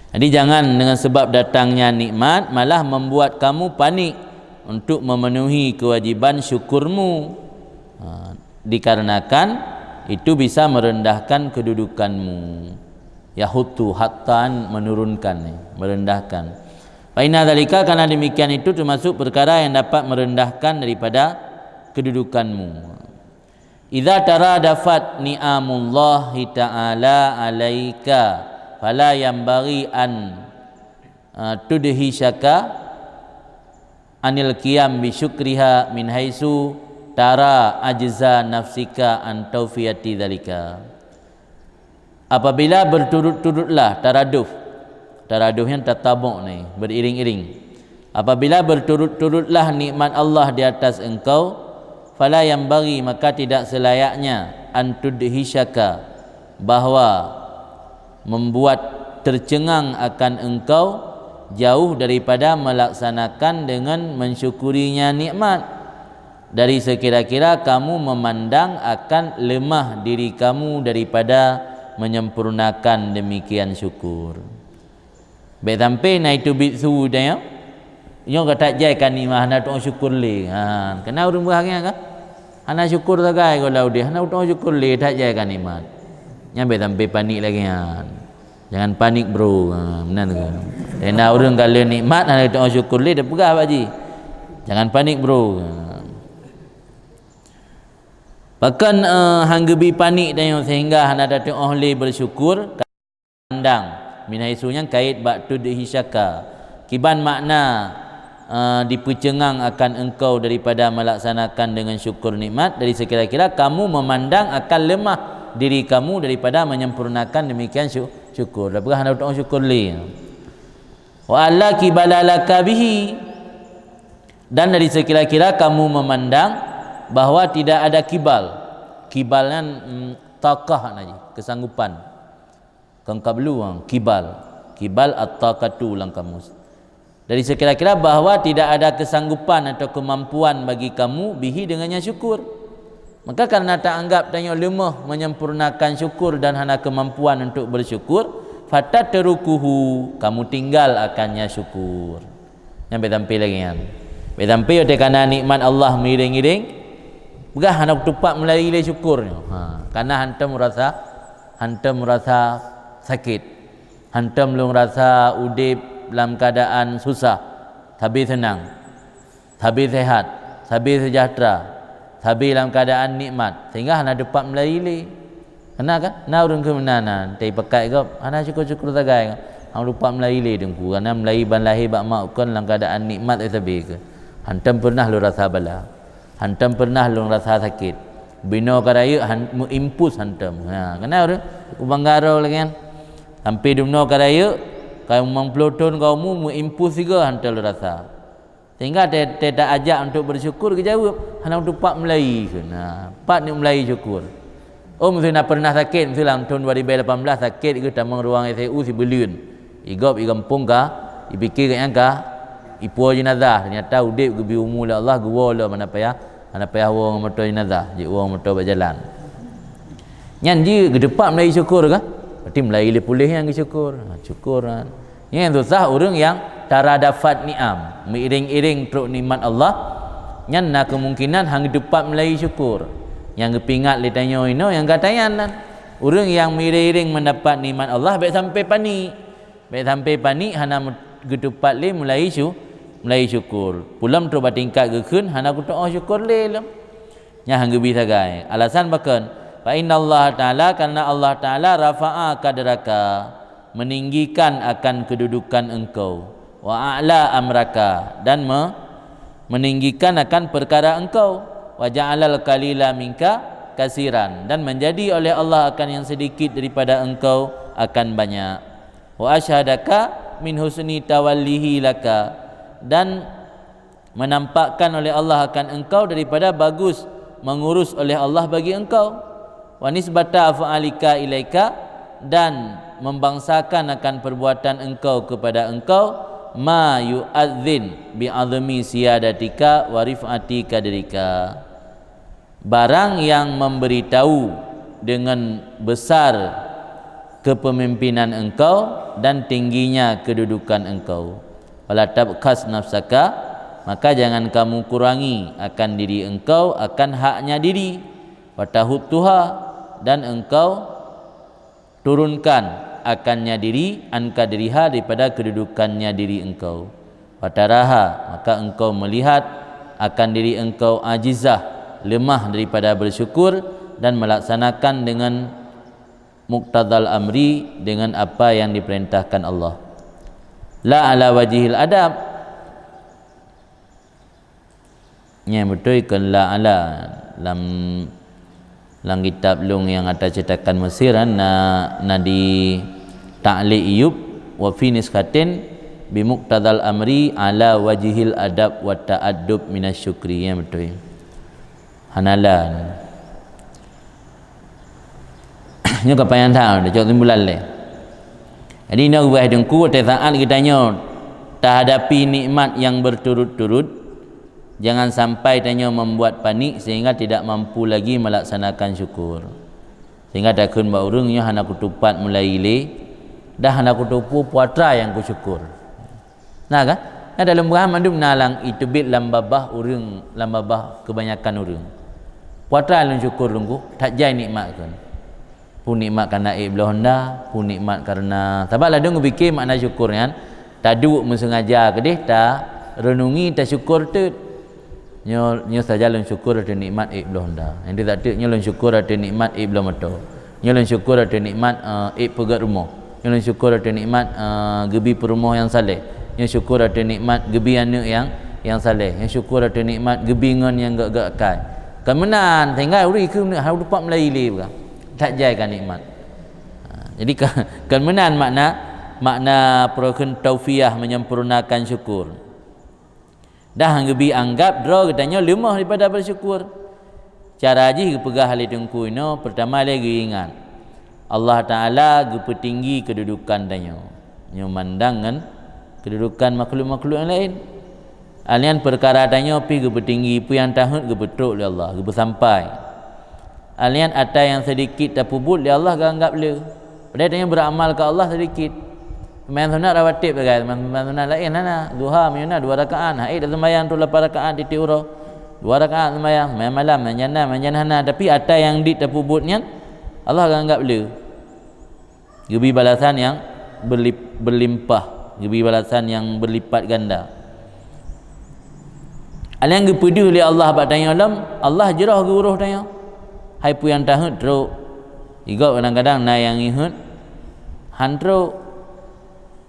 Jadi jangan dengan sebab datangnya nikmat malah membuat kamu panik untuk memenuhi kewajiban syukurmu. Ha, dikarenakan itu bisa merendahkan kedudukanmu. Yahutu hattan menurunkan, merendahkan. Fa inna dzalika, karena demikian itu termasuk perkara yang dapat merendahkan daripada kedudukanmu. Idza taradafat ni'amullahi ta'ala 'alaika fala yanbaghi an, eh, tudhishaka 'anil qiyam bi syukriha min haitsu tara ajza nafsika an taufiyati dzalika. Apabila berturut-turutlah, taraduf, taraduf nyan tatabok ni, beriring-iring. Apabila berturut-turutlah nikmat Allah di atas engkau, fala yanbaghi, maka tidak selayaknya, an tudhishaka, bahwa membuat tercengang akan engkau jauh daripada melaksanakan dengan mensyukurinya nikmat. Dari sekira-kira kamu memandang akan lemah diri kamu daripada menyempurnakan demikian syukur. Bék sampai na itu bit su tanyoe, nyoe ka that jai ka nikmat hana tu'oh syukur lé. Ha, keunan ureuëng beuhah nyan ka? Hana syukur sagai goh lam udeb, hana tu'oh syukur lé that jai ka nikmat. Nyan bék sampai panik lagée nyan. Jangan panik, bro. Ha, meunan tu. Tenda ureuëng ka lheueh nikmat hana tu'oh syukur lé, teupeugah bak jih. Jangan panik, bro. Ha. Pakon, eh, han geubi panik tanyoe sehingga hana tatu'oh lé beusyukur? Pandang, min haitsu nyan kait bak tudhishaka. Kiban makna, eh, dipeuceungang akan engkau daripada melaksanakan dengan syukur nikmat, dari sekira-kira kamu memandang akan lemah diri kamu daripada menyempurnakan demikian syu-, syukur. Dah peugah hana tu'oh syukur lé. Wa alla qibala laka bihi. Dan dari sekira-kira kamu memandang bahwa tidak ada kibal. Kibal nyan, mm, taqah na jih, kesanggupan. Kon qablu, ah, kibal. Kibal at-taqatu lam kamus. Dari sekira-kira bahwa tidak ada kesanggupan atau kemampuan bagi kamu bihi dengannya syukur. Maka karena taanggap tanyoe leumoh menyempurnakan syukur dan hana kemampuan untuk bersyukur, fatatrukuhu, kamu tinggal akannya syukur. Nyan bék sampai lagée nyan. Bék sampai watée kana nikmat Allah meuiréng-iréng, peugah hana kutupat meulai lé syukur nyoe. Ha, kana hantom rasa, hantom rasa sakét. Hantom lôn rasa udeb lam keuadaan susah, sabe seunang, sabe seuhat, sabe seujahteura, sabe lam keuadaan nikmat, sehingga hana teupah meulai lé. Keunan kan? Na ureuëng keu meunan na, teuh pakat gob, hana syukur-syukur sagai kan? Hana teupah meulai lé Teungku, karena meulai ban lahé bak mak kon lam keuadaan nikmat sabe keu. Hantom peureunah lôn rasa bala. Hantom peureunah lôn rasa sakét. Binoe ka rayeuk han-, meuimpus hantom. Ha, keunan ureuëng ubang garo lagée nyan. Sampai dumnoe ka rayeuk, ka limong ploh thon ka umu, meuimpus sigoe hantom lôn rasa. Sehingga teuh, teuh ta ajak untuk bersyukur, geujaweueb, hana teupah meulai kheun. Ha, pat neuk meulai syukur. Oh, meuseu na peureunah sakét, meuseu lam thon dua ribée lapan belas sakét geuh tamong ruang I C U sibuleuen. Igob igampông ka, ipike gobnyan ka ipuwoe jeunazah. Teunyata udeb geubri umu lé Allah, geuwoe lom, hana payah, hana payah woe ngon moto jeunazah, jiwoe ngon moto bak jalan. Nyan jeuet geuteupah meulai syukur kah? Berarti meulai lé puléh nyan geusyukur. Ha, syukur, ha. Nyan susah ureuëng nyang taradafat ni'am, meuiréng-iréng trok nikmat Allah, nyan na kemungkinan han geuteupah meulai syukur. Nyang geupeuingat lé tanyoe inoe nyang gata nyan nan. Ureuëng nyang meuiréng-iréng meudapat nikmat Allah bék sampai panik. Bék sampai panik hana meu-, geutupat lé meulai syu-, meulai syukur. Peulom trok bak tingkat geukheun hana kutu'oh syukur lé lom. Nyan han geubi sagai. Alasan pakon? Fa innallaha ta'ala, karena Allah Ta'ala rafa'a qadraka. meninggikan akan kedudukan engkau, wa a'la amraka, dan me-, meninggikan akan perkara engkau, wa ja'alal qalila minka kasiran, dan menjadi oleh Allah akan yang sedikit daripada engkau akan banyak. Wa asyhadaka min husni tawallihi laka, dan menampakkan oleh Allah akan engkau daripada bagus mengurus oleh Allah bagi engkau. Wa nisbata af'alika ilaika, dan membangsakan akan perbuatan engkau kepada engkau, ma yu'adzin bi azmi siyadatika wa rif'ati kadrika. Barang yang memberitahu dengan besar kepemimpinan engkau dan tingginya kedudukan engkau. Wala tabkhas nafsaka, maka jangan kamu kurangi akan diri engkau akan haknya diri. Wa tahuttuha, dan engkau turunkan akannya diri, an kadriha, daripada kedudukannya diri engkau. Fataraha, maka engkau melihat akan diri engkau ajizah, lemah daripada bersyukur dan melaksanakan dengan muqtadal amri, dengan apa yang diperintahkan Allah. La ala wajhil adab, Nyan beutôi keu la ala lam, lam kitab lôn nyang ata cetakan Mesir, na, na di ta'liq Iyub, wa fi nuskhatin bi muqtadal amri ala wajhil adab wa ta'addub minasyukri. Nyan beutôi. Hana la. Nyoe ka panyang that, dah cok simpulan lé. Jadi, inoe geupeugah Teungku, watée saát geutanyoe tahadapi nikmat nyang berturut-turut, jangan sampai tanyoe membuat panik sehingga tidak mampu lagi melaksanakan syukur. Sehingga takheun bak ureuëng nyoe hana kutupat mulai ilée, dah hana kutupeue peue atra nyang kusyukur. Na kan? Nyan dalam beurah mandum na lam iteubiet lam babah ureuëng, lam babah keubanyakan ureuëng. Peue atra lôn syukur Teungku, that jai nikmat kheun. Peue nikmat kareuna ék bloe honda, peue nikmat kareuna, sabab ladôm geupike makna syukur nyan, taduek meuseungaja keudeh, tareunungi, tasyukur teut. Nyoe, nyoe saja lôn syukur ateueh nikmat ék bloe honda. Nyang teutak teuk nyoe lôn syukur ateueh nikmat ék bloe moto. Nyoe lôn syukur ateueh nikmat, eh, ék peugét rumoh. Nyoe lôn syukur ateueh nikmat, eh, geubi peurumoh nyang saleh. Nyoe syukur ateueh nikmat geubi aneuëk nyang, nyang saleh. Nyoe syukur ateueh nikmat geubi ngon nyang gét-gét akai. Kon meunan, sehingga ureuëng ikheun hana teupeu mulai ilée bukan. That jai ka nikmat. Ha, jadi ka, kon meunan makna, makna peue kheun taufiah menyempurnakan syukur. Dah geubi anggab droe geutanyoe leumoh daripada bersyukur. Cara jih geupeugah lé Teungku inoe, peurtama lé geuingat, Allah Taala geupeutinggi keududukan tanyoe, nyoe mandang ngon keududukan makhluk-makhluk nyang laén. Alnyan peukara tanyoe pih geupeutinggi, peue nyang taheuet geupeutrok lé Allah, geupeusampai. Alnyan atra nyang seudikit tapeubuet lé Allah geuanggab le. Padahai tanyoe beuramal keu Allah seudikit. Seumayang sunat rawatib sagai, seumayang sunat laén hana. Duha meunyoe na dua rakaat, hana ék taseumayang tu lapan rakaat tieb-tieb uroe. Dua rakaat seumayang, seumayang malam, manjana, manjana hana. Tapi atra nyang dit tapeubuet nyan, Allah geuanggab le. Geubi balasan nyang berlip-, berlimpah, geubi balasan nyang berlipat ganda. Alnyan geupeudeuh lé Allah bak tanyoe lom, Allah jroh geu-uroh tanyoe. Hai peue nyang taheuet trok. Igob kadang-kadang na nyang iheuet han trok.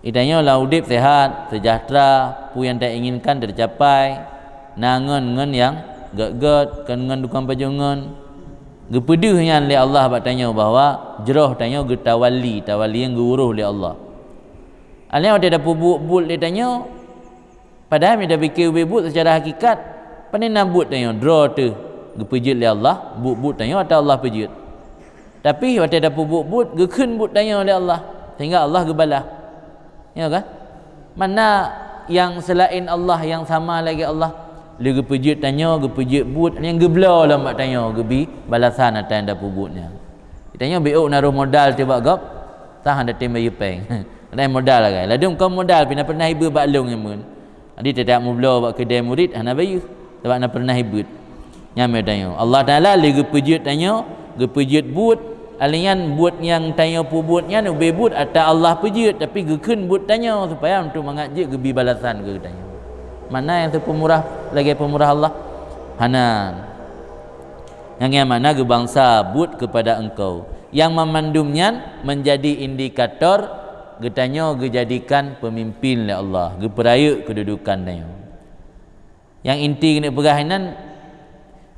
Di tanyoe lam udeb sehat, sejahtera, peue nyang tainginkan teucapai, na ngon, ngon nyang gét-gét, kon ngon dukang pajoh ngon. Geupeudeuh nyan lé Allah bak tanyoe bahwa jroh tanyoe geutawali, tawali nyang geu-uroh lé Allah. Alnyan watée tapeubuet buet lé tanyoe, padahai meunyoe tapike ubé buet seucara hakikat, pane na buet tanyoe, droe teuh geupeujeuet lé Allah, buet-buet tanyoe ata Allah peujeuet. Tapi watée tapeubuet buet, geukheun buet tanyoe lé Allah, sehingga Allah geubalah. Ya kan? Mana nyang seulaén Allah nyang sama lagée Allah? Lé geupeujeuet tanyoe, geupeujeuet buet, nyang geubloe lom bak tanyoe, geubi balasan atra nyang tapeubuet nyan. Tanyoe bék na roh modal teuh bak gob, sah hana tem bayeue péng. Hana modal lagée. Ladôm kon modal pih na peureunah ibeuet bak lôn nyan meunan. Jadi, teutap mubloe bak keudée murit hana bayeue, sabab na peureunah ibeuet. Nyan meutanyoe. Allah Taala lé geupeujeuet tanyoe, geupeujeuet buet, alnyan buet nyang tanyoe peubuet nyan ubé buet ata Allah peujeuet, tapi geukheun buet tanyoe supaya untuk mangat jeuet geubi balasan keu tanyoe. Mana nyang teupeumurah lagée peumurah Allah? Hana. Nyang nyan makna geubansa buet keupada engkau. Nyang mamandum nyan menjadi indikator geutanyoe geujadikan peumimpin lé Allah, geupeurayeuk keududukan tanyoe. Nyang inti keuneuk peugah inan,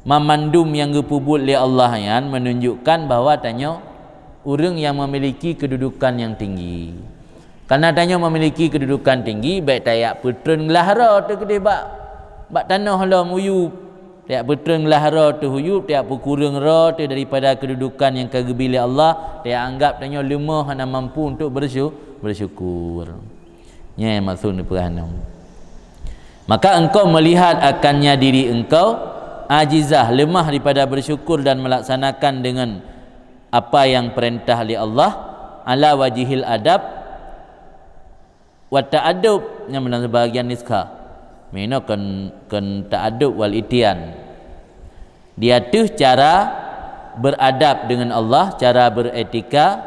mamandum nyang geupeubuet lé Allah nyan meununjukkan bahwa tanyoe ureuëng nyang memiliki keududukan nyang tinggi. Karena tanyoe memiliki keududukan tinggi, bék tajak peutreun glah droe teuh keudeh bak, bak tanoh lom uyueb. Tajak peutreun glah droe teuh uyueb, tajak peukureueng droe teuh daripada keududukan nyang ka geubi lé Allah, tajak anggab tanyoe leumoh hana mampu untuk bersyu-, bersyukur. Nyan maksud neupeugah nyoe. Maka engkau melihat akannya diri engkau ajizah, lemah daripada bersyukur dan melaksanakan dengan apa yang perintah lé Allah, ala wajihil adab wa ta'addub, nyang meunan sebahagian niskha. Meunoe kon, kon ta'addub wal itian. Di ateueh cara beradab dengan Allah, cara beretika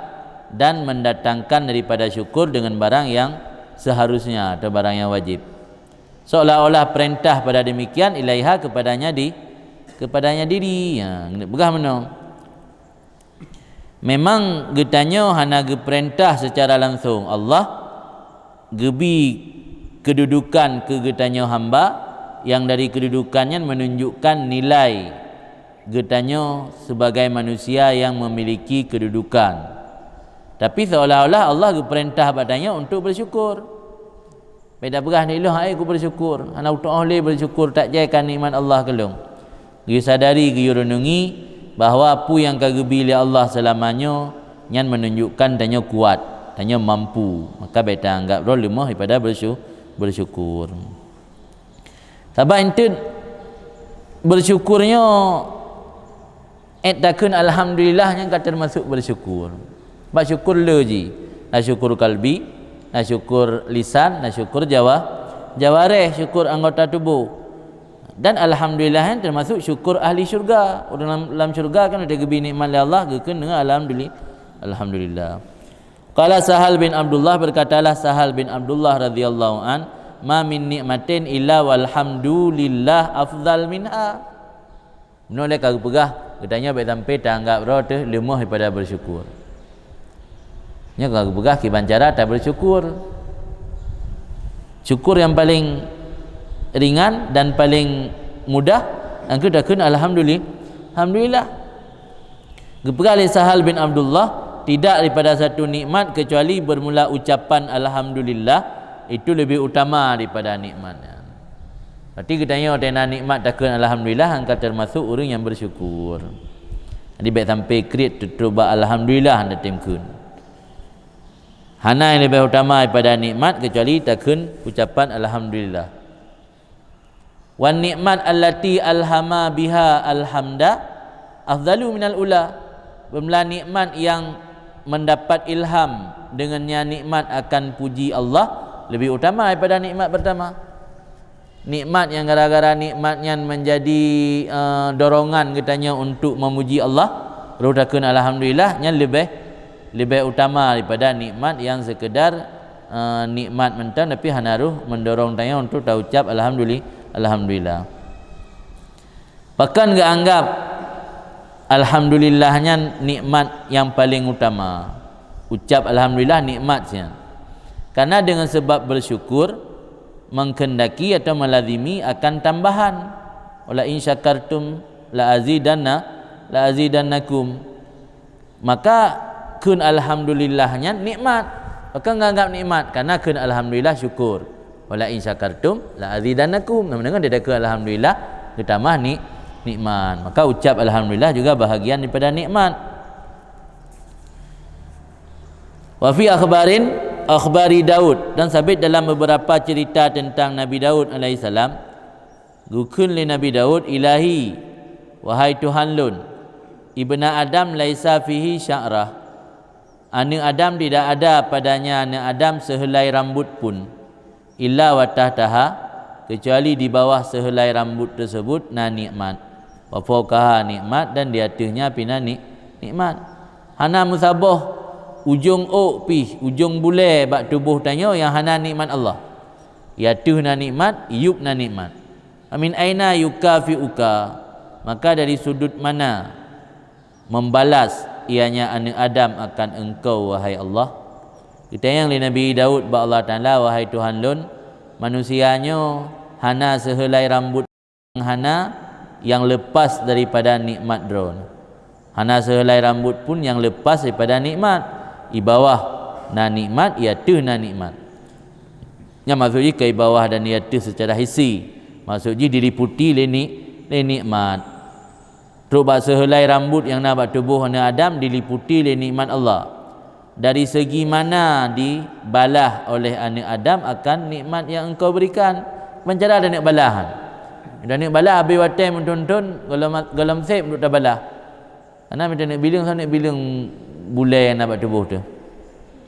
dan mendatangkan daripada syukur dengan barang yang seharusnya atau barang yang wajib. Seolah-olah perintah pada demikian ilaiha kepadanya di, kepadanya diri. Ya, peugah meunoe. Memang geutanyoe hana geupeurintah secara langsung. Allah geubi keududukan keu geutanyoe hamba, nyang dari keududukan nyan meununjukkan nilai geutanyoe sebagai manusia nyang memiliki keududukan. Tapi seolah-olah Allah geupeurintah bak tanyoe untuk bersyukur. Bék tapeugah, "Nyoe lôn hai ku bersyukur, hana kutu'oh lé bersyukur, tak jai ka nikmat Allah keu lôn." Geusadari, geurenungi bahwa peue nyang ka geubi lé Allah seulama nyoe nyan meununjukkan tanyoe kuat, tanyoe mampu, maka bék taanggab droe leumoh daripada bersyu-, bersyukur. Sabab enteuk bersyukur nyoe, eh, takheun alhamdulillah nyan ka teumasuk bersyukur. Bak syukur le jih, na syukur kalbi, na syukur lisan, na syukur jawa-, jawareh, syukur anggota tuboh. Dan alhamdulillah nyan teumasuk syukur ahli syurga. Ureuëng lam, lam syurga kan watée geubi nikmat lé Allah, geukheun deungon alhamduli-, alhamdulillah. Qala Sahal bin Abdullah, berkatalah Sahal bin Abdullah radhiyallahu an, "Ma min nikmatin illa walhamdulillah afdal minha." Meunoe lé ka geupeugah, geutanyoe bék sampai taanggab droe teuh leumoh daripada bersyukur. Nyoe ka geupeugah kiban cara tabersyukur. Syukur nyang paling ringan dan paling mudah, nyang keu takheun alhamdulillah. Alhamdulillah. Geupeugah lé Sahal bin Abdullah, "Tidak daripada satu nikmat kecuali bermula ucapan alhamdulillah itu lebih utama daripada nikmat nyan." Berarti geutanyoe watée na nikmat takheun alhamdulillah, angka teumasuk ureuëng nyang bersyukur. Jadi bék sampai kriet teutroh bak alhamdulillah hana tem kheun. Hana nyang leubeh utama daripada nikmat kecuali takheun ucapan alhamdulillah. "Wan nikmat allati alhama biha alhamda afdalu minal ula." Beumeulah nikmat nyang mendapat ilham dengannya nikmat akan puji Allah lebih utama daripada nikmat pertama. Nikmat nyang gara-gara nikmat nyan menjadi, eh, dorongan geutanyoe untuk memuji Allah, rôh takheun alhamdulillah, nyan leubeh, leubeh utama daripada nikmat nyang sekedar eh, nikmat mantong, tapi hana rôh mendorong tanyoe untuk taucap alhamduli-, alhamdulillah. Pakon geuanggab alhamdulillah nyan nikmat nyang paling utama. Ucap alhamdulillah nikmat nyan. Karena dengan sebab bersyukur menghendaki atau melazimi akan tambahan. "Wala in syakartum la azidanna, la azidannakum." Maka kheun alhamdulillah nyan nikmat. Maka nganggap nikmat karena kheun alhamdulillah syukur. "Wala in syakartum la azidannakum." Nama dengan dia kheun alhamdulillah geutamah ni, nikmat. Maka ucap alhamdulillah juga bahagian daripada nikmat. Wa fi akhbarin, akhbari Daud, dan sabit dalam beberapa cerita tentang Nabi Daud alaihissalam, geukheun lé Nabi Daud, "Ilahi, wahai Tuhan lôn, ibna Adam laisa fihi sya'rah." Aneuëk Adam tidak ada padanya, aneuëk Adam, sehelai rambut pun, illa wa tahtaha, kecuali di bawah sehelai rambut tersebut na nikmat, wa fauqaha nikmat, dan di ateuehnya pih na ni-, nikmat. Hana meusaboh ujong ôk pih, ujong bulée bak tuboh tanyoe nyang hana nikmat Allah. Di ateueh na nikmat, yueb na nikmat. Amin aina yukafi'uka, maka dari sudut mana membalas ianya aneuëk Adam akan engkau, wahai Allah? Geutanyong lé Nabi Daud bak Allah Taala, "Wahai Tuhan lôn, manusia nyoe hana seuheulai rambot hana nyang leupas daripada nikmat Droe. Hana seuheulai rambot pun nyang leupas daripada nikmat. I bawah na nikmat, i ateueh na nikmat." Nyan maksud jih keu i bawah dan i ateueh seucara hisi. Maksud jih diliputi lé ni-, lé nikmat. Trok bak seuheulai rambot nyang na bak tuboh aneuëk Adam diliputi lé nikmat Allah. Dari segi mana dibalah oleh aneuëk Adam akan nikmat yang engkau berikan? Meucara taneuk balah. Taneuk balah habéh watée meuthon-thon gohlom, gohlom sép duek tabalah. Karena meuteuk bileueng saneuk bileueng bulée nyang na bak tuboh teuh.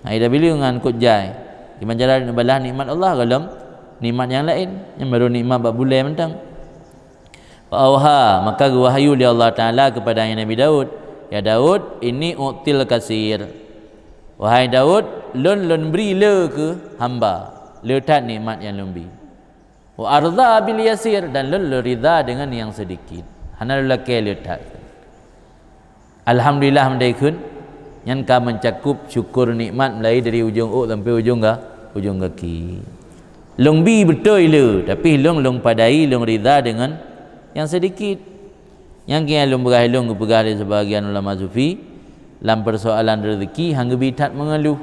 Ha, ida bileueng ngon kot jai. Meucara taneuk balah nikmat Allah gohlom nikmat nyang laén. Nyang baru nikmat bak bulée mantong. Fa auha, maka geuwahyu lé Allah Taala keupada Nabi Daud, "Ya Daud, inni u'til kasir." Wahai Daud, lôn, lôn bri le keu hamba, le that nikmat nyang lôn bi. "Wa arda bil yasir," dan lôn, lôn rida dengan nyang sedikit. Hana lôn lakée le that. Alhamdulillah meudeh kheun, nyan ka meucakup syukur nikmat mulai dari ujong ôk sampai ujong ga-, ujong gaki. Lôn bi beutôi le, tapi lôn, lôn padai, lôn rida dengan nyang sedikit. Nyang keuh lôn peugah, lôn geupeugah lé sebahagian ulama sufi, lam persoalan rezeki han geubi that mengeluh.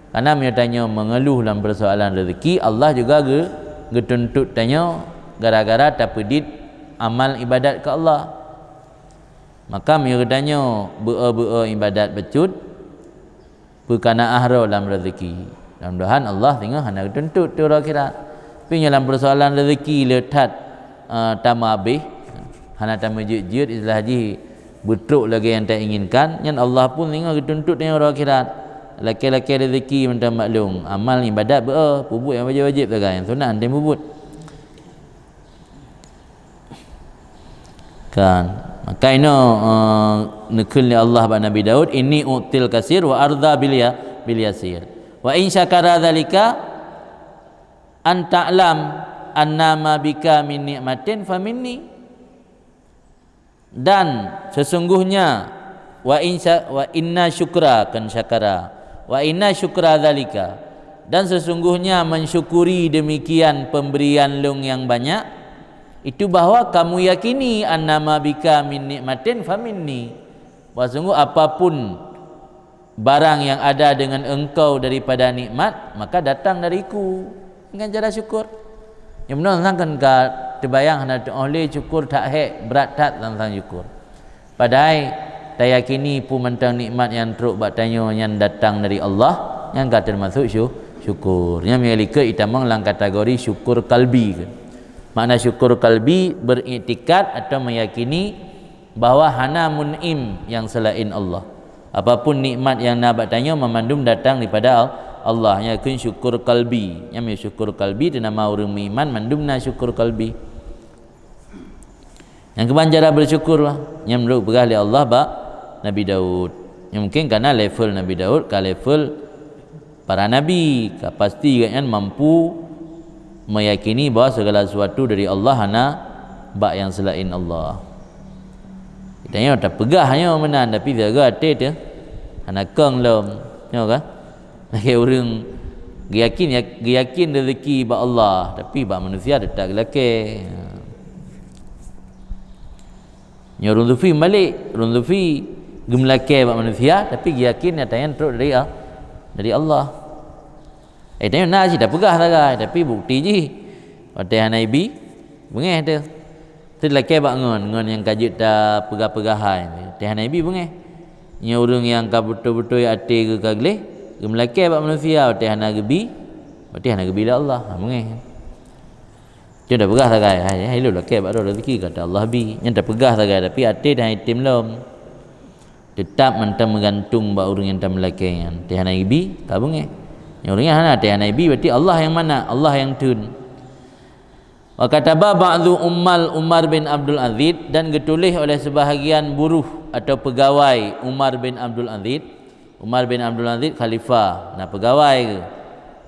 Karena meunyoe tanyoe mengeluh lam persoalan rezeki, Allah juga geu-, geutuntot tanyoe gara-gara tapeudit amal ibadat keu Allah. Maka meunyoe geutanyoe beu-e-beu-e ibadat bacut, peukanaah droe lam rezeki. Mudah-mudahan Allah singoh hana geutuntot teuh uroe akhirat. Tapi nyoe lam persoalan rezeki le that, eh, tameuhabéh, hana tameujeuet-jeuet, istilah jih beutrok lagée nyang tainginkan, nyan Allah pun singoh geutuntot nyoe uroe akhirat. Lakée-lakée rezeki mantong maklum, amal ibadat beu-e, peubuet nyang wajéb-wajéb sagai, nyang sunat hana peubuet. Kan. Maka inoe, eh, neukheun lé Allah bak Nabi Daud, "Inni u'til kasir wa arda bil ya-, bil yasir. Wa in syakara dzalika an ta'lam annama bika min ni'matin fa minni." Dan sesungguhnya, wa in sya-, wa inna syukra, kan syakara. Wa inna syukra dzalika. Dan sesungguhnya mensyukuri demikian pemberian lôn nyang banyak, itu bahwa kamu yakini annama bika min nikmatin fa minni. Bahwa sungguh apapun barang yang ada dengan engkau daripada nikmat, maka datang dariku. Dengan cara syukur. Nyang meunan sang kan ka teubayang hana teuoh lé syukur that hék, brat that sang-sang syukur. Padahai tayakini peue mantong nikmat nyang trok bak tanyoe nyan datang dari Allah, nyan ka teumasok syu-, syukur. Nyan meunyoe likot itamong lam kategori syukur kalbi. Makna syukur kalbi, beriktikad atau meyakini bahwa hana mun'im nyang selain Allah. Apapun nikmat nyang na bak tanyoe, mamandum datang daripada Al-, Allah. Nyan kheun syukur kalbi. Nyan syukur kalbi teunama ureuëng meuiman mandum na syukur kalbi. Nyang keuban cara bersyukur, nyan meunurot peugah lé Allah bak Nabi Daud. Nyan mungkin karena level Nabi Daud ka level para nabi, ka pasti gobnyan mampu meyakini bahwa segala sesuatu dari Allah, hana bak nyang selain Allah. Tanyoe tapeugah nyoe meunan, tapi siaga até teuh hana kong lom. Nyoe ka? Lagée ureuëng geuyakin, geuyakin rezeki bak Allah, tapi bak manusia teutap geulakée. Nyoe ureuëng sufi meubalek, ureuëng sufi geumeulakée bak manusia, tapi geuyakin nyata nyan trok dari A-, dari Allah. Eh, tanyoe na cit tapeugah sagai, tapi bukti jih watée hana ibi, beungéh teuh. Teuh lakée bak ngon, ngon nyang ka jeuet tapeugah-peugah hai, watée hana ibi beungéh. Nyoe ureuëng nyang ka beutôi-beutôi até geuh ka gleh, geumeulakée bak manusia, watée hana geubi, watée hana geubi lé Allah, ha, beungéh. Nyoe tapeugah sagai, hai, hai lôn lakée bak droe rezeki, ka Allah bi. Nyan tapeugah sagai, tapi até dan item lom. Teutap mantong meugantung bak ureuëng nyang tameulakée nyan. Watée hana ibi, ka beungéh. Nyang ureuëng nyan hana, watée hana ibi, berarti Allah nyang manah, Allah nyang theun. Wa kataba ba'du ummal Umar bin Abdul Aziz, dan geutuléh oleh sebahagian buruh atau peugawai Umar bin Abdul Aziz. Umar bin Abdul Aziz khalifah, na peugawai geuh.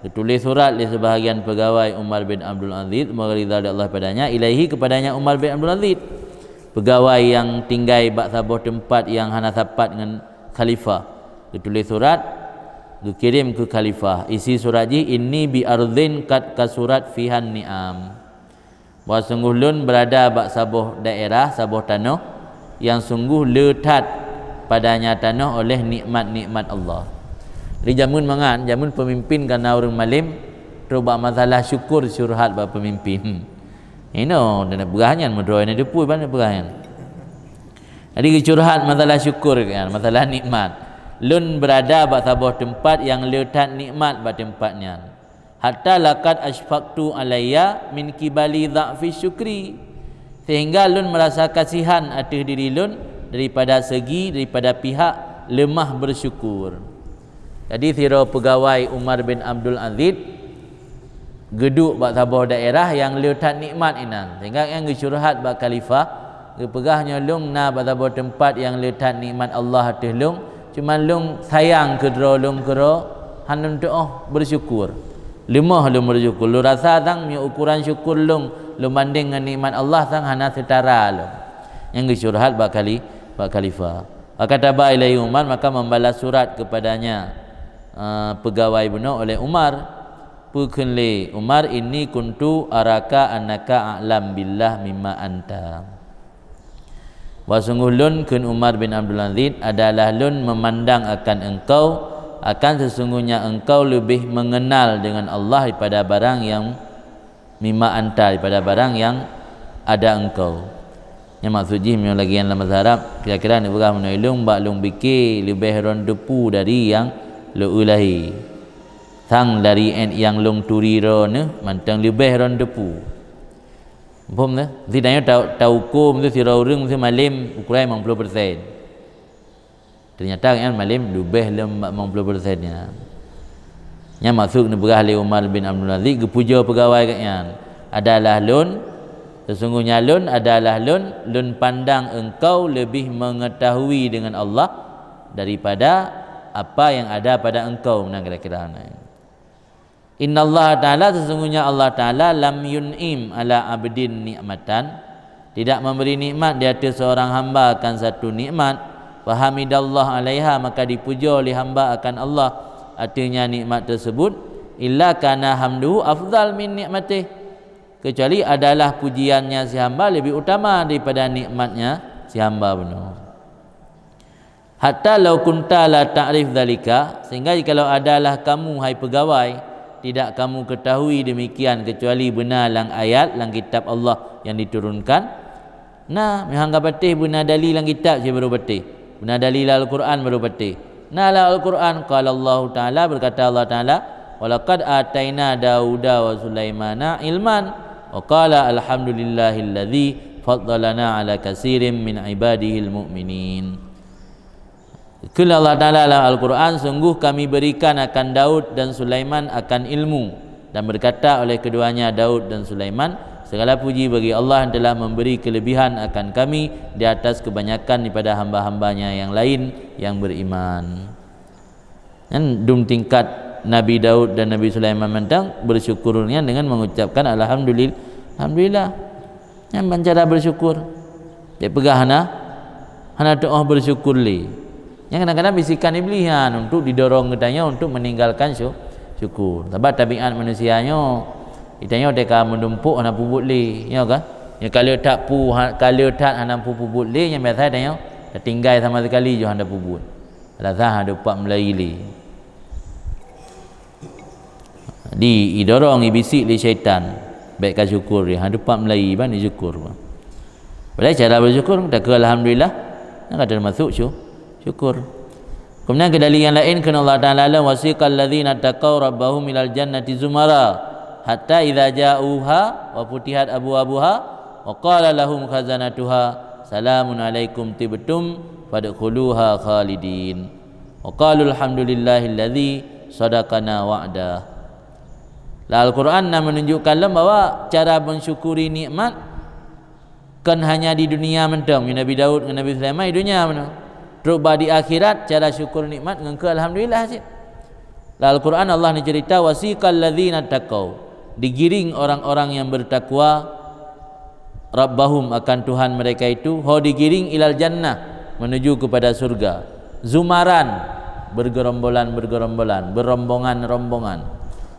Geutuléh surat lé sebahagian peugawai Umar bin Abdul Aziz, semoga ridha dari Allah padanya, ilaihi, kepadanya Umar bin Abdul Aziz. Peugawai nyang tinggai bak saboh teumpat nyang hana sapat ngon khalifah. Geutuléh surat, Geukirém keu khalifah. Isi surat jih, "Inni bi ardhin qad kasurat fihan ni'am." Bahwa sungguh lôn beurada bak saboh daerah, saboh tanoh, nyang sungguh le that padanya tanoh oleh nikmat-nikmat Allah. Di jameun mangat, jameun peumimpin ka na ureuëng malém, trok bak masalah syukur curhat bak peumimpin. Inoe, dan peugah nyan, meudroe na deupui ban peugah nyan. Jadi geucurhat masalah syukur kan, masalah nikmat. Lôn beurada bak saboh teumpat nyang le that nikmat bak teumpat nyan. Hatta laqad asyfaqtu alayya min qibali dha'fi syukri. Sehingga lôn merasa kasihan ateueh diri lôn daripada segi, daripada pihak lemah bersyukur. Jadi sidroe peugawai Umar bin Abdul Aziz geuduek bak saboh daerah nyang le that nikmat inan, sehingga nyang geucurhat bak khalifah, geupeugah nyoe lôn na bak saboh teumpat nyang le that nikmat Allah ateueh lôn, cuma lôn sayang keudroe lôn keudroe hana teuoh bersyukur. Leumoh lôn bersyukur. Lôn rasa sang meunyoe ukuran syukur lôn, lôn bandeng ngon nikmat Allah sang hana seutara lôn. Nyang geucurhat bak khali-, bak khalifah. Fakataba ilaihi Umar, maka membalas surat kepadanya, eh, pegawai bunoe oleh Umar. Peukheun lé Umar, "Inni kuntu araka annaka a'lam billah mimma anta." Bahwa sungguh lôn, kheun Umar bin Abdul Aziz, adalah lôn memandang akan engkau, akan sesungguhnya engkau lebih mengenal dengan Allah daripada barang yang mimma anta, daripada barang yang ada engkau. Nyang maksud jih meunyoe lagée nyan lam bahasa Arab, kira-kira neupeugah meunyoe lôn bak lôn pike leubeh ron teupeue dari nyang lôn eu lahé. Sang dari nyang lôn turi droeneuh mantong leubeh ron teupeue. Muphom teuh? Sitanyoe ta-, tauko meuseu sidroe ureuëng meuseu malém ukeue limong ploh persen. Teunyata gobnyan malém leubeh lom bak limong ploh persen nyan. Nyan maksud neupeugah lé Umar bin Abdul Aziz geupujoe peugawai gobnyan, "Adalah lôn, sesungguhnya lôn adalah lôn, lôn pandang engkau lebih mengetahui dengan Allah daripada apa yang ada pada engkau," meunan kira-kira nyan. "Innallaha ta'ala, sesungguhnya Allah Ta'ala, lam yun'im ala abdin ni'matan, tidak memberi nikmat di atas seorang hamba akan satu nikmat, fahamidallah alaiha, maka dipuja oleh hamba akan Allah ateueh nikmat tersebut, illa kana hamduhu afdal min ni'matih, kecuali adalah pujiannya si hamba lebih utama daripada nikmatnya si hamba bunoe." "Hatta law kunta la ta'rif dzalika, sehingga jikalau adalah kamu, hai peugawai, tidak kamu ketahui demikian kecuali beuna lam ayat lam kitab Allah yang diturunkan." Nah, meuhang ka patéh beuna dali lam kitab cit baru patéh. Beuna dali lam Al-Quran baru patéh. Nah, lam Al-Quran, qala Allahu Ta'ala, berkata Allah Ta'ala, "Walaqad ataina Dauda wa Sulaimana ilman, wa qala alhamdulillahilladzi faddalana ala katsirin min ibadihil mu'minin." Kheun Allah Ta'ala lam Al-Quran, "Sungguh Kami berikan akan Daud dan Sulaiman akan ilmu, dan berkata oleh keduanya, Daud dan Sulaiman, segala puji bagi Allah yang telah memberi kelebihan akan kami di atas kebanyakan daripada hamba-hambanya yang lain yang beriman." Nyan dum tingkat Nabi Daud dan Nabi Sulaiman mantong, bersyukur nyan dengan mengucapkan alhamdulil-, alhamdulillah. Nyan ban cara bersyukur. Dia peugah hana, hana teuoh bersyukur lé. Nyan kadang-kadang bisikan Iblih nyan untuk didorong geutanyoe untuk meninggalkan syu-, syukur. Sabab tabiat manusia nyoe, geutanyoe teuka meunumpuk hana peubuet lé, nyoe kan? Nyoe ka le that pu-, ha-, ka le that hana peubuet lé, nyan biasa tanyoe tatinggai sama sekali jih hana peubuet. Rasa hana dupat meulai lé. Di, idorong, ibisik lé syaitan. Bèk ka syukur dia. Ha, dupat meulai ban syukur. Padahai cara bersyukur, takheun alhamdulillah. Nyan ka termasuk syu-, syukur. Kemudian keu dalil nyang laén kheun Allah Ta'ala, "Wasiqal ladzina taqaw rabbahum ilal jannati zumara, hatta idza ja'uha wa futihat abwabuha, wa qala lahum khazanatuha, salamun alaikum tibtum fadkhuluha khalidin." Wa qalu alhamdulillahilladzi sadaqana wa'dah. Lam Al-Quran na menunjukkan lom bahwa cara mensyukuri nikmat kon hanya di dunia mantong, Nabi Daud ngon Nabi Sulaiman di dunia mantong. Trok bak di akhirat, cara syukur nikmat ngon keu alhamdulillah cit. Lam Al-Quran Allah neucerita, "Wasiqal ladzina taqaw." Digiring orang-orang yang bertakwa rabbahum, akan Tuhan mereka itu, ho digiring ilal jannah, menuju kepada surga. Zumaran, Bergerombolan-bergerombolan, berombongan-rombongan.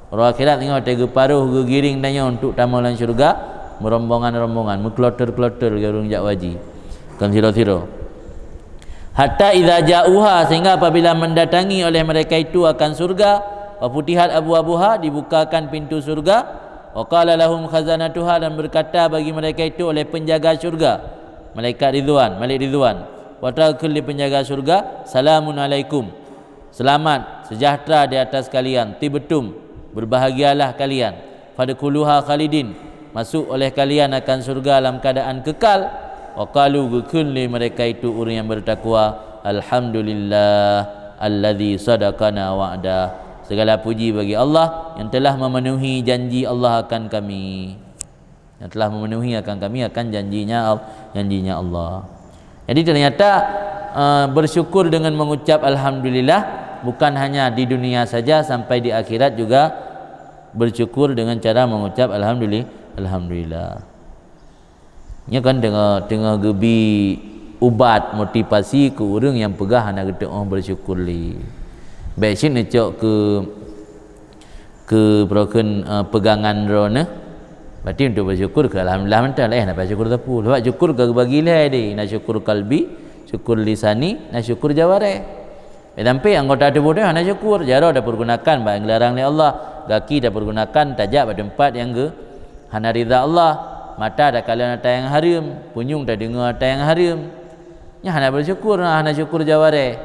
Uroe akhirat singoh watèe geuparoh, geugiring tanyoe untuk tamong lam syeuruga, berombongan-rombongan, meukloter-kloter lagèe ureueng jak haji. Kon sidroe-sidroe. Hatta idza ja'uha, sehingga apabila mendatangi oleh mereka itu akan surga, wa futihat abwabuha, dibukakan pintu surga, wa qala lahum khazanatuha, dan berkata bagi mereka itu oleh penjaga surga, malaikat Ridwan, Malik Ridwan, watèe geukheun lé penjaga surga, "Salamun alaikum." Selamat, sejahtera di atas kalian, tibtum, berbahagialah kalian. Fadkhuluha khalidin, masuk oleh kalian akan surga dalam keadaan kekal. Wa qalu, geukheun lé mereka itu ureueng nyang bertakwa, "Alhamdulillah alladzi sadaqana wa'da." Segala puji bagi Allah yang telah memenuhi janji Allah akan kami. Yang telah memenuhi akan kami akan janjinya Al-, janjinya Allah. Jadi ternyata, eh, bersyukur dengan mengucap alhamdulillah bukan hanya di dunia saja, sampai di akhirat juga bersyukur dengan cara mengucap alhamdulillah, alhamdulillah. Nyoe kan teungoh, teungoh geubi ubat motivasi keu ureueng nyang peugah hana geuteuoh bersyukur lé. Bèk cit neucok keu keu peurokon, eh, pegangan droeneuh, berarti untuk bersyukur keu alhamdulillah mantong, eh, na syukur teupeu. Sebab syukur ka geubagi lhèe deh, na syukur kalbi, syukur lisani, na syukur jawareh. Eh, sampai anggota tuboh teuh hana syukur, jaroe tapergunakan bak nyang geularang lé Allah, gaki tapergunakan tajak bak teumpat nyang geu-, hana ridha Allah, mata takalon ata nyang hareuem, punyueng tadeungoe ata nyang hareuem. Nyan hana bersyukur, hana syukur jawareh.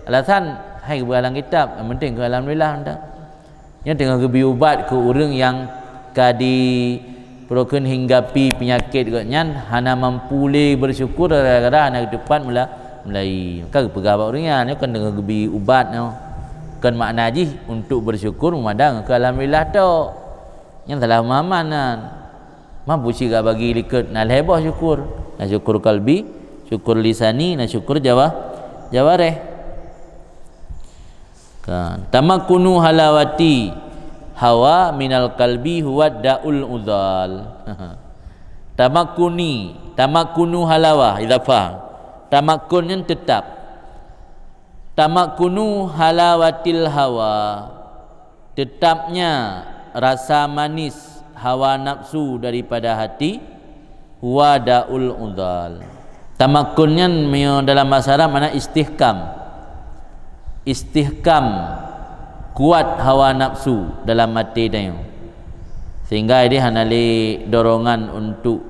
Alasan, hai geupeugah lam kitab, nyang penting keu alhamdulillah mantong. Nyan teungoh geubi ubat keu ureueng nyang ka di, peurokon hinggapi peunyakét gobnyan hana mampu lé bersyukur gara-gara hana geuteupat meula-, meulai. Ka geupeugah bak ureueng nyan, nyoe kan teungoh geubi ubat nyoe. Kon makna jih untuk bersyukur meumada ngon keu alhamdulillah tok. Nyan salah pemahaman nyan. Mampu cit ka bagi likot, na lhèe boh syukur. Na syukur kalbi, syukur lisani, na syukur jawa-, jawareh. Kan, tamakkunu halawati hawa minal kalbi huwa daul udhal. Tamakkuni, tamakkunu halawa, idhafah. Tamakkun nyan tetap. Tamakkunu halawatil hawa. Tetapnya rasa manis hawa nafsu daripada hati, huwa daul udhal. Tamakkun nyan meunyoe dalam bahasa Arab makna istihkam. Istihkam, kuat hawa nafsu dalam até tanyoe. Sehingga ideh hana lé dorongan untuk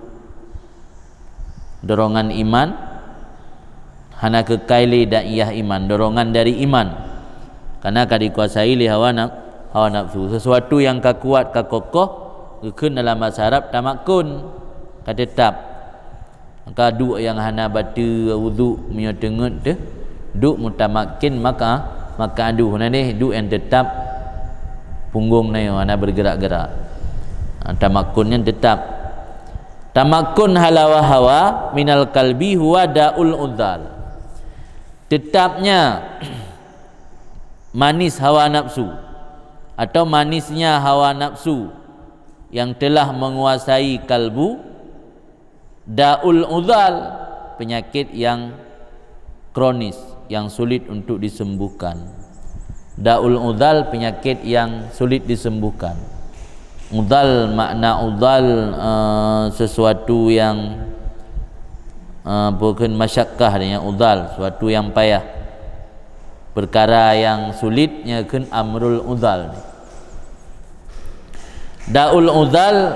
dorongan iman, hana keukai lé daiyah iman, dorongan dari iman. Karena ka dikuasai lé hawa naf-, hawa nafsu. Sesuatu yang ka kuat, ka kokoh, geukheun dalam bahasa Arab tamakkun, ka tetap. Maka duek nyang hana bateue wudhu meunyoe teungeut teuh, duek mutamakin maka, maka aduh na deh duek nyang tetap punggong na nyoe hana bergerak-gerak. Ha, tamakkun nyan tetap. Tamakkun halawa hawa minal kalbi huwa daul udhal. Tetapnya manis hawa nafsu atau manisnya hawa nafsu yang telah menguasai kalbu, daul udhal, penyakit yang kronis, yang sulit untuk disembuhkan. Daul udhal, penyakit yang sulit disembuhkan. Udhal, makna udhal, eh, sesuatu yang, eh, bukan masyakkah dia, udhal, sesuatu yang payah. Perkara yang sulit nyan kheun amrul udhal. Daul udhal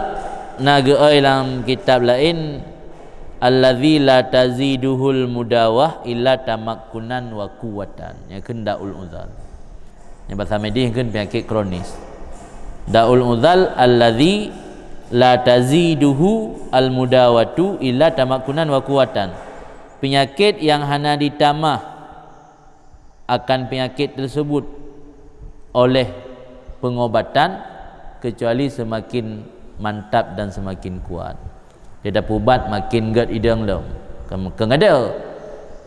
na geuoi lam kitab laén, "Allazi la taziduhul mudawah illa tamakkunan wa quwwatan." Nyan kheun daul udhal. Nyan bahasa medis kheun penyakit kronis. Daul udhal allazi la taziduhu al mudawatu illa tamakkunan wa quwwatan. Penyakit yang hana ditamah akan penyakit tersebut oleh pengobatan kecuali semakin mantap dan semakin kuat. Dia tapeuubat makin gét idong lom. Keu, keu ada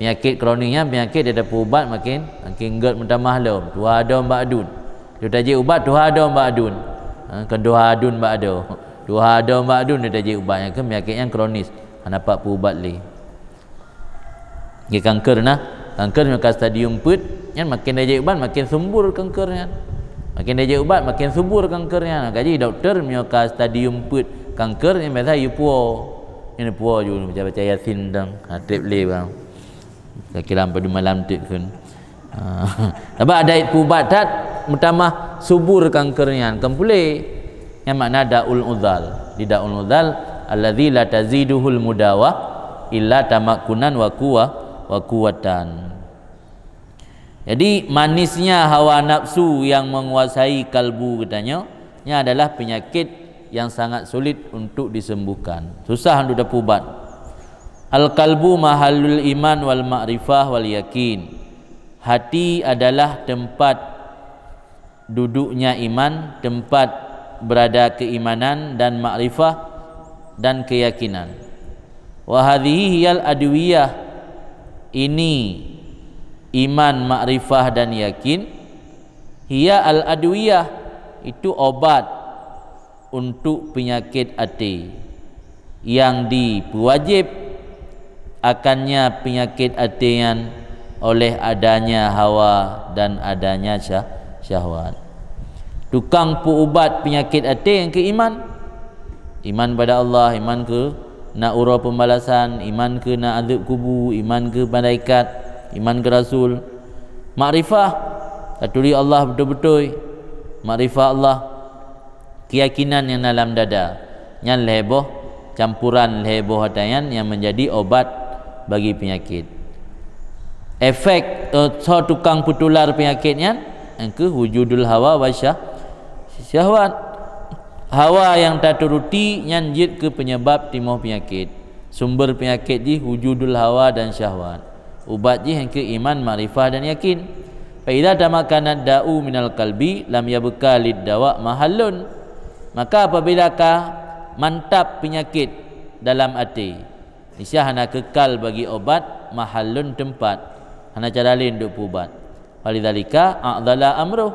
penyakit kronik nyan, penyakit dia tapeuubat makin, makin gét meutamah lom. Tuha dong bak adun. Dia tajép ubat tuha dong bak adun. Ha, kon tuha adun bak adon. Tuha dong bak adun dia tajép ubat. Nyan keu penyakit nyan kronis. Hana pat peuubat lé. Nggih, kanker na. Kanker nyang ka stadium peuet, Nyan makin tajak ubat, makin sumbur kanker nyan. Makin tajak ubat, makin sumbur kanker nyan. Jadi doktor meunyoe ka stadium peuet kanker, nyan biasa yue puwoe. Nyan puwoe ju baca-baca Yasin dang. Ha, treb lé bang. Kira-kira pada malam treb kan. Ha. Tapi ada peuubat that meutamah subur kanker nyan, kan pulih. Nyan makna daul uzal. Di daul uzal, allazi la taziduhul mudawah illa tamakkunan wa quwwah, wa quwwatan. Jadi, manisnya hawa nafsu yang menguasai kalbu geutanyoe, nya adalah penyakit yang sangat sulit untuk disembuhkan. Susah untuk dapeubat. Al-qalbu mahallul iman wal ma'rifah wal yakin. Hati adalah tempat duduknya iman, tempat berada keimanan dan makrifah dan keyakinan. Wa hadhihi hiyal adwiyah, ini iman, makrifah dan yakin, hiya al adwiyah, itu obat untuk penyakit até yang dipeuwajib akannya penyakit até nyan oleh adanya hawa dan adanya syah-, syahwat. Tukang peuubat penyakit até nyang keu iman. Iman pada Allah, iman keu na uroe pembalasan, iman keu na azab kubu, iman keu malaikat, iman keu rasul. Makrifah, taturi Allah beutôi-beutôi. Makrifah Allah. Keyakinan nyang dalam dada, nyan lhée boh, campuran lhée boh ata nyan nyang menjadi obat bagi penyakit. Efek, eh, soe tukang peutular penyakit nyan, nyang kheueh wujudul hawa wa syah-, syahwat. Hawa nyang taturuti nyan jeuet keu penyebab timoh penyakit. Sumber penyakit jih wujudul hawa dan syahwat. Ubat jih nyang kheueh iman, makrifah dan yakin. Fa idza tamakkanad da'u minal qalbi lam yabqa lid dawa mahallun. Maka apabila ka mantap penyakit dalam até, niscaya hana kekal bagi obat mahallun, tempat, hana cara laén untuk peuubat. Falidzalika a'dhala amruh.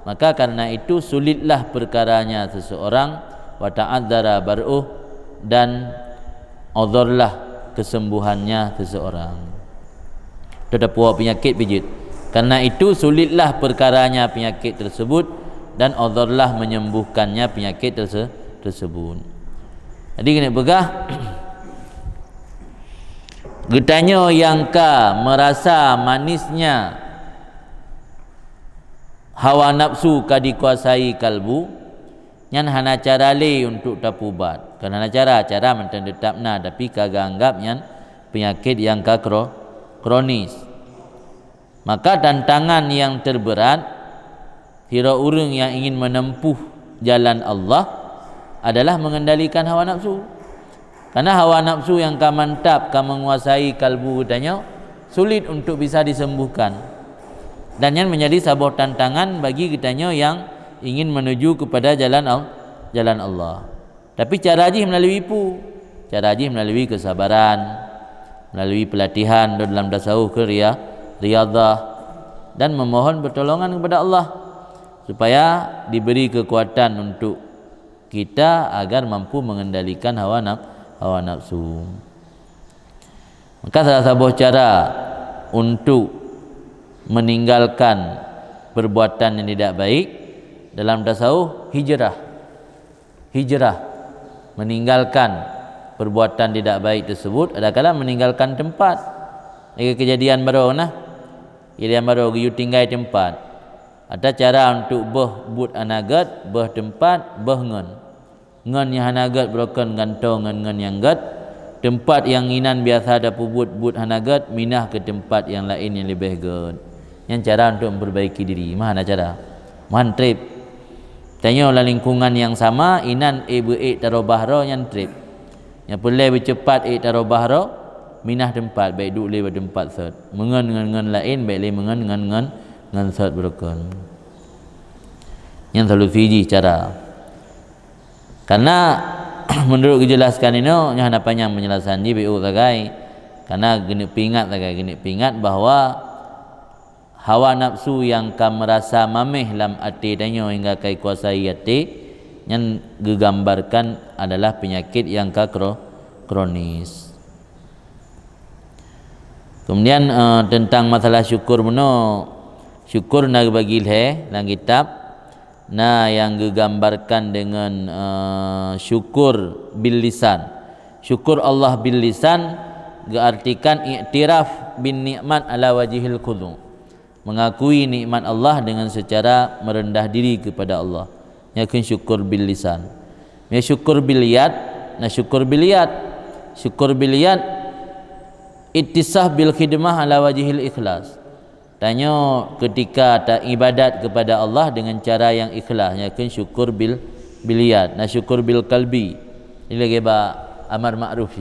Maka karena itu sulitlah perkaranya seseorang, wa ta'adzara bar'uh, dan uzurlah kesembuhannya seseorang. Teudapuwa penyakit bijit. Karena itu sulitlah perkaranya penyakit tersebut dan uzurlah menyembuhkannya penyakit terse-, tersebut. Jadi keuneuk peugah, geutanyoe nyang ka merasa manisnya hawa nafsu ka dikuasai kalbu, nyan hana cara lé untuk tapeuubat. Kon hana cara, cara mantong teutap na, tapi ka geuanggab nyan penyakit nyang ka kro-, kronis. Maka tantangan nyang terberat sidroe ureuëng nyang ingin menempuh jalan Allah adalah mengendalikan hawa nafsu. Karena hawa nafsu nyang ka mantap, ka menguasai kalbu geutanyoe, sulit untuk bisa disembuhkan. Dan nyan menjadi saboh tantangan bagi geutanyoe nyang ingin menuju kepada jalan Al-, jalan Allah. Tapi cara jih melalui peue? Cara jih melalui kesabaran, melalui pelatihan dalam tasawuf keu ria-, riyadhah, dan memohon pertolongan kepada Allah supaya diberi kekuatan untuk kita agar mampu mengendalikan hawa naf-, hawa nafsu. Maka salah saboh cara untuk meninggalkan perbuatan yang tidak baik dalam tasawuf, hijrah. Hijrah, meninggalkan perbuatan tidak baik tersebut, adakala meninggalkan tempat. Lagée kejadian baroe nah. Kejadian baroe geuyue tinggai tempat. Ada cara untuk boh buet hana gét, boh tempat, boh ngon. Ngon nyang hana gét beurokon gantoe ngon ngon nyang gét. Tempat nyang inan biasa tapeubuet buet hana gét, minah keu tempat nyang laén nyang leubeh gét. Nyan cara untuk memperbaiki diri. Meuhana cara. Meuhan treb. Tanyoe lam lingkungan nyang sama, inan ék beu ék taroe bahroe nyan treb. Nyang peureulée beuceupat ék taroe bahroe, minah tempat, bék duek lé bak tempat sot. Meungon ngon ngon laén, bék lé meungon ngon ngon ngon sot beurokon. Nyan solusi jih cara. Karena menurut geujelaskan inoe, nyoe hana panyang penjelasan jih, bék sagai. Karena geuneuk peuingat sagai, geuneuk peuingat bahwa hawa nafsu nyang ka meurasa maméh lam até tanyoe hingga ka ikuasai até, nyan geugambarkan adalah penyakit nyang ka kro-, kronis. Kemudian, eh, tentang masalah syukur bunoe, Syukur na geubagi lhèe lam kitab, na nyang geugambarkan deungon, eh, syukur bil lisan. Syukur Allah bil lisan geuartikan iktiraf bin nikmat ala wajhil khudu'. Mengakui nikmat Allah dengan secara merendah diri kepada Allah. Nyan kheun syukur bil lisan. Nyan syukur bil yad, na syukur bil yad. Syukur bil yad, ittisaf bil khidmah ala wajhil ikhlas. Tanyoe ketika ta ibadat kepada Allah dengan cara yang ikhlas, nyan kheun syukur bil, bil yad, na syukur bil qalbi. Jadi lagèe bak amar ma'ruf.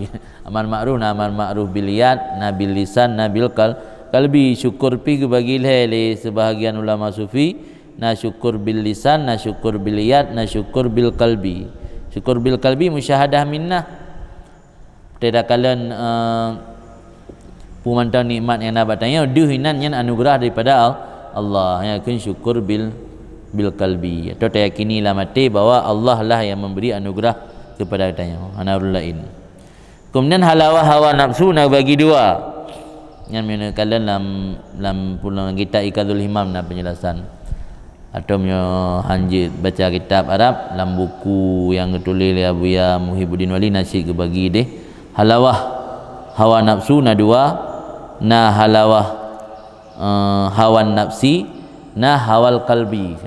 Amar ma'ruf, na amar ma'ruf bil yad, na bil lisan, na bil qal-, qalbi. Syukur pih geubagi lhèe lé sebahagian ulama sufi, na syukur bil lisan, na syukur bil yad, na syukur bil qalbi. Syukur bil qalbi musyahadah minnah. Teudakalon, eh, peumantong nikmat nyang na bak tanyoe, deuh inan nyan anugerah daripada Al-, Allah. Nyan kheun syukur bil, bil qalbi. Atau tayakini lam até bahwa Allah lah yang memberi anugerah kepada tanyoe, hana ureueng laén. Kemudian halawah hawa nafsu na bagi dua. Nyan meunyoe kalon lam, lam pulang kitab Iqazul Himam na penjelasan. Atau meunyoe hanjeuet baca kitab Arab, lam buku nyang geutuléh lé Abuya Muhibuddin Wali na cit geubagi deh. Halawah hawa nafsu na dua, na halawah, eh, hawan nafsi, na hawal kalbi.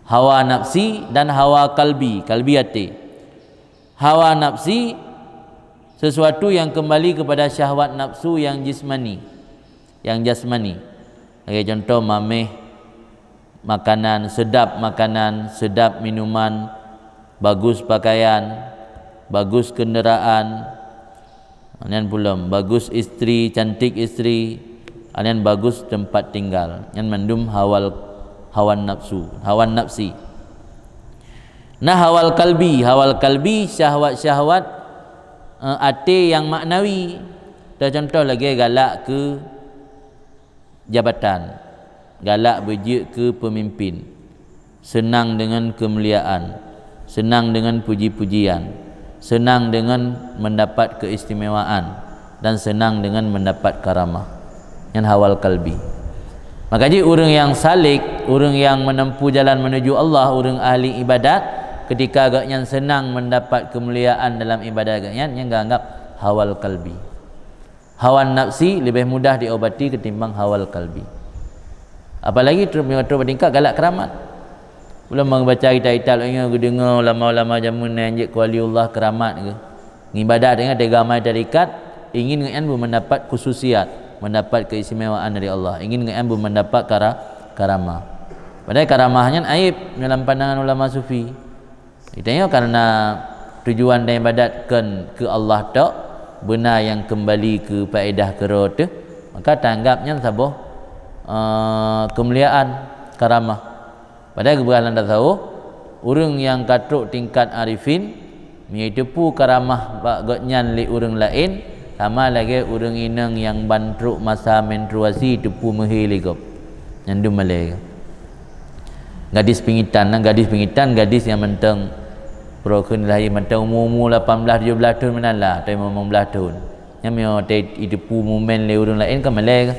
Hawa nafsi dan hawa kalbi, kalbi até. Hawa nafsi, sesuatu yang kembali kepada syahwat nafsu yang jismani, yang jasmani. Lagèe contoh, mamèh makanan, seudap makanan, seudap minuman, bagus pakaian, bagus kenderaan, nyan pulang, bagus istri, cantik istri, nyan bagus tempat tinggal. Nyan mandum hawal, hawan nafsu, hawan nafsi. Na hawal kalbi, hawal kalbi syahwat-syahwat, eh, até nyang maknawi. Teucontoh lagèe galak keu jabatan, galak beujeuet keu peumimpin, seunang deungon keumuliaan, seunang deungon puji-pujian, seunang deungon mendapat keistimewaan, dan seunang deungon mendapat karamah. Nyan hawal kalbi. Maka jih ureueng nyang salik, ureueng nyang menempuh jalan menuju Allah, ureueng ahli ibadat, ketika gobnyan seunang mendapat keumuliaan dalam ibadat gobnyan, nyan geuanggap hawal kalbi. Hawan nafsi leubeh mudah diobati ketimbang hawal kalbi. Apalagi trok, trok bak tingkat galak keuramat. Ulôn meunyoe baca kitab-kitab lagèe nyoe, geudeungoe ulama-ulama jameun nyan jeuet keu waliullah keuramat geuh. Ngibadat deungon teuga mai tarekat, ingin gobnyan beumeundapat khususiat, meundapat keistimewaan dari Allah. Ingin gobnyan beumeundapat kara-, karamah. Padahai karamah nyan aéb nyoe lam pandangan ulama sufi. Geutanyoe kareuna tujuan dan ibadat kon keu Allah tok, beuna nyang keumbali keu paedah keudroe teuh, maka taanggab nyan saboh, eh, keumuliaan, karamah. Padahai geupeugah lam tasawuf, ureueng nyang ka trok tingkat arifin, meunyoe jiteupeue karamah bak gobnyan lé ureueng laén, sama lagèe ureueng inong nyang ban trok masa menstruasi jiteupeue meuhé lé gob. Nyan dum malèe. Gadis pingitan, nah, gadis pingitan, gadis nyang mantong, peue kheun, lahé mantong umu-umu lapan blaih tujoh blaih thon meunan lah, atau limong blaih thon. Nyan meunyoe watèe jiteupeue mumen lé ureueng laén kan malèe kan.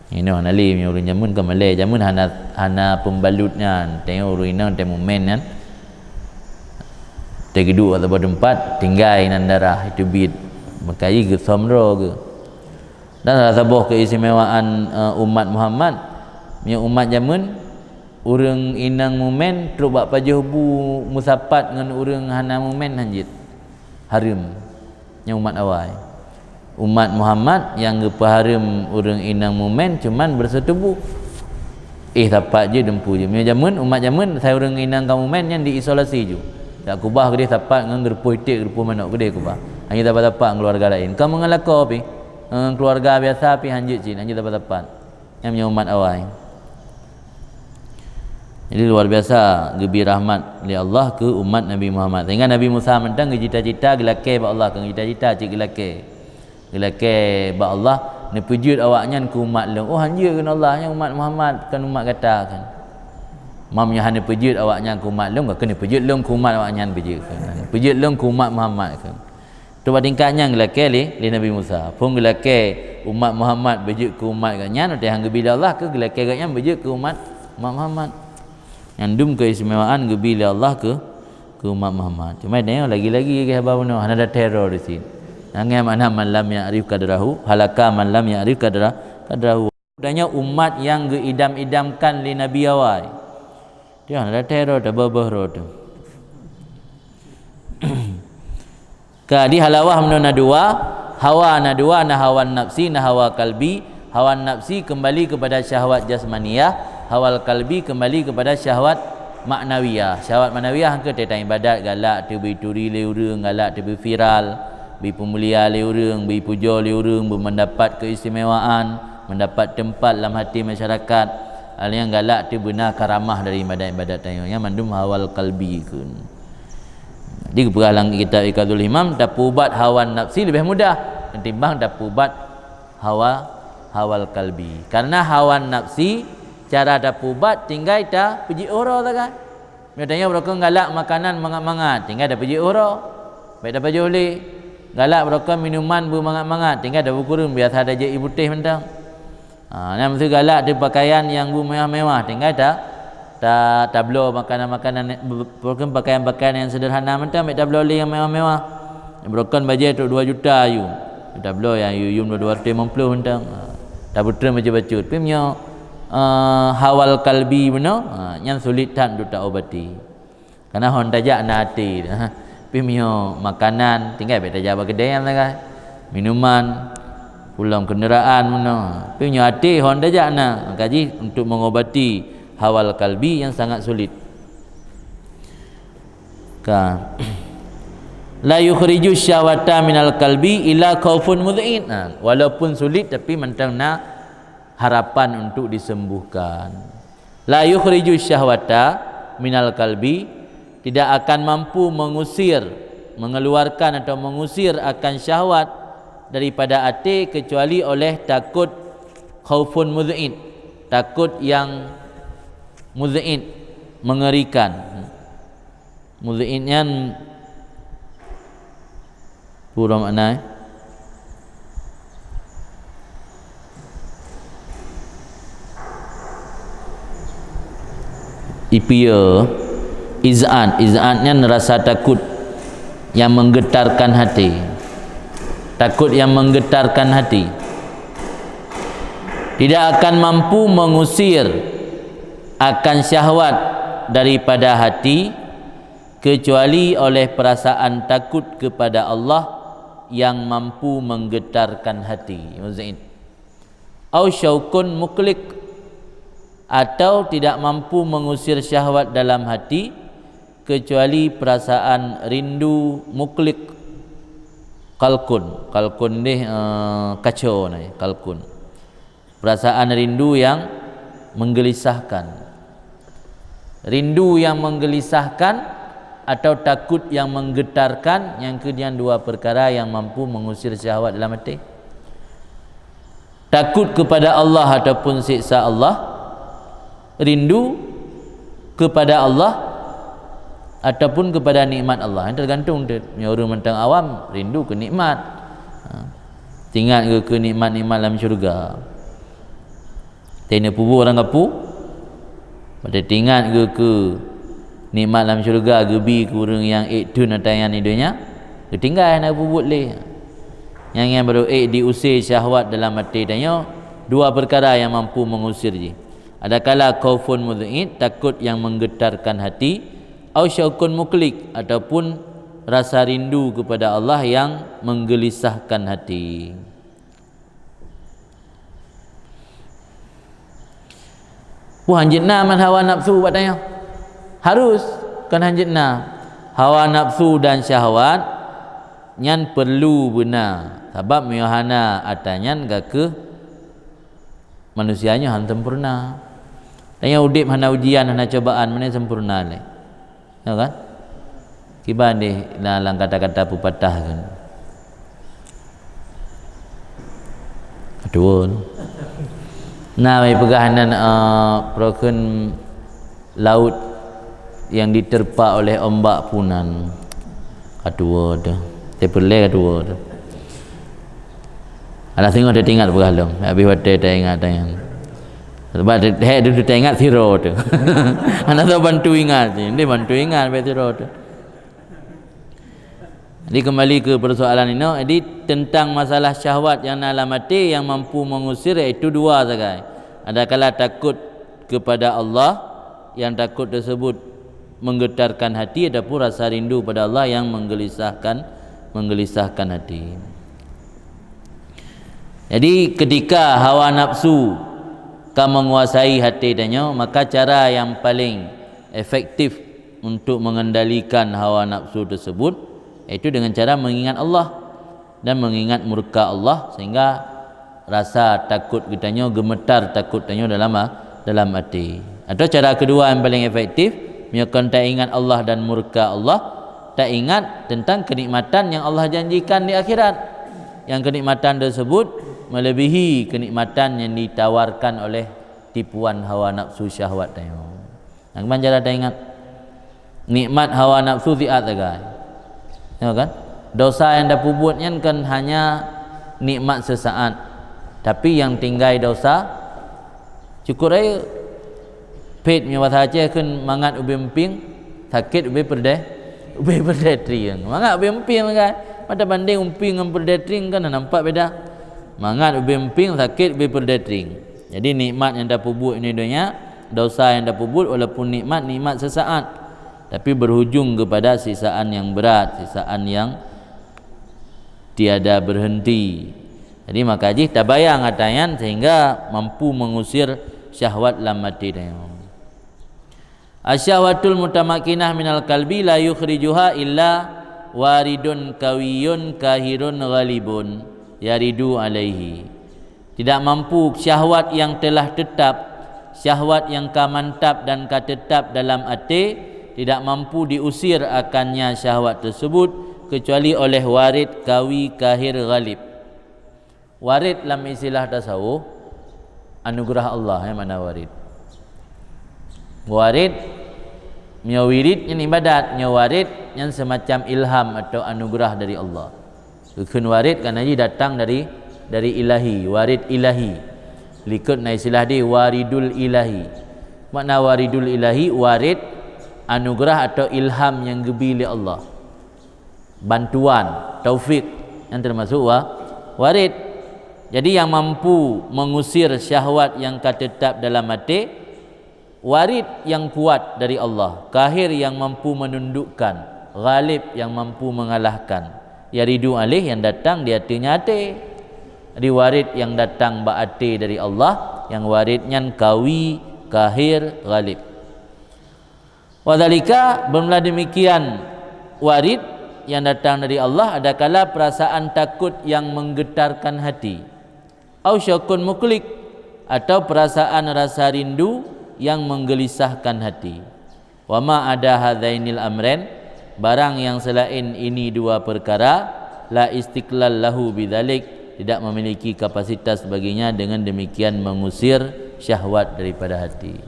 Inoe hana lé meunyoe ureueng jameun kan malèe. Jameun hana, hana peumbalut nyan. Tanyoe ureueng inong watèe mumen nyan, watèe geuduek bak saboh teumpat, tinggai nan darah jiteubiet. Meukayi geusöm droe geuh. Dan salah saboh keistimewaan, eh, umat Muhammad, meunyoe umat jameun, ureueng inong mumen trok bak pajoh bu meusapat ngon ureueng hana mumen hanjeuet. Hareuem. Nyan umat awai. Umat Muhammad nyang geupeuhareuem ureueng inong mumen cuman bersatu bu. Éh sapat jeuet, dumpeue jeuet. Meunyoe jameun, umat jameun, asai ureueng inong ka mumen nyan diisolasi ju. Jak kubah keudeh sapat ngon geurupoh iték, geurupoh manok keudeh kubah. Hanjeuet sapat-sapat ngon keuluwarga laén. Ka meungon lakoe pih, ngon keuluwarga biasa pih hanjeuet cit, hanjeuet sapat-sapat. Nyan meunyoe umat awai. Jadi luar biasa geubi rahmat lé Allah keu umat Nabi Muhammad. Sehingga Nabi Musa mantong geucita-cita geulakèe bak Allah, kon geucita-cita cit geulakèe. Geulakèe bak Allah, neupeujeuet awaknyan keu umat lôn. Oh, hanjeuet kheun Allah, nyan umat Muhammad, kon umat gata kan. Meunyoe hana neupeujeuet awaknyan keu umat lôn, kon neupeujeuet lôn keu umat awaknyan peujeuet kan. Peujeuet lôn keu umat Muhammad kan. Trok bak tingkat nyan geulakèe lé, lé Nabi Musa. Phon geulakèe Umat Muhammad beujeuet keu umat gobnyan, watée han geubi lé Allah keu geulakée gobnyan beujeuet keu umat, umat Muhammad. Nyan dum keistimewaan geubi lé Allah keu, keu umat Muhammad. Cuma nyoe lagi-lagi lagée haba bunoe hana ada teror di sini. Nyan makna man lam ya'rif qadrahu, halaka man lam ya'rif qadra, qadrahu. Tanyoe umat nyang geuidam-idamkan lé Nabi awai. Dia hana ada teror, tabeuh-beuh roh tu. Ka di halawah meunan na dua, hawa na dua, na hawan nafsi, na hawa kalbi. Hawan nafsi kembali kepada syahwat jasmaniyah, hawal kalbi kembali kepada syahwat maknawiyah. Syahwat maknawiyah ke teuh ibadat, galak teuh beu turi lé ureuëng, galak teuh beu viral, beu peumulia lé ureuëng, beu pujoe lé ureuëng, beu mendapat keistimewaan, mendapat tempat lam hati masyarakat. Hal nyang galak teuh beuna karamah dari ibadat-ibadat tanyoe. Nyan mandum hawal kalbi kheun. Jadi geupeugah lam kitab Iqazul Himam, tapeuubat hawa nafsi leubeh mudah ketimbang tapeuubat hawa, hawal kalbi. Karena hawa nafsi cara tapeuubat tinggai tapeujeuet uroe sagai. Misalnya beurokon galak makanan mangat-mangat, tinggai tapeujeuet uroe. Baik tapajoh lé. Galak beurokon minuman beu mangat-mangat, tinggai tapeukureueng biasa tajeuet ié putéh mantong. Ha, nyan meuseugalak di pakaian nyang beu mewah-mewah, tinggai ta, ta, tabloe makanan-makanan, be-, be-, pakaian-pakaian nyang sederhana mantong, mek tabloe lé nyang mewah-mewah. Beurokon bajée trok dua juta yu, tabloe nyang yu-, yum dua ratus lima puluh mantong. Ha, tabeutrön bacut-bacut. Tapi meunyoe, eh, hawal kalbi bunoe, ha, nyan sulit that untuk taobati. Karena hon tajak na até. Tapi meunyoe makanan, tinggai baik tajak bak keudè nyan sagai. Minuman, pulang kenderaan meunoe. Tapi meunyoe até hon tajak na, maka jih untuk mengobati hawal kalbi yang sangat sulit. Ka. La yukhriju syahwata minal kalbi illa khaufun mudhin. Nah, walaupun sulit tapi mantong na harapan untuk disembuhkan. La yukhriju syahwata minal kalbi, tidak akan mampu mengusir, mengeluarkan atau mengusir akan syahwat daripada até kecuali oleh takut khaufun mudhin, takut yang mudhin, mengerikan. Mudhin nyan peue makna, eh? Ipieu, iz'an, iz'an nyan rasa takut yang menggetarkan hati. Takut yang menggetarkan hati. Tidak akan mampu mengusir akan syahwat daripada hati kecuali oleh perasaan takut kepada Allah yang mampu menggetarkan hati. Muz'in. Au syauqun muqliq, atau tidak mampu mengusir syahwat dalam hati kecuali perasaan rindu muqliq. Qalqun, qalqun deh, eh, kaco nai, qalqun. Perasaan rindu yang menggelisahkan. Rindu yang menggelisahkan atau takut yang menggetarkan, nyang keudeh nyan dua perkara yang mampu mengusir syahwat dalam até. Takut kepada Allah ataupun siksa Allah, rindu kepada Allah ataupun kepada nikmat Allah. Ini tergantung tu. Nyoe ureuëng mantong awam rindu keu nikmat. Ha. Teuingat geuh keu nikmat-nikmat lam syurga. Teuingat peubuet ureuëng kapu. Pada teuingat geuh keu nikmat lam syurga geubi keu ureuëng nyang ék theun ata nyan di donya. Geutinggai hana peubuet lé. Nyang, nyang baru ék diusé syahwat dalam até tanyoe, dua perkara yang mampu mengusir jih. Adakala khaufun mudhin, takut yang menggetarkan hati, au syauqun muqliq, ataupun rasa rindu kepada Allah yang menggelisahkan hati. Peue han jeuet na man hawa nafsu bak tanyoe? Harus, kon han jeuet na. Hawa nafsu dan syahwat nyan perlu beuna, sabab meunyoe hana ata nyan geukeue manusia nyoe han sempurna. Tanyoe udeb hana ujian, hana cobaan, meunan sempurna lé. Ya kan? Kiban deh na lam kata-kata pepatah kan. Aduh. Nah, mai peugah nan, eh, peurokon laut yang diterpa oleh ombak punan. Katua tu. Tepele katua tu. Alah singoh teuingat peugah lom, habéh watèe teuingat, teuingat. Sebab teuingat tu, teuingat sidroe tu. Hana soe bantu ingat, dia bantu ingat habéh sidroe tu. Jadi kembali ke persoalan inoe, jadi tentang masalah syahwat nyang na lam até nyang mampu mengusir, yaitu dua sagai. Adakala takut kepada Allah, yang takut tersebut menggetarkan hati, ataupun rasa rindu pada Allah yang menggelisahkan, menggelisahkan hati. Jadi ketika hawa nafsu ka menguasai hati tanyoe, maka cara yang paling efektif untuk mengendalikan hawa nafsu tersebut, yaitu dengan cara mengingat Allah dan mengingat murka Allah, sehingga rasa takut geutanyoe, gemetar takut tanyoe dalam, dalam até. Atau cara kedua yang paling efektif, meunyoe kon taingat Allah dan murka Allah, taingat tentang kenikmatan yang Allah janjikan di akhirat. Yang kenikmatan tersebut melebihi kenikmatan yang ditawarkan oleh tipuan hawa nafsu syahwat tanyoe. Nyang keubah cara taingat, nikmat hawa nafsu siat sagai. Ya kan? Dosa nyang tapeubuet nyan kan hanya nikmat sesaat. Tapi nyang tinggai dosa, syukur aja. Pet meunyoe basa Aceh kheun mangat ubé emping, sakét ubé peureudèe, ubé peureudèe trieng. Mangat ubé emping sagai. Mata banding emping ngon peureudèe trieng kan nampak beda. Mangat ubé emping, sakét ubé peureudèe trieng. Jadi nikmat nyang tapeubuet ini donya, dosa nyang tapeubuet walaupun nikmat, nikmat sesaat, tapi berujung kepada siksaan yang berat, siksaan yang tiada berhenti. Jadi maka jih tabayang ata nyan sehingga mampu mengusir syahwat lam até tanyoe. Asyahwatul mutamakkinah minal qalbi la yukhrijuha illa waridun qawiyun qahirun ghalibun yaridu alaihi. Tidak mampu syahwat yang telah tetap, syahwat yang ka mantap dan ka tetap dalam até, tidak mampu diusir akannya syahwat tersebut kecuali oleh warid qawi qahir ghalib. Warid lam istilah tasawuf, anugerah Allah, ya, makna warid. Warid, nyoe wirid nyan ibadat, nyoe warid nyan semacam ilham atau anugerah dari Allah. Geukheun warid karena jih datang dari, dari ilahi, warid ilahi. Likot na istilah di waridul ilahi. Makna waridul ilahi, warid, anugerah atau ilham nyang geubi lé Allah. Bantuan, taufik, yang termasuk wa-, warid. Jadi yang mampu mengusir syahwat yang ka tetap dalam até, warid yang kuat dari Allah, qahir yang mampu menundukkan, ghalib yang mampu mengalahkan. Yaridu alaih yang datang di até nyan até. Jadi warid yang datang bak até dari Allah, yang warid nyan qawi, qahir, ghalib. Wadzalika, bermula demikian, warid yang datang dari Allah adakala perasaan takut yang menggetarkan hati, au syauqun muqliq, atau perasaan rasa rindu yang menggelisahkan hati. Wa ma ada hadzainil amrain, barang yang selain ini dua perkara, la istiqlal lahu bidzalik, tidak memiliki kapasitas baginya dengan demikian mengusir syahwat daripada hati.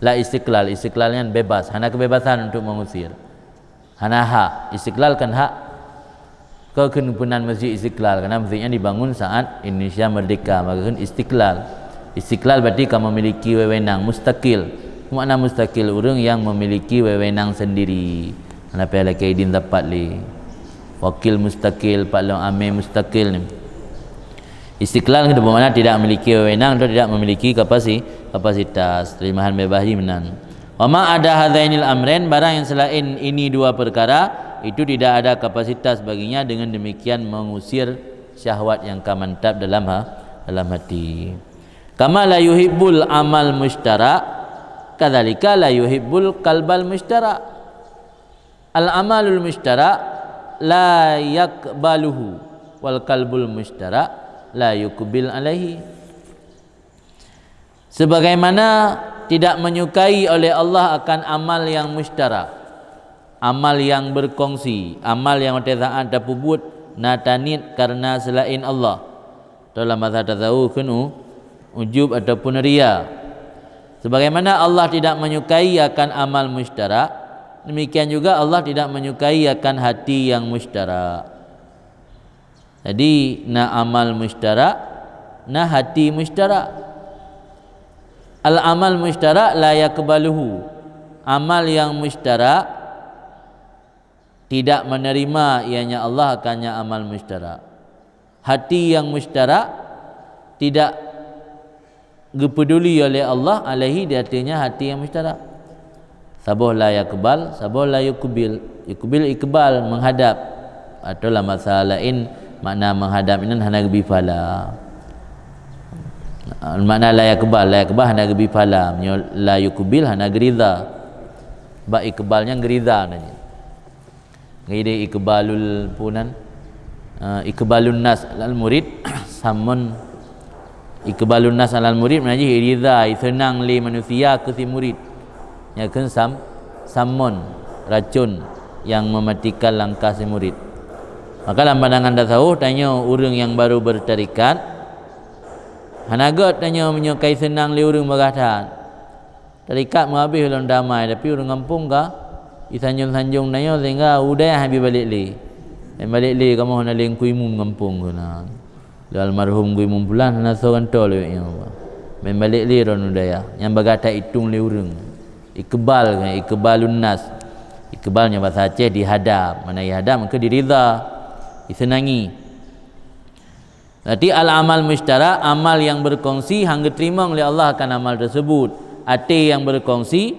La istiqlal, istiqlal nyan bebas, hana kebebasan untuk mengusir. Hana hak, istiqlal kan hak. Keu kheun peunan Masjid Istiqlal, karena masjid nyan dibangun saat Indonesia merdeka, maka kheun istiqlal. Istiqlal berarti ka memiliki wewenang, mustaqil. Makna mustaqil, ureuëng yang memiliki wewenang sendiri. Hana payah lakée idin sapat lé. Wakil mustaqil, Pak Long Amé mustaqil ni. Istiqlal itu bermakna tidak memiliki wewenang atau tidak memiliki kapasi-, kapasitas. Terjemahan bebas jih meunan. Wa ma ada hadzainil amrain, barang yang selain ini dua perkara, itu tidak ada kapasitas baginya dengan demikian mengusir syahwat yang ka mantap dalam ha-, dalam hati. Kama la yuhibbul amal mushtara, kadzalika la yuhibbul qalbal mushtara. Al amalul mushtara la yaqbaluhu, wal qalbul mushtara la yuqbil alaihi. Sebagaimana tidak menyukai oleh Allah akan amal yang mushtara, amal yang berkongsi, amal yang watée saát tapeubuet na taniet karena selain Allah. Atau lam bahasa tasawuf kheun u-, ujub ataupun ria. Sebagaimana Allah tidak menyukai akan amal mushtara, demikian juga Allah tidak menyukai akan hati yang mushtara. Jadi na amal musytarak, na hati musytarak. Al-amal musytarak la yaqbaluhu. Amal yang musytarak tidak menerima ianya Allah akannya amal musytarak. Hati yang musytarak tidak geupeduli oleh Allah alaihi, di atasnya hati yang musytarak. Saboh la yaqbal, saboh la yuqbil. Yuqbil iqbal, menghadap. Atau lam bahasa lain makna menghadap inan hana geubi pahala. Makna la yaqbal, la yaqbal hana geubi pahala. Meunyoe la yuqbil hana geuriza. Bak iqbal nyan geuriza nanya. Jadi iqbalul punan, eh, iqbalun nas alal murid, samon iqbalun nas alal murid, meunajih iriza, iseunang lé manusia keu si murid. Nyan kheun sam-, samon, racun yang mematikan langkah si murid. Maka lam pandangan tasawuf, tanyoe ureuëng nyang baru bertarikat, hana gét tanyoe meunyoe kai seunang lé ureuëng bagah that. Tarikat meuhabéh lom damai, tapi ureuëng gampông ka isanjong-sanjong tanyoe sehingga udayah bi balek lé. Dan balek lé kamoe hana lé Teungku Imum gampông keunan. Lé almarhum Teungku Imum pulan hana soe gantoe lé nyoe. Men balek lé droen udayah. Nyang bagah that itong lé ureuëng. Iqbal kan, iqbalun nas. Iqbal nyoe bahasa Aceh dihadap. Mana ihadap maka diriza. Iseunangi. Berarti al-amal musytarak, amal yang berkongsi, hana geuteurimong lé Allah akan amal tersebut. Até yang berkongsi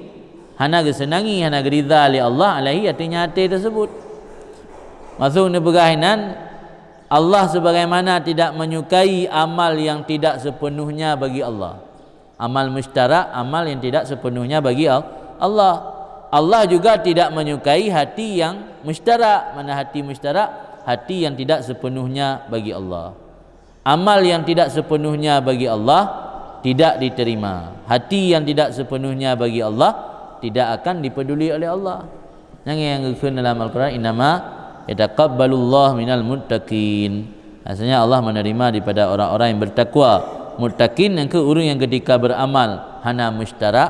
hana geuseunangi, hana geuriza lé Allah alaihi, artinya até tersebut. Maksud neupeugah inan, Allah sebagaimana tidak menyukai amal yang tidak sepenuhnya bagi Allah. Amal musytarak, amal yang tidak sepenuhnya bagi Al-, Allah. Allah juga tidak menyukai hati yang musytarak. Mana hati musytarak? Hati yang tidak sepenuhnya bagi Allah. Amal yang tidak sepenuhnya bagi Allah tidak diterima. Hati yang tidak sepenuhnya bagi Allah tidak akan dipeduli oleh Allah. Nyang, nyang geukheun dalam Al-Quran, "Innama yataqabbalullahu minal muttaqin." Maksudnya Allah menerima daripada orang-orang yang bertakwa. Muttaqin nyang keu ureuëng yang ketika beramal hana musytarak,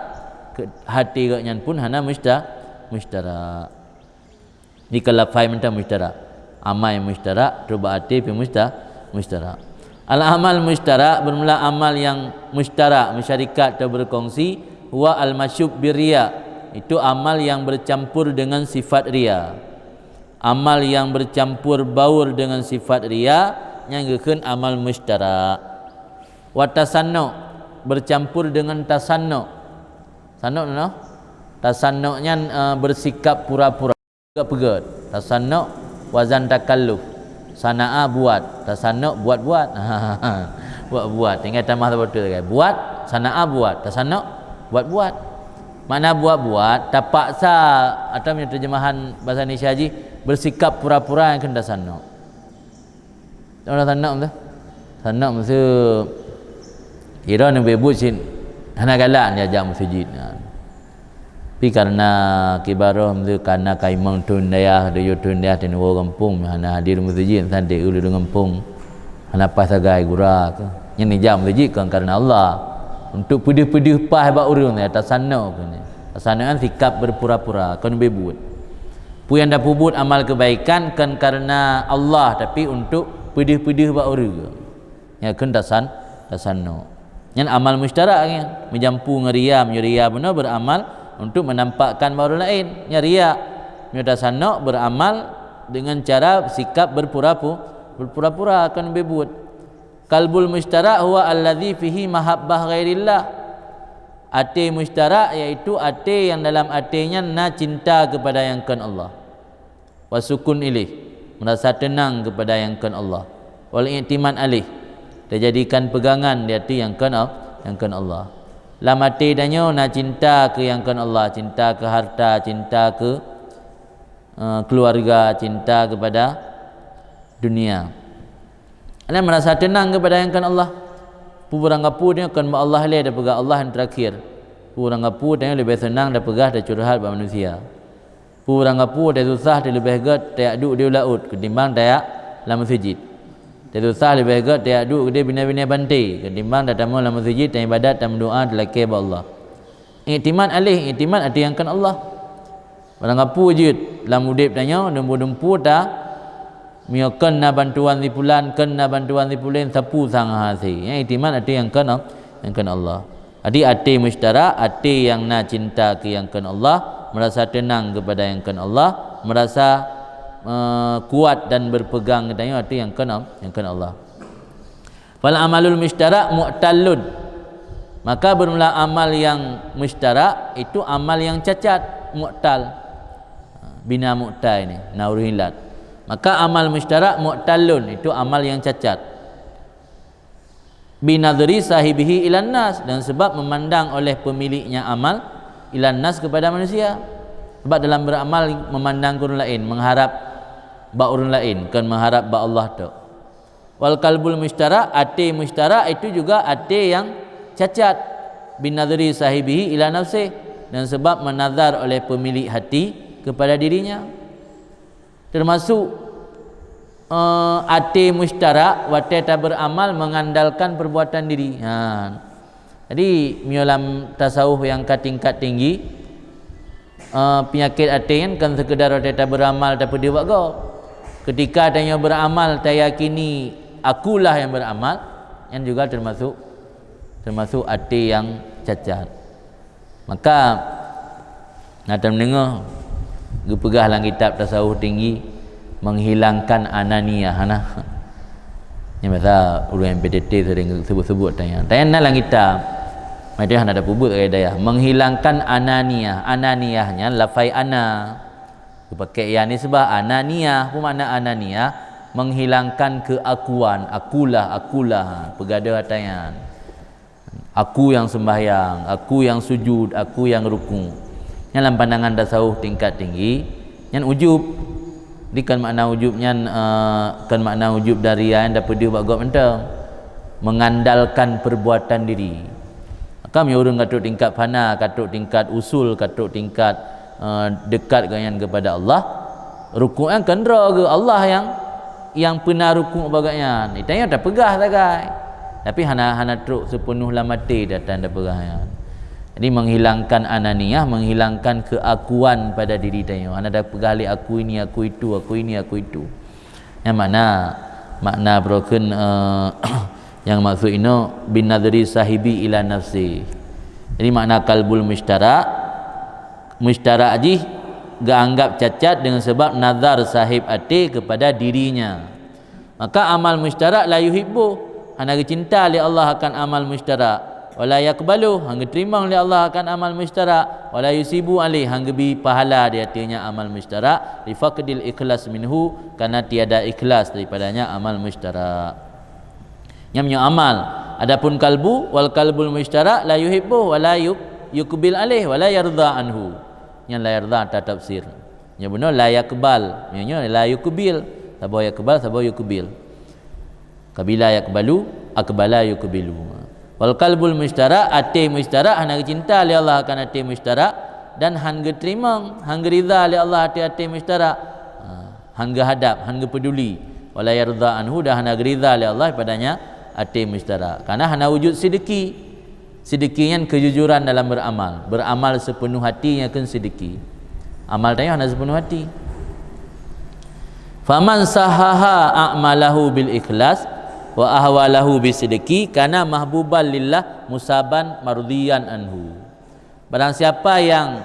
ke-, hati geuh nyan pun hana musyta-, musytarak. Di keulafai mantong musytarak. Amai musytarak, trok bak até pih musyta-, musytarak. Al-amal musytarak, bermula amal yang musytarak, musyarikat atau berkongsi, huwa al-masyub birriya. Itu amal yang bercampur dengan sifat riya. Amal yang bercampur baur dengan sifat riya, nyang geukheun amal musytarak. Wa tasannu, bercampur dengan tasannu. Sannu noh? Tasannu nyan, eh, bersikap pura-pura. Peugét-peugét. Tasannu wazan takalluf. Sana'a buat. Tasannu buat-buat. Buat-buat. Tinggai tamah saboh tu sagai. Buat, sana'a buat. Tasannu buat-buat. Makna buat-buat, tapaksa, atau meunyoe terjemahan bahasa Indonesia jih, bersikap pura-pura nyang kheun tasannu. Tahu tasannu tu? Tasannu maksud kira neubeuet buet cit hana galak jak meuseujid. Ha. Tapi karena kibarôh meusu kana kaimong thôn dayah, tujoh thôn dayah, teungoh gampông hana hadir meuseujid, san teu ureuëng gampông, hana paih sagai gura ke. Nyan jak meuseujid kon karena Allah. Untuk peudeuh-peudeuh paih bak ureuëng, ya, tasannu keuh nyan. Tasannu kan sikap berpura-pura, kon beubuet. Peue nyang tapeubuet amal kebaikan kon karena Allah, tapi untuk peudeuh-peudeuh bak ureuëng. Nyan kheun tasan-, tasannu. Nyan amal musytarak nyan. Meujampu ngon riya, meunyoe riya bunoe beramal untuk menampakkan bak ureuëng laén. Nyan riya. Meunyoe tasannu beramal dengan cara sikap berpura-pu-, berpura-pura kon beubuet. Qalbul musytarak huwa alladzi fihi mahabbah ghairillah. Até musytarak yaitu até yang dalam até nyan na cinta kepada nyang kon Allah. Wa sukun ilaih, merasa tenang kepada nyang kon Allah. Wal i'timad alaih, dijadikan pegangan di até nyang kon Al-, nyang kon Allah. Lam até tanyoe na cinta keu nyang kon Allah, cinta keu harta, cinta keu, eh, keluarga, cinta kepada dunia. Nyan merasa tenang kepada nyang kon Allah. Peue barangkapeue nyoe kon bak Allah lé, tapeugah Allah nyang terakhir. Peue barangkapeue tanyoe leubeh seunang tapeugah, tacurhat bak manusia. Peue barangkapeue tasusah leubeh gét tajak duek di laôt ketimbang tajak lam meuseujid. Tasusah leubeh gét tajak duek keudeh binéh-binéh banté ketimbang tatamong lam meuseujid, taibadat, tameudoá, talakée bak Allah. Iktimat alaih, iktimat ateueh nyang kon Allah. Barangkapeue jeuet lam udeb tanyoe, dumpeue-dumpeue ta-, Meunyoe kon na bantuan si pulan, kon na bantuan si pulan, sapeue sang hase. Nyan iktimat até nyang kon, nyang kon Allah. Jadi até musytarak, até nyang na cinta keu nyang kon Allah, merasa tenang kepada nyang kon Allah, merasa, eh, kuat dan berpegang geutanyoe até nyang kon, nyang kon Allah. Fal amalul musytarak mu'tallun. Maka bermula amal yang musytarak itu amal yang cacat, mu'tal. Bina mu'tal ini, na huruf illat. Maka amal musytarak mu'tallun itu amal yang cacat. Binadhri sahibihi ilan nas, dan sebab memandang oleh pemiliknya amal ilan nas kepada manusia. Sebab dalam beramal memandang ke ureuëng laén, mengharap bak ureuëng laén, kon mengharap bak Allah tok. Wal qalbul musytarak, até musytarak itu juga até yang cacat, binadhri sahibihi ila nafsih, dan sebab menazar oleh pemilik hati kepada dirinya. Termasuk, eh, até musytarak watée taberamal mengandalkan perbuatan diri. Ha. Jadi, meunyoe lam tasawuf nyang ka tingkat tinggi, eh, peunyakét até nyan kon sekedar watée taberamal tapeudeuh bak gob. Ketika tanyoe beramal tayakini akulah nyang beramal, nyan juga termasuk, termasuk até nyang cacat. Maka, na tadeungoe geupeugah lam kitab tasawuf tinggi, menghilangkan ananiyah, nah. Nyan biasa ureuëng M P T T sering sebut-sebut tanya. Tanya na lam kitab. Macam hana ada peubuet kat dayah. Menghilangkan ananiyah. Ananiyah nyan lafai ana. Dipakai ya nisbah ananiyah. Apa makna ananiyah? Menghilangkan keakuan. Akulah, akulah. Peugah deuh ata nyan. Aku yang sembahyang, aku yang sujud, aku yang ruku. Nyan lam pandangan tasawuf tingkat tinggi, nyan ujub. Jadi kon makna ujub nyan, eh, kon makna ujub dari nyang tapeudeuh bak gob mantong. Mengandalkan perbuatan diri. Maka meunyoe ureuëng ka trok tingkat fana, ka trok tingkat usul, ka trok tingkat, eh, dekat gobnyan kepada Allah, rukuk nyan kon droe geuh, Allah nyang nyang peuna rukuk bak gobnyan. Tanyoe tapeugah sagai. Tapi hana, hana trok seupeunoh lam até ata nyang tapeugah nyan. Jadi, menghilangkan ananiyah, menghilangkan keakuan pada diri tanyoe. Hana tapeugah lé aku ini, aku itu, aku ini, aku itu. Nyang mana makna broken, eh, nyang maksud inoe bin nadhri sahibi ila nafsi. Jadi, makna qalbul musytarak, musytarak jih geuanggap cacat dengan sebab nazar sahib até kepada dirinya. Maka amal musytarak la yuhibbu, hana geucinta lé Allah akan amal musytarak. Wala yakbalu, hana geuteurimong lé Allah akan amal musytarak. Wala yusibu alih, hana geubi pahala di ateueh nyan amal musytarak. Li faqdil ikhlas minhu, karena tiada ikhlas daripadanya amal musytarak. Nyan meunyoe amal. Adapun kalbu, wal kalbul musytarak la yuhibbu wala yuk-, yukbil alih wala yarda anhu. Nyan la yarda ata tafsir. Nyan bunoe la yakbal. Nyan nyoe la yukbil. Saboh yakbal, saboh yukbil. Kabila yakbalu, akbala yukbilu. Wal kalbul musytarak, até musytarak hana geucinta lé Allah akan até musytarak dan han geuteurimong, han geurida lé Allah até até musytarak. Ha. Han geuhadab, han geupeuduli. Wala yarda anhu, dan hana geurida lé Allah padanya até musytarak. Karena hana wujud sidiki. Sidiki nyan kejujuran dalam beramal. Beramal sepenuh hati nyan kheun sidiki. Amal tanyoe hana sepenuh hati. Faman sahaha a'malahu bil ikhlas wa ahwalahu bisidiki kana mahbuban lillah musaban mardiyan anhu. Barang siapa yang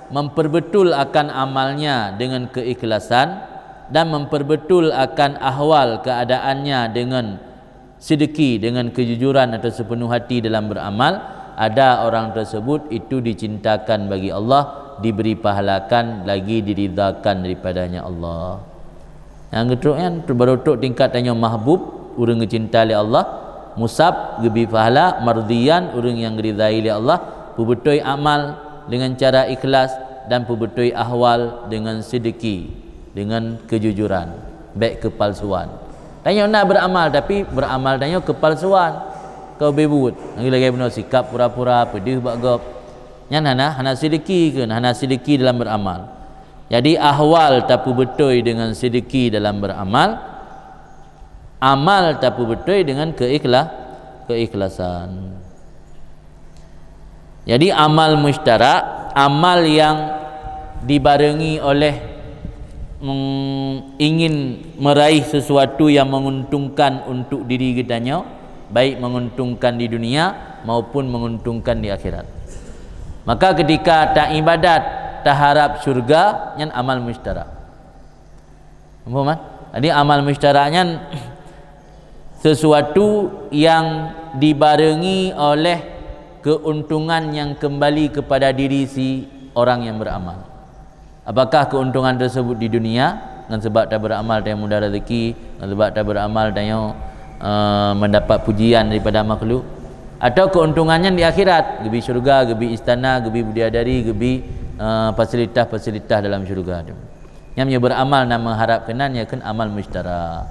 memperbetul akan amalnya dengan keikhlasan dan memperbetul akan ahwal keadaannya dengan sidiki, dengan kejujuran atau sepenuh hati dalam beramal, ada orang tersebut itu dicintakan bagi Allah, diberi pahalakan, lagi diridakan daripadanya Allah. Nyang geutrok nyan, baru trok tingkat tanyoe mahbub, ureuëng geucinta lé Allah, musab, geubi pahala, mardiyan, ureuëng nyang geuridai lé Allah, peubeutôi amal dengan cara ikhlas dan peubeutôi ahwal dengan sidiki, dengan kejujuran, bék keupalsuan. Tanyoe na beramal, tapi beramal tanyoe keupalsuan. Keu beubuet, lagée-lagée bunoe sikap pura-pura, peudeuh bak gob. Nyan hana, hana sidiki kheun, hana sidiki dalam beramal. Jadi, ahwal tapeubeutôi dengan sidiki dalam beramal, amal tapeubeutôi dengan keikhla-, keikhlasan. Jadi, amal musytarak, amal yang dibarengi oleh meng-, ingin meraih sesuatu yang menguntungkan untuk diri geutanyoe, baik menguntungkan di dunia maupun menguntungkan di akhirat. Maka ketika taibadat taharap syurga, nyan amal musytarak. Muphom, kan? Jadi amal musytarak nyan sesuatu yang dibarengi oleh keuntungan yang kembali kepada diri si orang yang beramal. Apakah keuntungan tersebut di dunia, ngon sebab taberamal tanyoe mudah rezeki, ngon sebab taberamal tanyoe, eh, mendapat pujian daripada makhluk, atau keuntungan nyan di akhirat, geubi syurga, geubi istana, geubi bidadari, geubi, eh, fasilitas-fasilitas dalam syurga tu. Nyan meunyoe beramal na mengharap keunan, nyan kheun amal musytarak.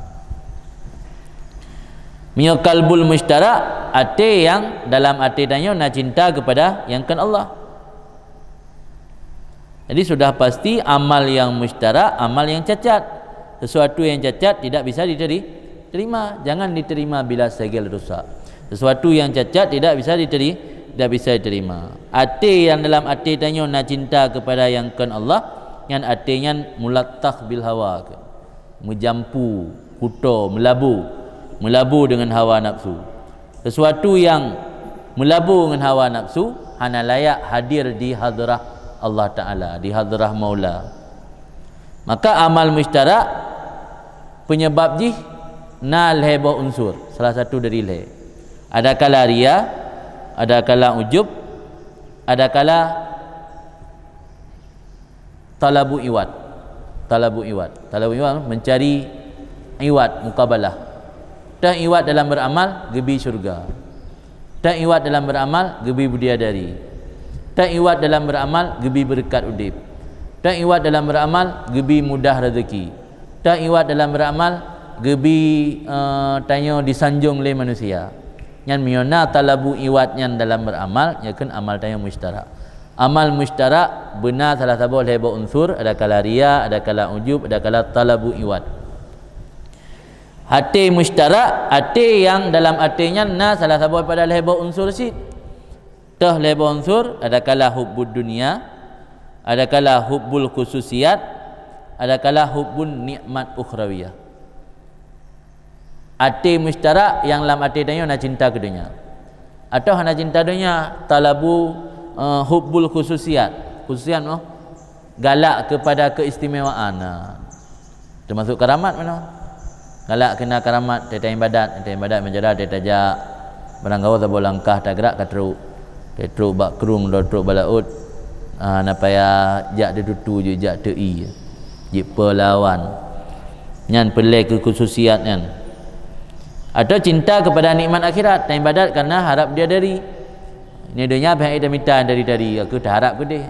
Meunyoe qalbul musytarak, até nyang dalam até tanyoe na cinta kepada nyang kheun Allah. Jadi sudah pasti amal yang musytarak, amal yang cacat. Sesuatu yang cacat tidak bisa diteri-, terima. Jangan diterima bila segel rusak. Sesuatu yang cacat tidak bisa diteri-, tidak bisa diterima. Até yang dalam até tanyoe na cinta kepada nyang kheun Allah, nyan até nyan mulattah bil hawa, meujampu, kuto, meulabu, meulabu deungon hawa nafsu. Sesuatu yang meulabu ngon hawa nafsu hana layak hadir di hadrah Allah Taala, di hadrah Maula. Maka amal musytarak, penyebab jih na lhée boh unsur, salah satu dari lhée. Adakala ria, adakala ujub, adakala talabu iwad. Talabu iwad. Talabu iwad, mencari iwad, mukabalah. Teuh iwad dalam beramal, geubi syurga. Teuh iwad dalam beramal, geubi bidadari. Teuh iwad dalam beramal, geubi beureukat udeb. Teuh iwad dalam beramal, geubi mudah rezeki. Teuh iwad dalam beramal, geubi, eh, tanyoe disanjong lé manusia. Nyan meunyoe na talabu iwad nyan dalam beramal, nyan kheun amal tanyoe musytarak. Amal musytarak beuna salah saboh lhée boh unsur, adakala ria, adakala ujub, adakala talabu iwad. Até musytarak, até nyang dalam até nyan na salah saboh pada lhée boh unsur cit. Teuh lhée boh unsur, adakala hubbud dunya, adakala hubbul khususiyat, adakala hubbun nikmat ukhrawiyah. Até musytarak nyang lam até tanyoe na cinta keu donya. Atawa hana cinta donya, talabu, eh, hubbul khususiyat. Khususiyat noh, galak kepada keistimewaan. Nah, termasuk karamat meunoe. Galak keu na karamat, teuh ibadat, teuh ibadat meujada, teuh tajak. Barangkaho saboh langkah tagrak ka trok. Teuh trok bak krueng, droe trok bak laôt. Ah, na payah jak teututu, jak teu-i. Jipeulawan. Nyan peureulée keu khususiat nyan. Atau cinta kepada nikmat akhirat, teuh ibadat karena harap bidadari. Nyoe donya pih mita dari-dari, aku teuharap keudeh.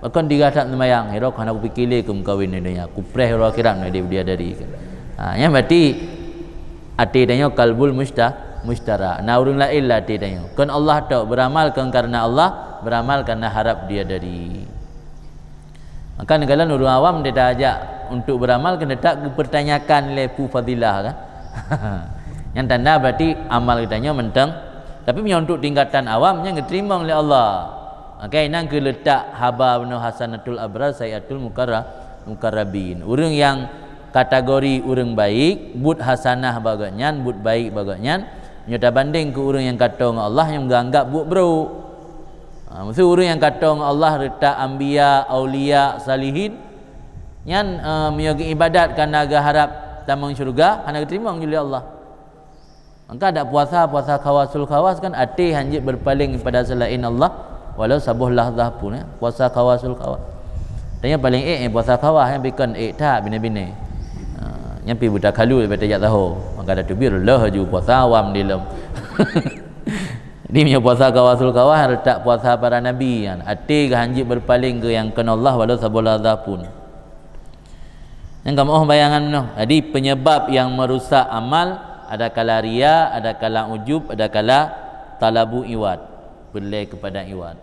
Bahkan tiga saat sembahyang, "Hiro hana kupike lé keu meukawen nyoe donya, kupreh uroe akhirat nyoe di bidadari." Ha, nyan berarti até tanyoe kalbul musyta-, musytara. Na ureuëng laén lah até tanyoe. Kon Allah tok, beramal kon karena Allah, beramal karena harap bidadari. Maka neukalon ureuëng awam teuh tajak untuk beramal keuneuk tak geupeurtanyakan lé peue fadilah kan. Nyan tanda berarti amal geutanyoe mantong. Tapi meunyoe untuk tingkatan awam nyan geuteurimong lé Allah. Maka inan keuh leutak haba bunoe hasanatul abrar sayyatul mukarra-, mukarrabin. Ureuëng nyang kategori ureuëng baik, buet hasanah bak gobnyan, buet baik bak gobnyan, meunyoe tabandeng keu ureuëng nyang kato ngon Allah nyang geuanggap buet brok. Ha, meuseu ureuëng nyang kato ngon Allah reutak anbiya, aulia, salihin, nyan, eh, meunyoe geuibadat kana geuharap tamong syeuruga, hana geuteurimong lé Allah. Maka dak puasa, puasa khawasul khawas kan até hanjeuet beurpaléng pada seulaén Allah, walau saboh lahzah pun, ya. Puasa khawasul khawas. Dan nyang paléng ék, eh, puasa khawas, nyang pi kon ék that binéh-binéh. Ha, nyang pi buta kalu leubeh tajak taho. Maka dak teubiet lheueh laju puasa awam dilom. Jadi meunyoe puasa khawasul khawas, reutak puasa para nabi, kan. Até geuhanjeuet beurpaléng keu nyang kon Allah walau saboh lahzah pun. Nyang kamoe bayangan noh. Jadi penyebab yang merusak amal, adakala ria, adakala ujub, adakala talabu iwad, peureulée keupada iwad.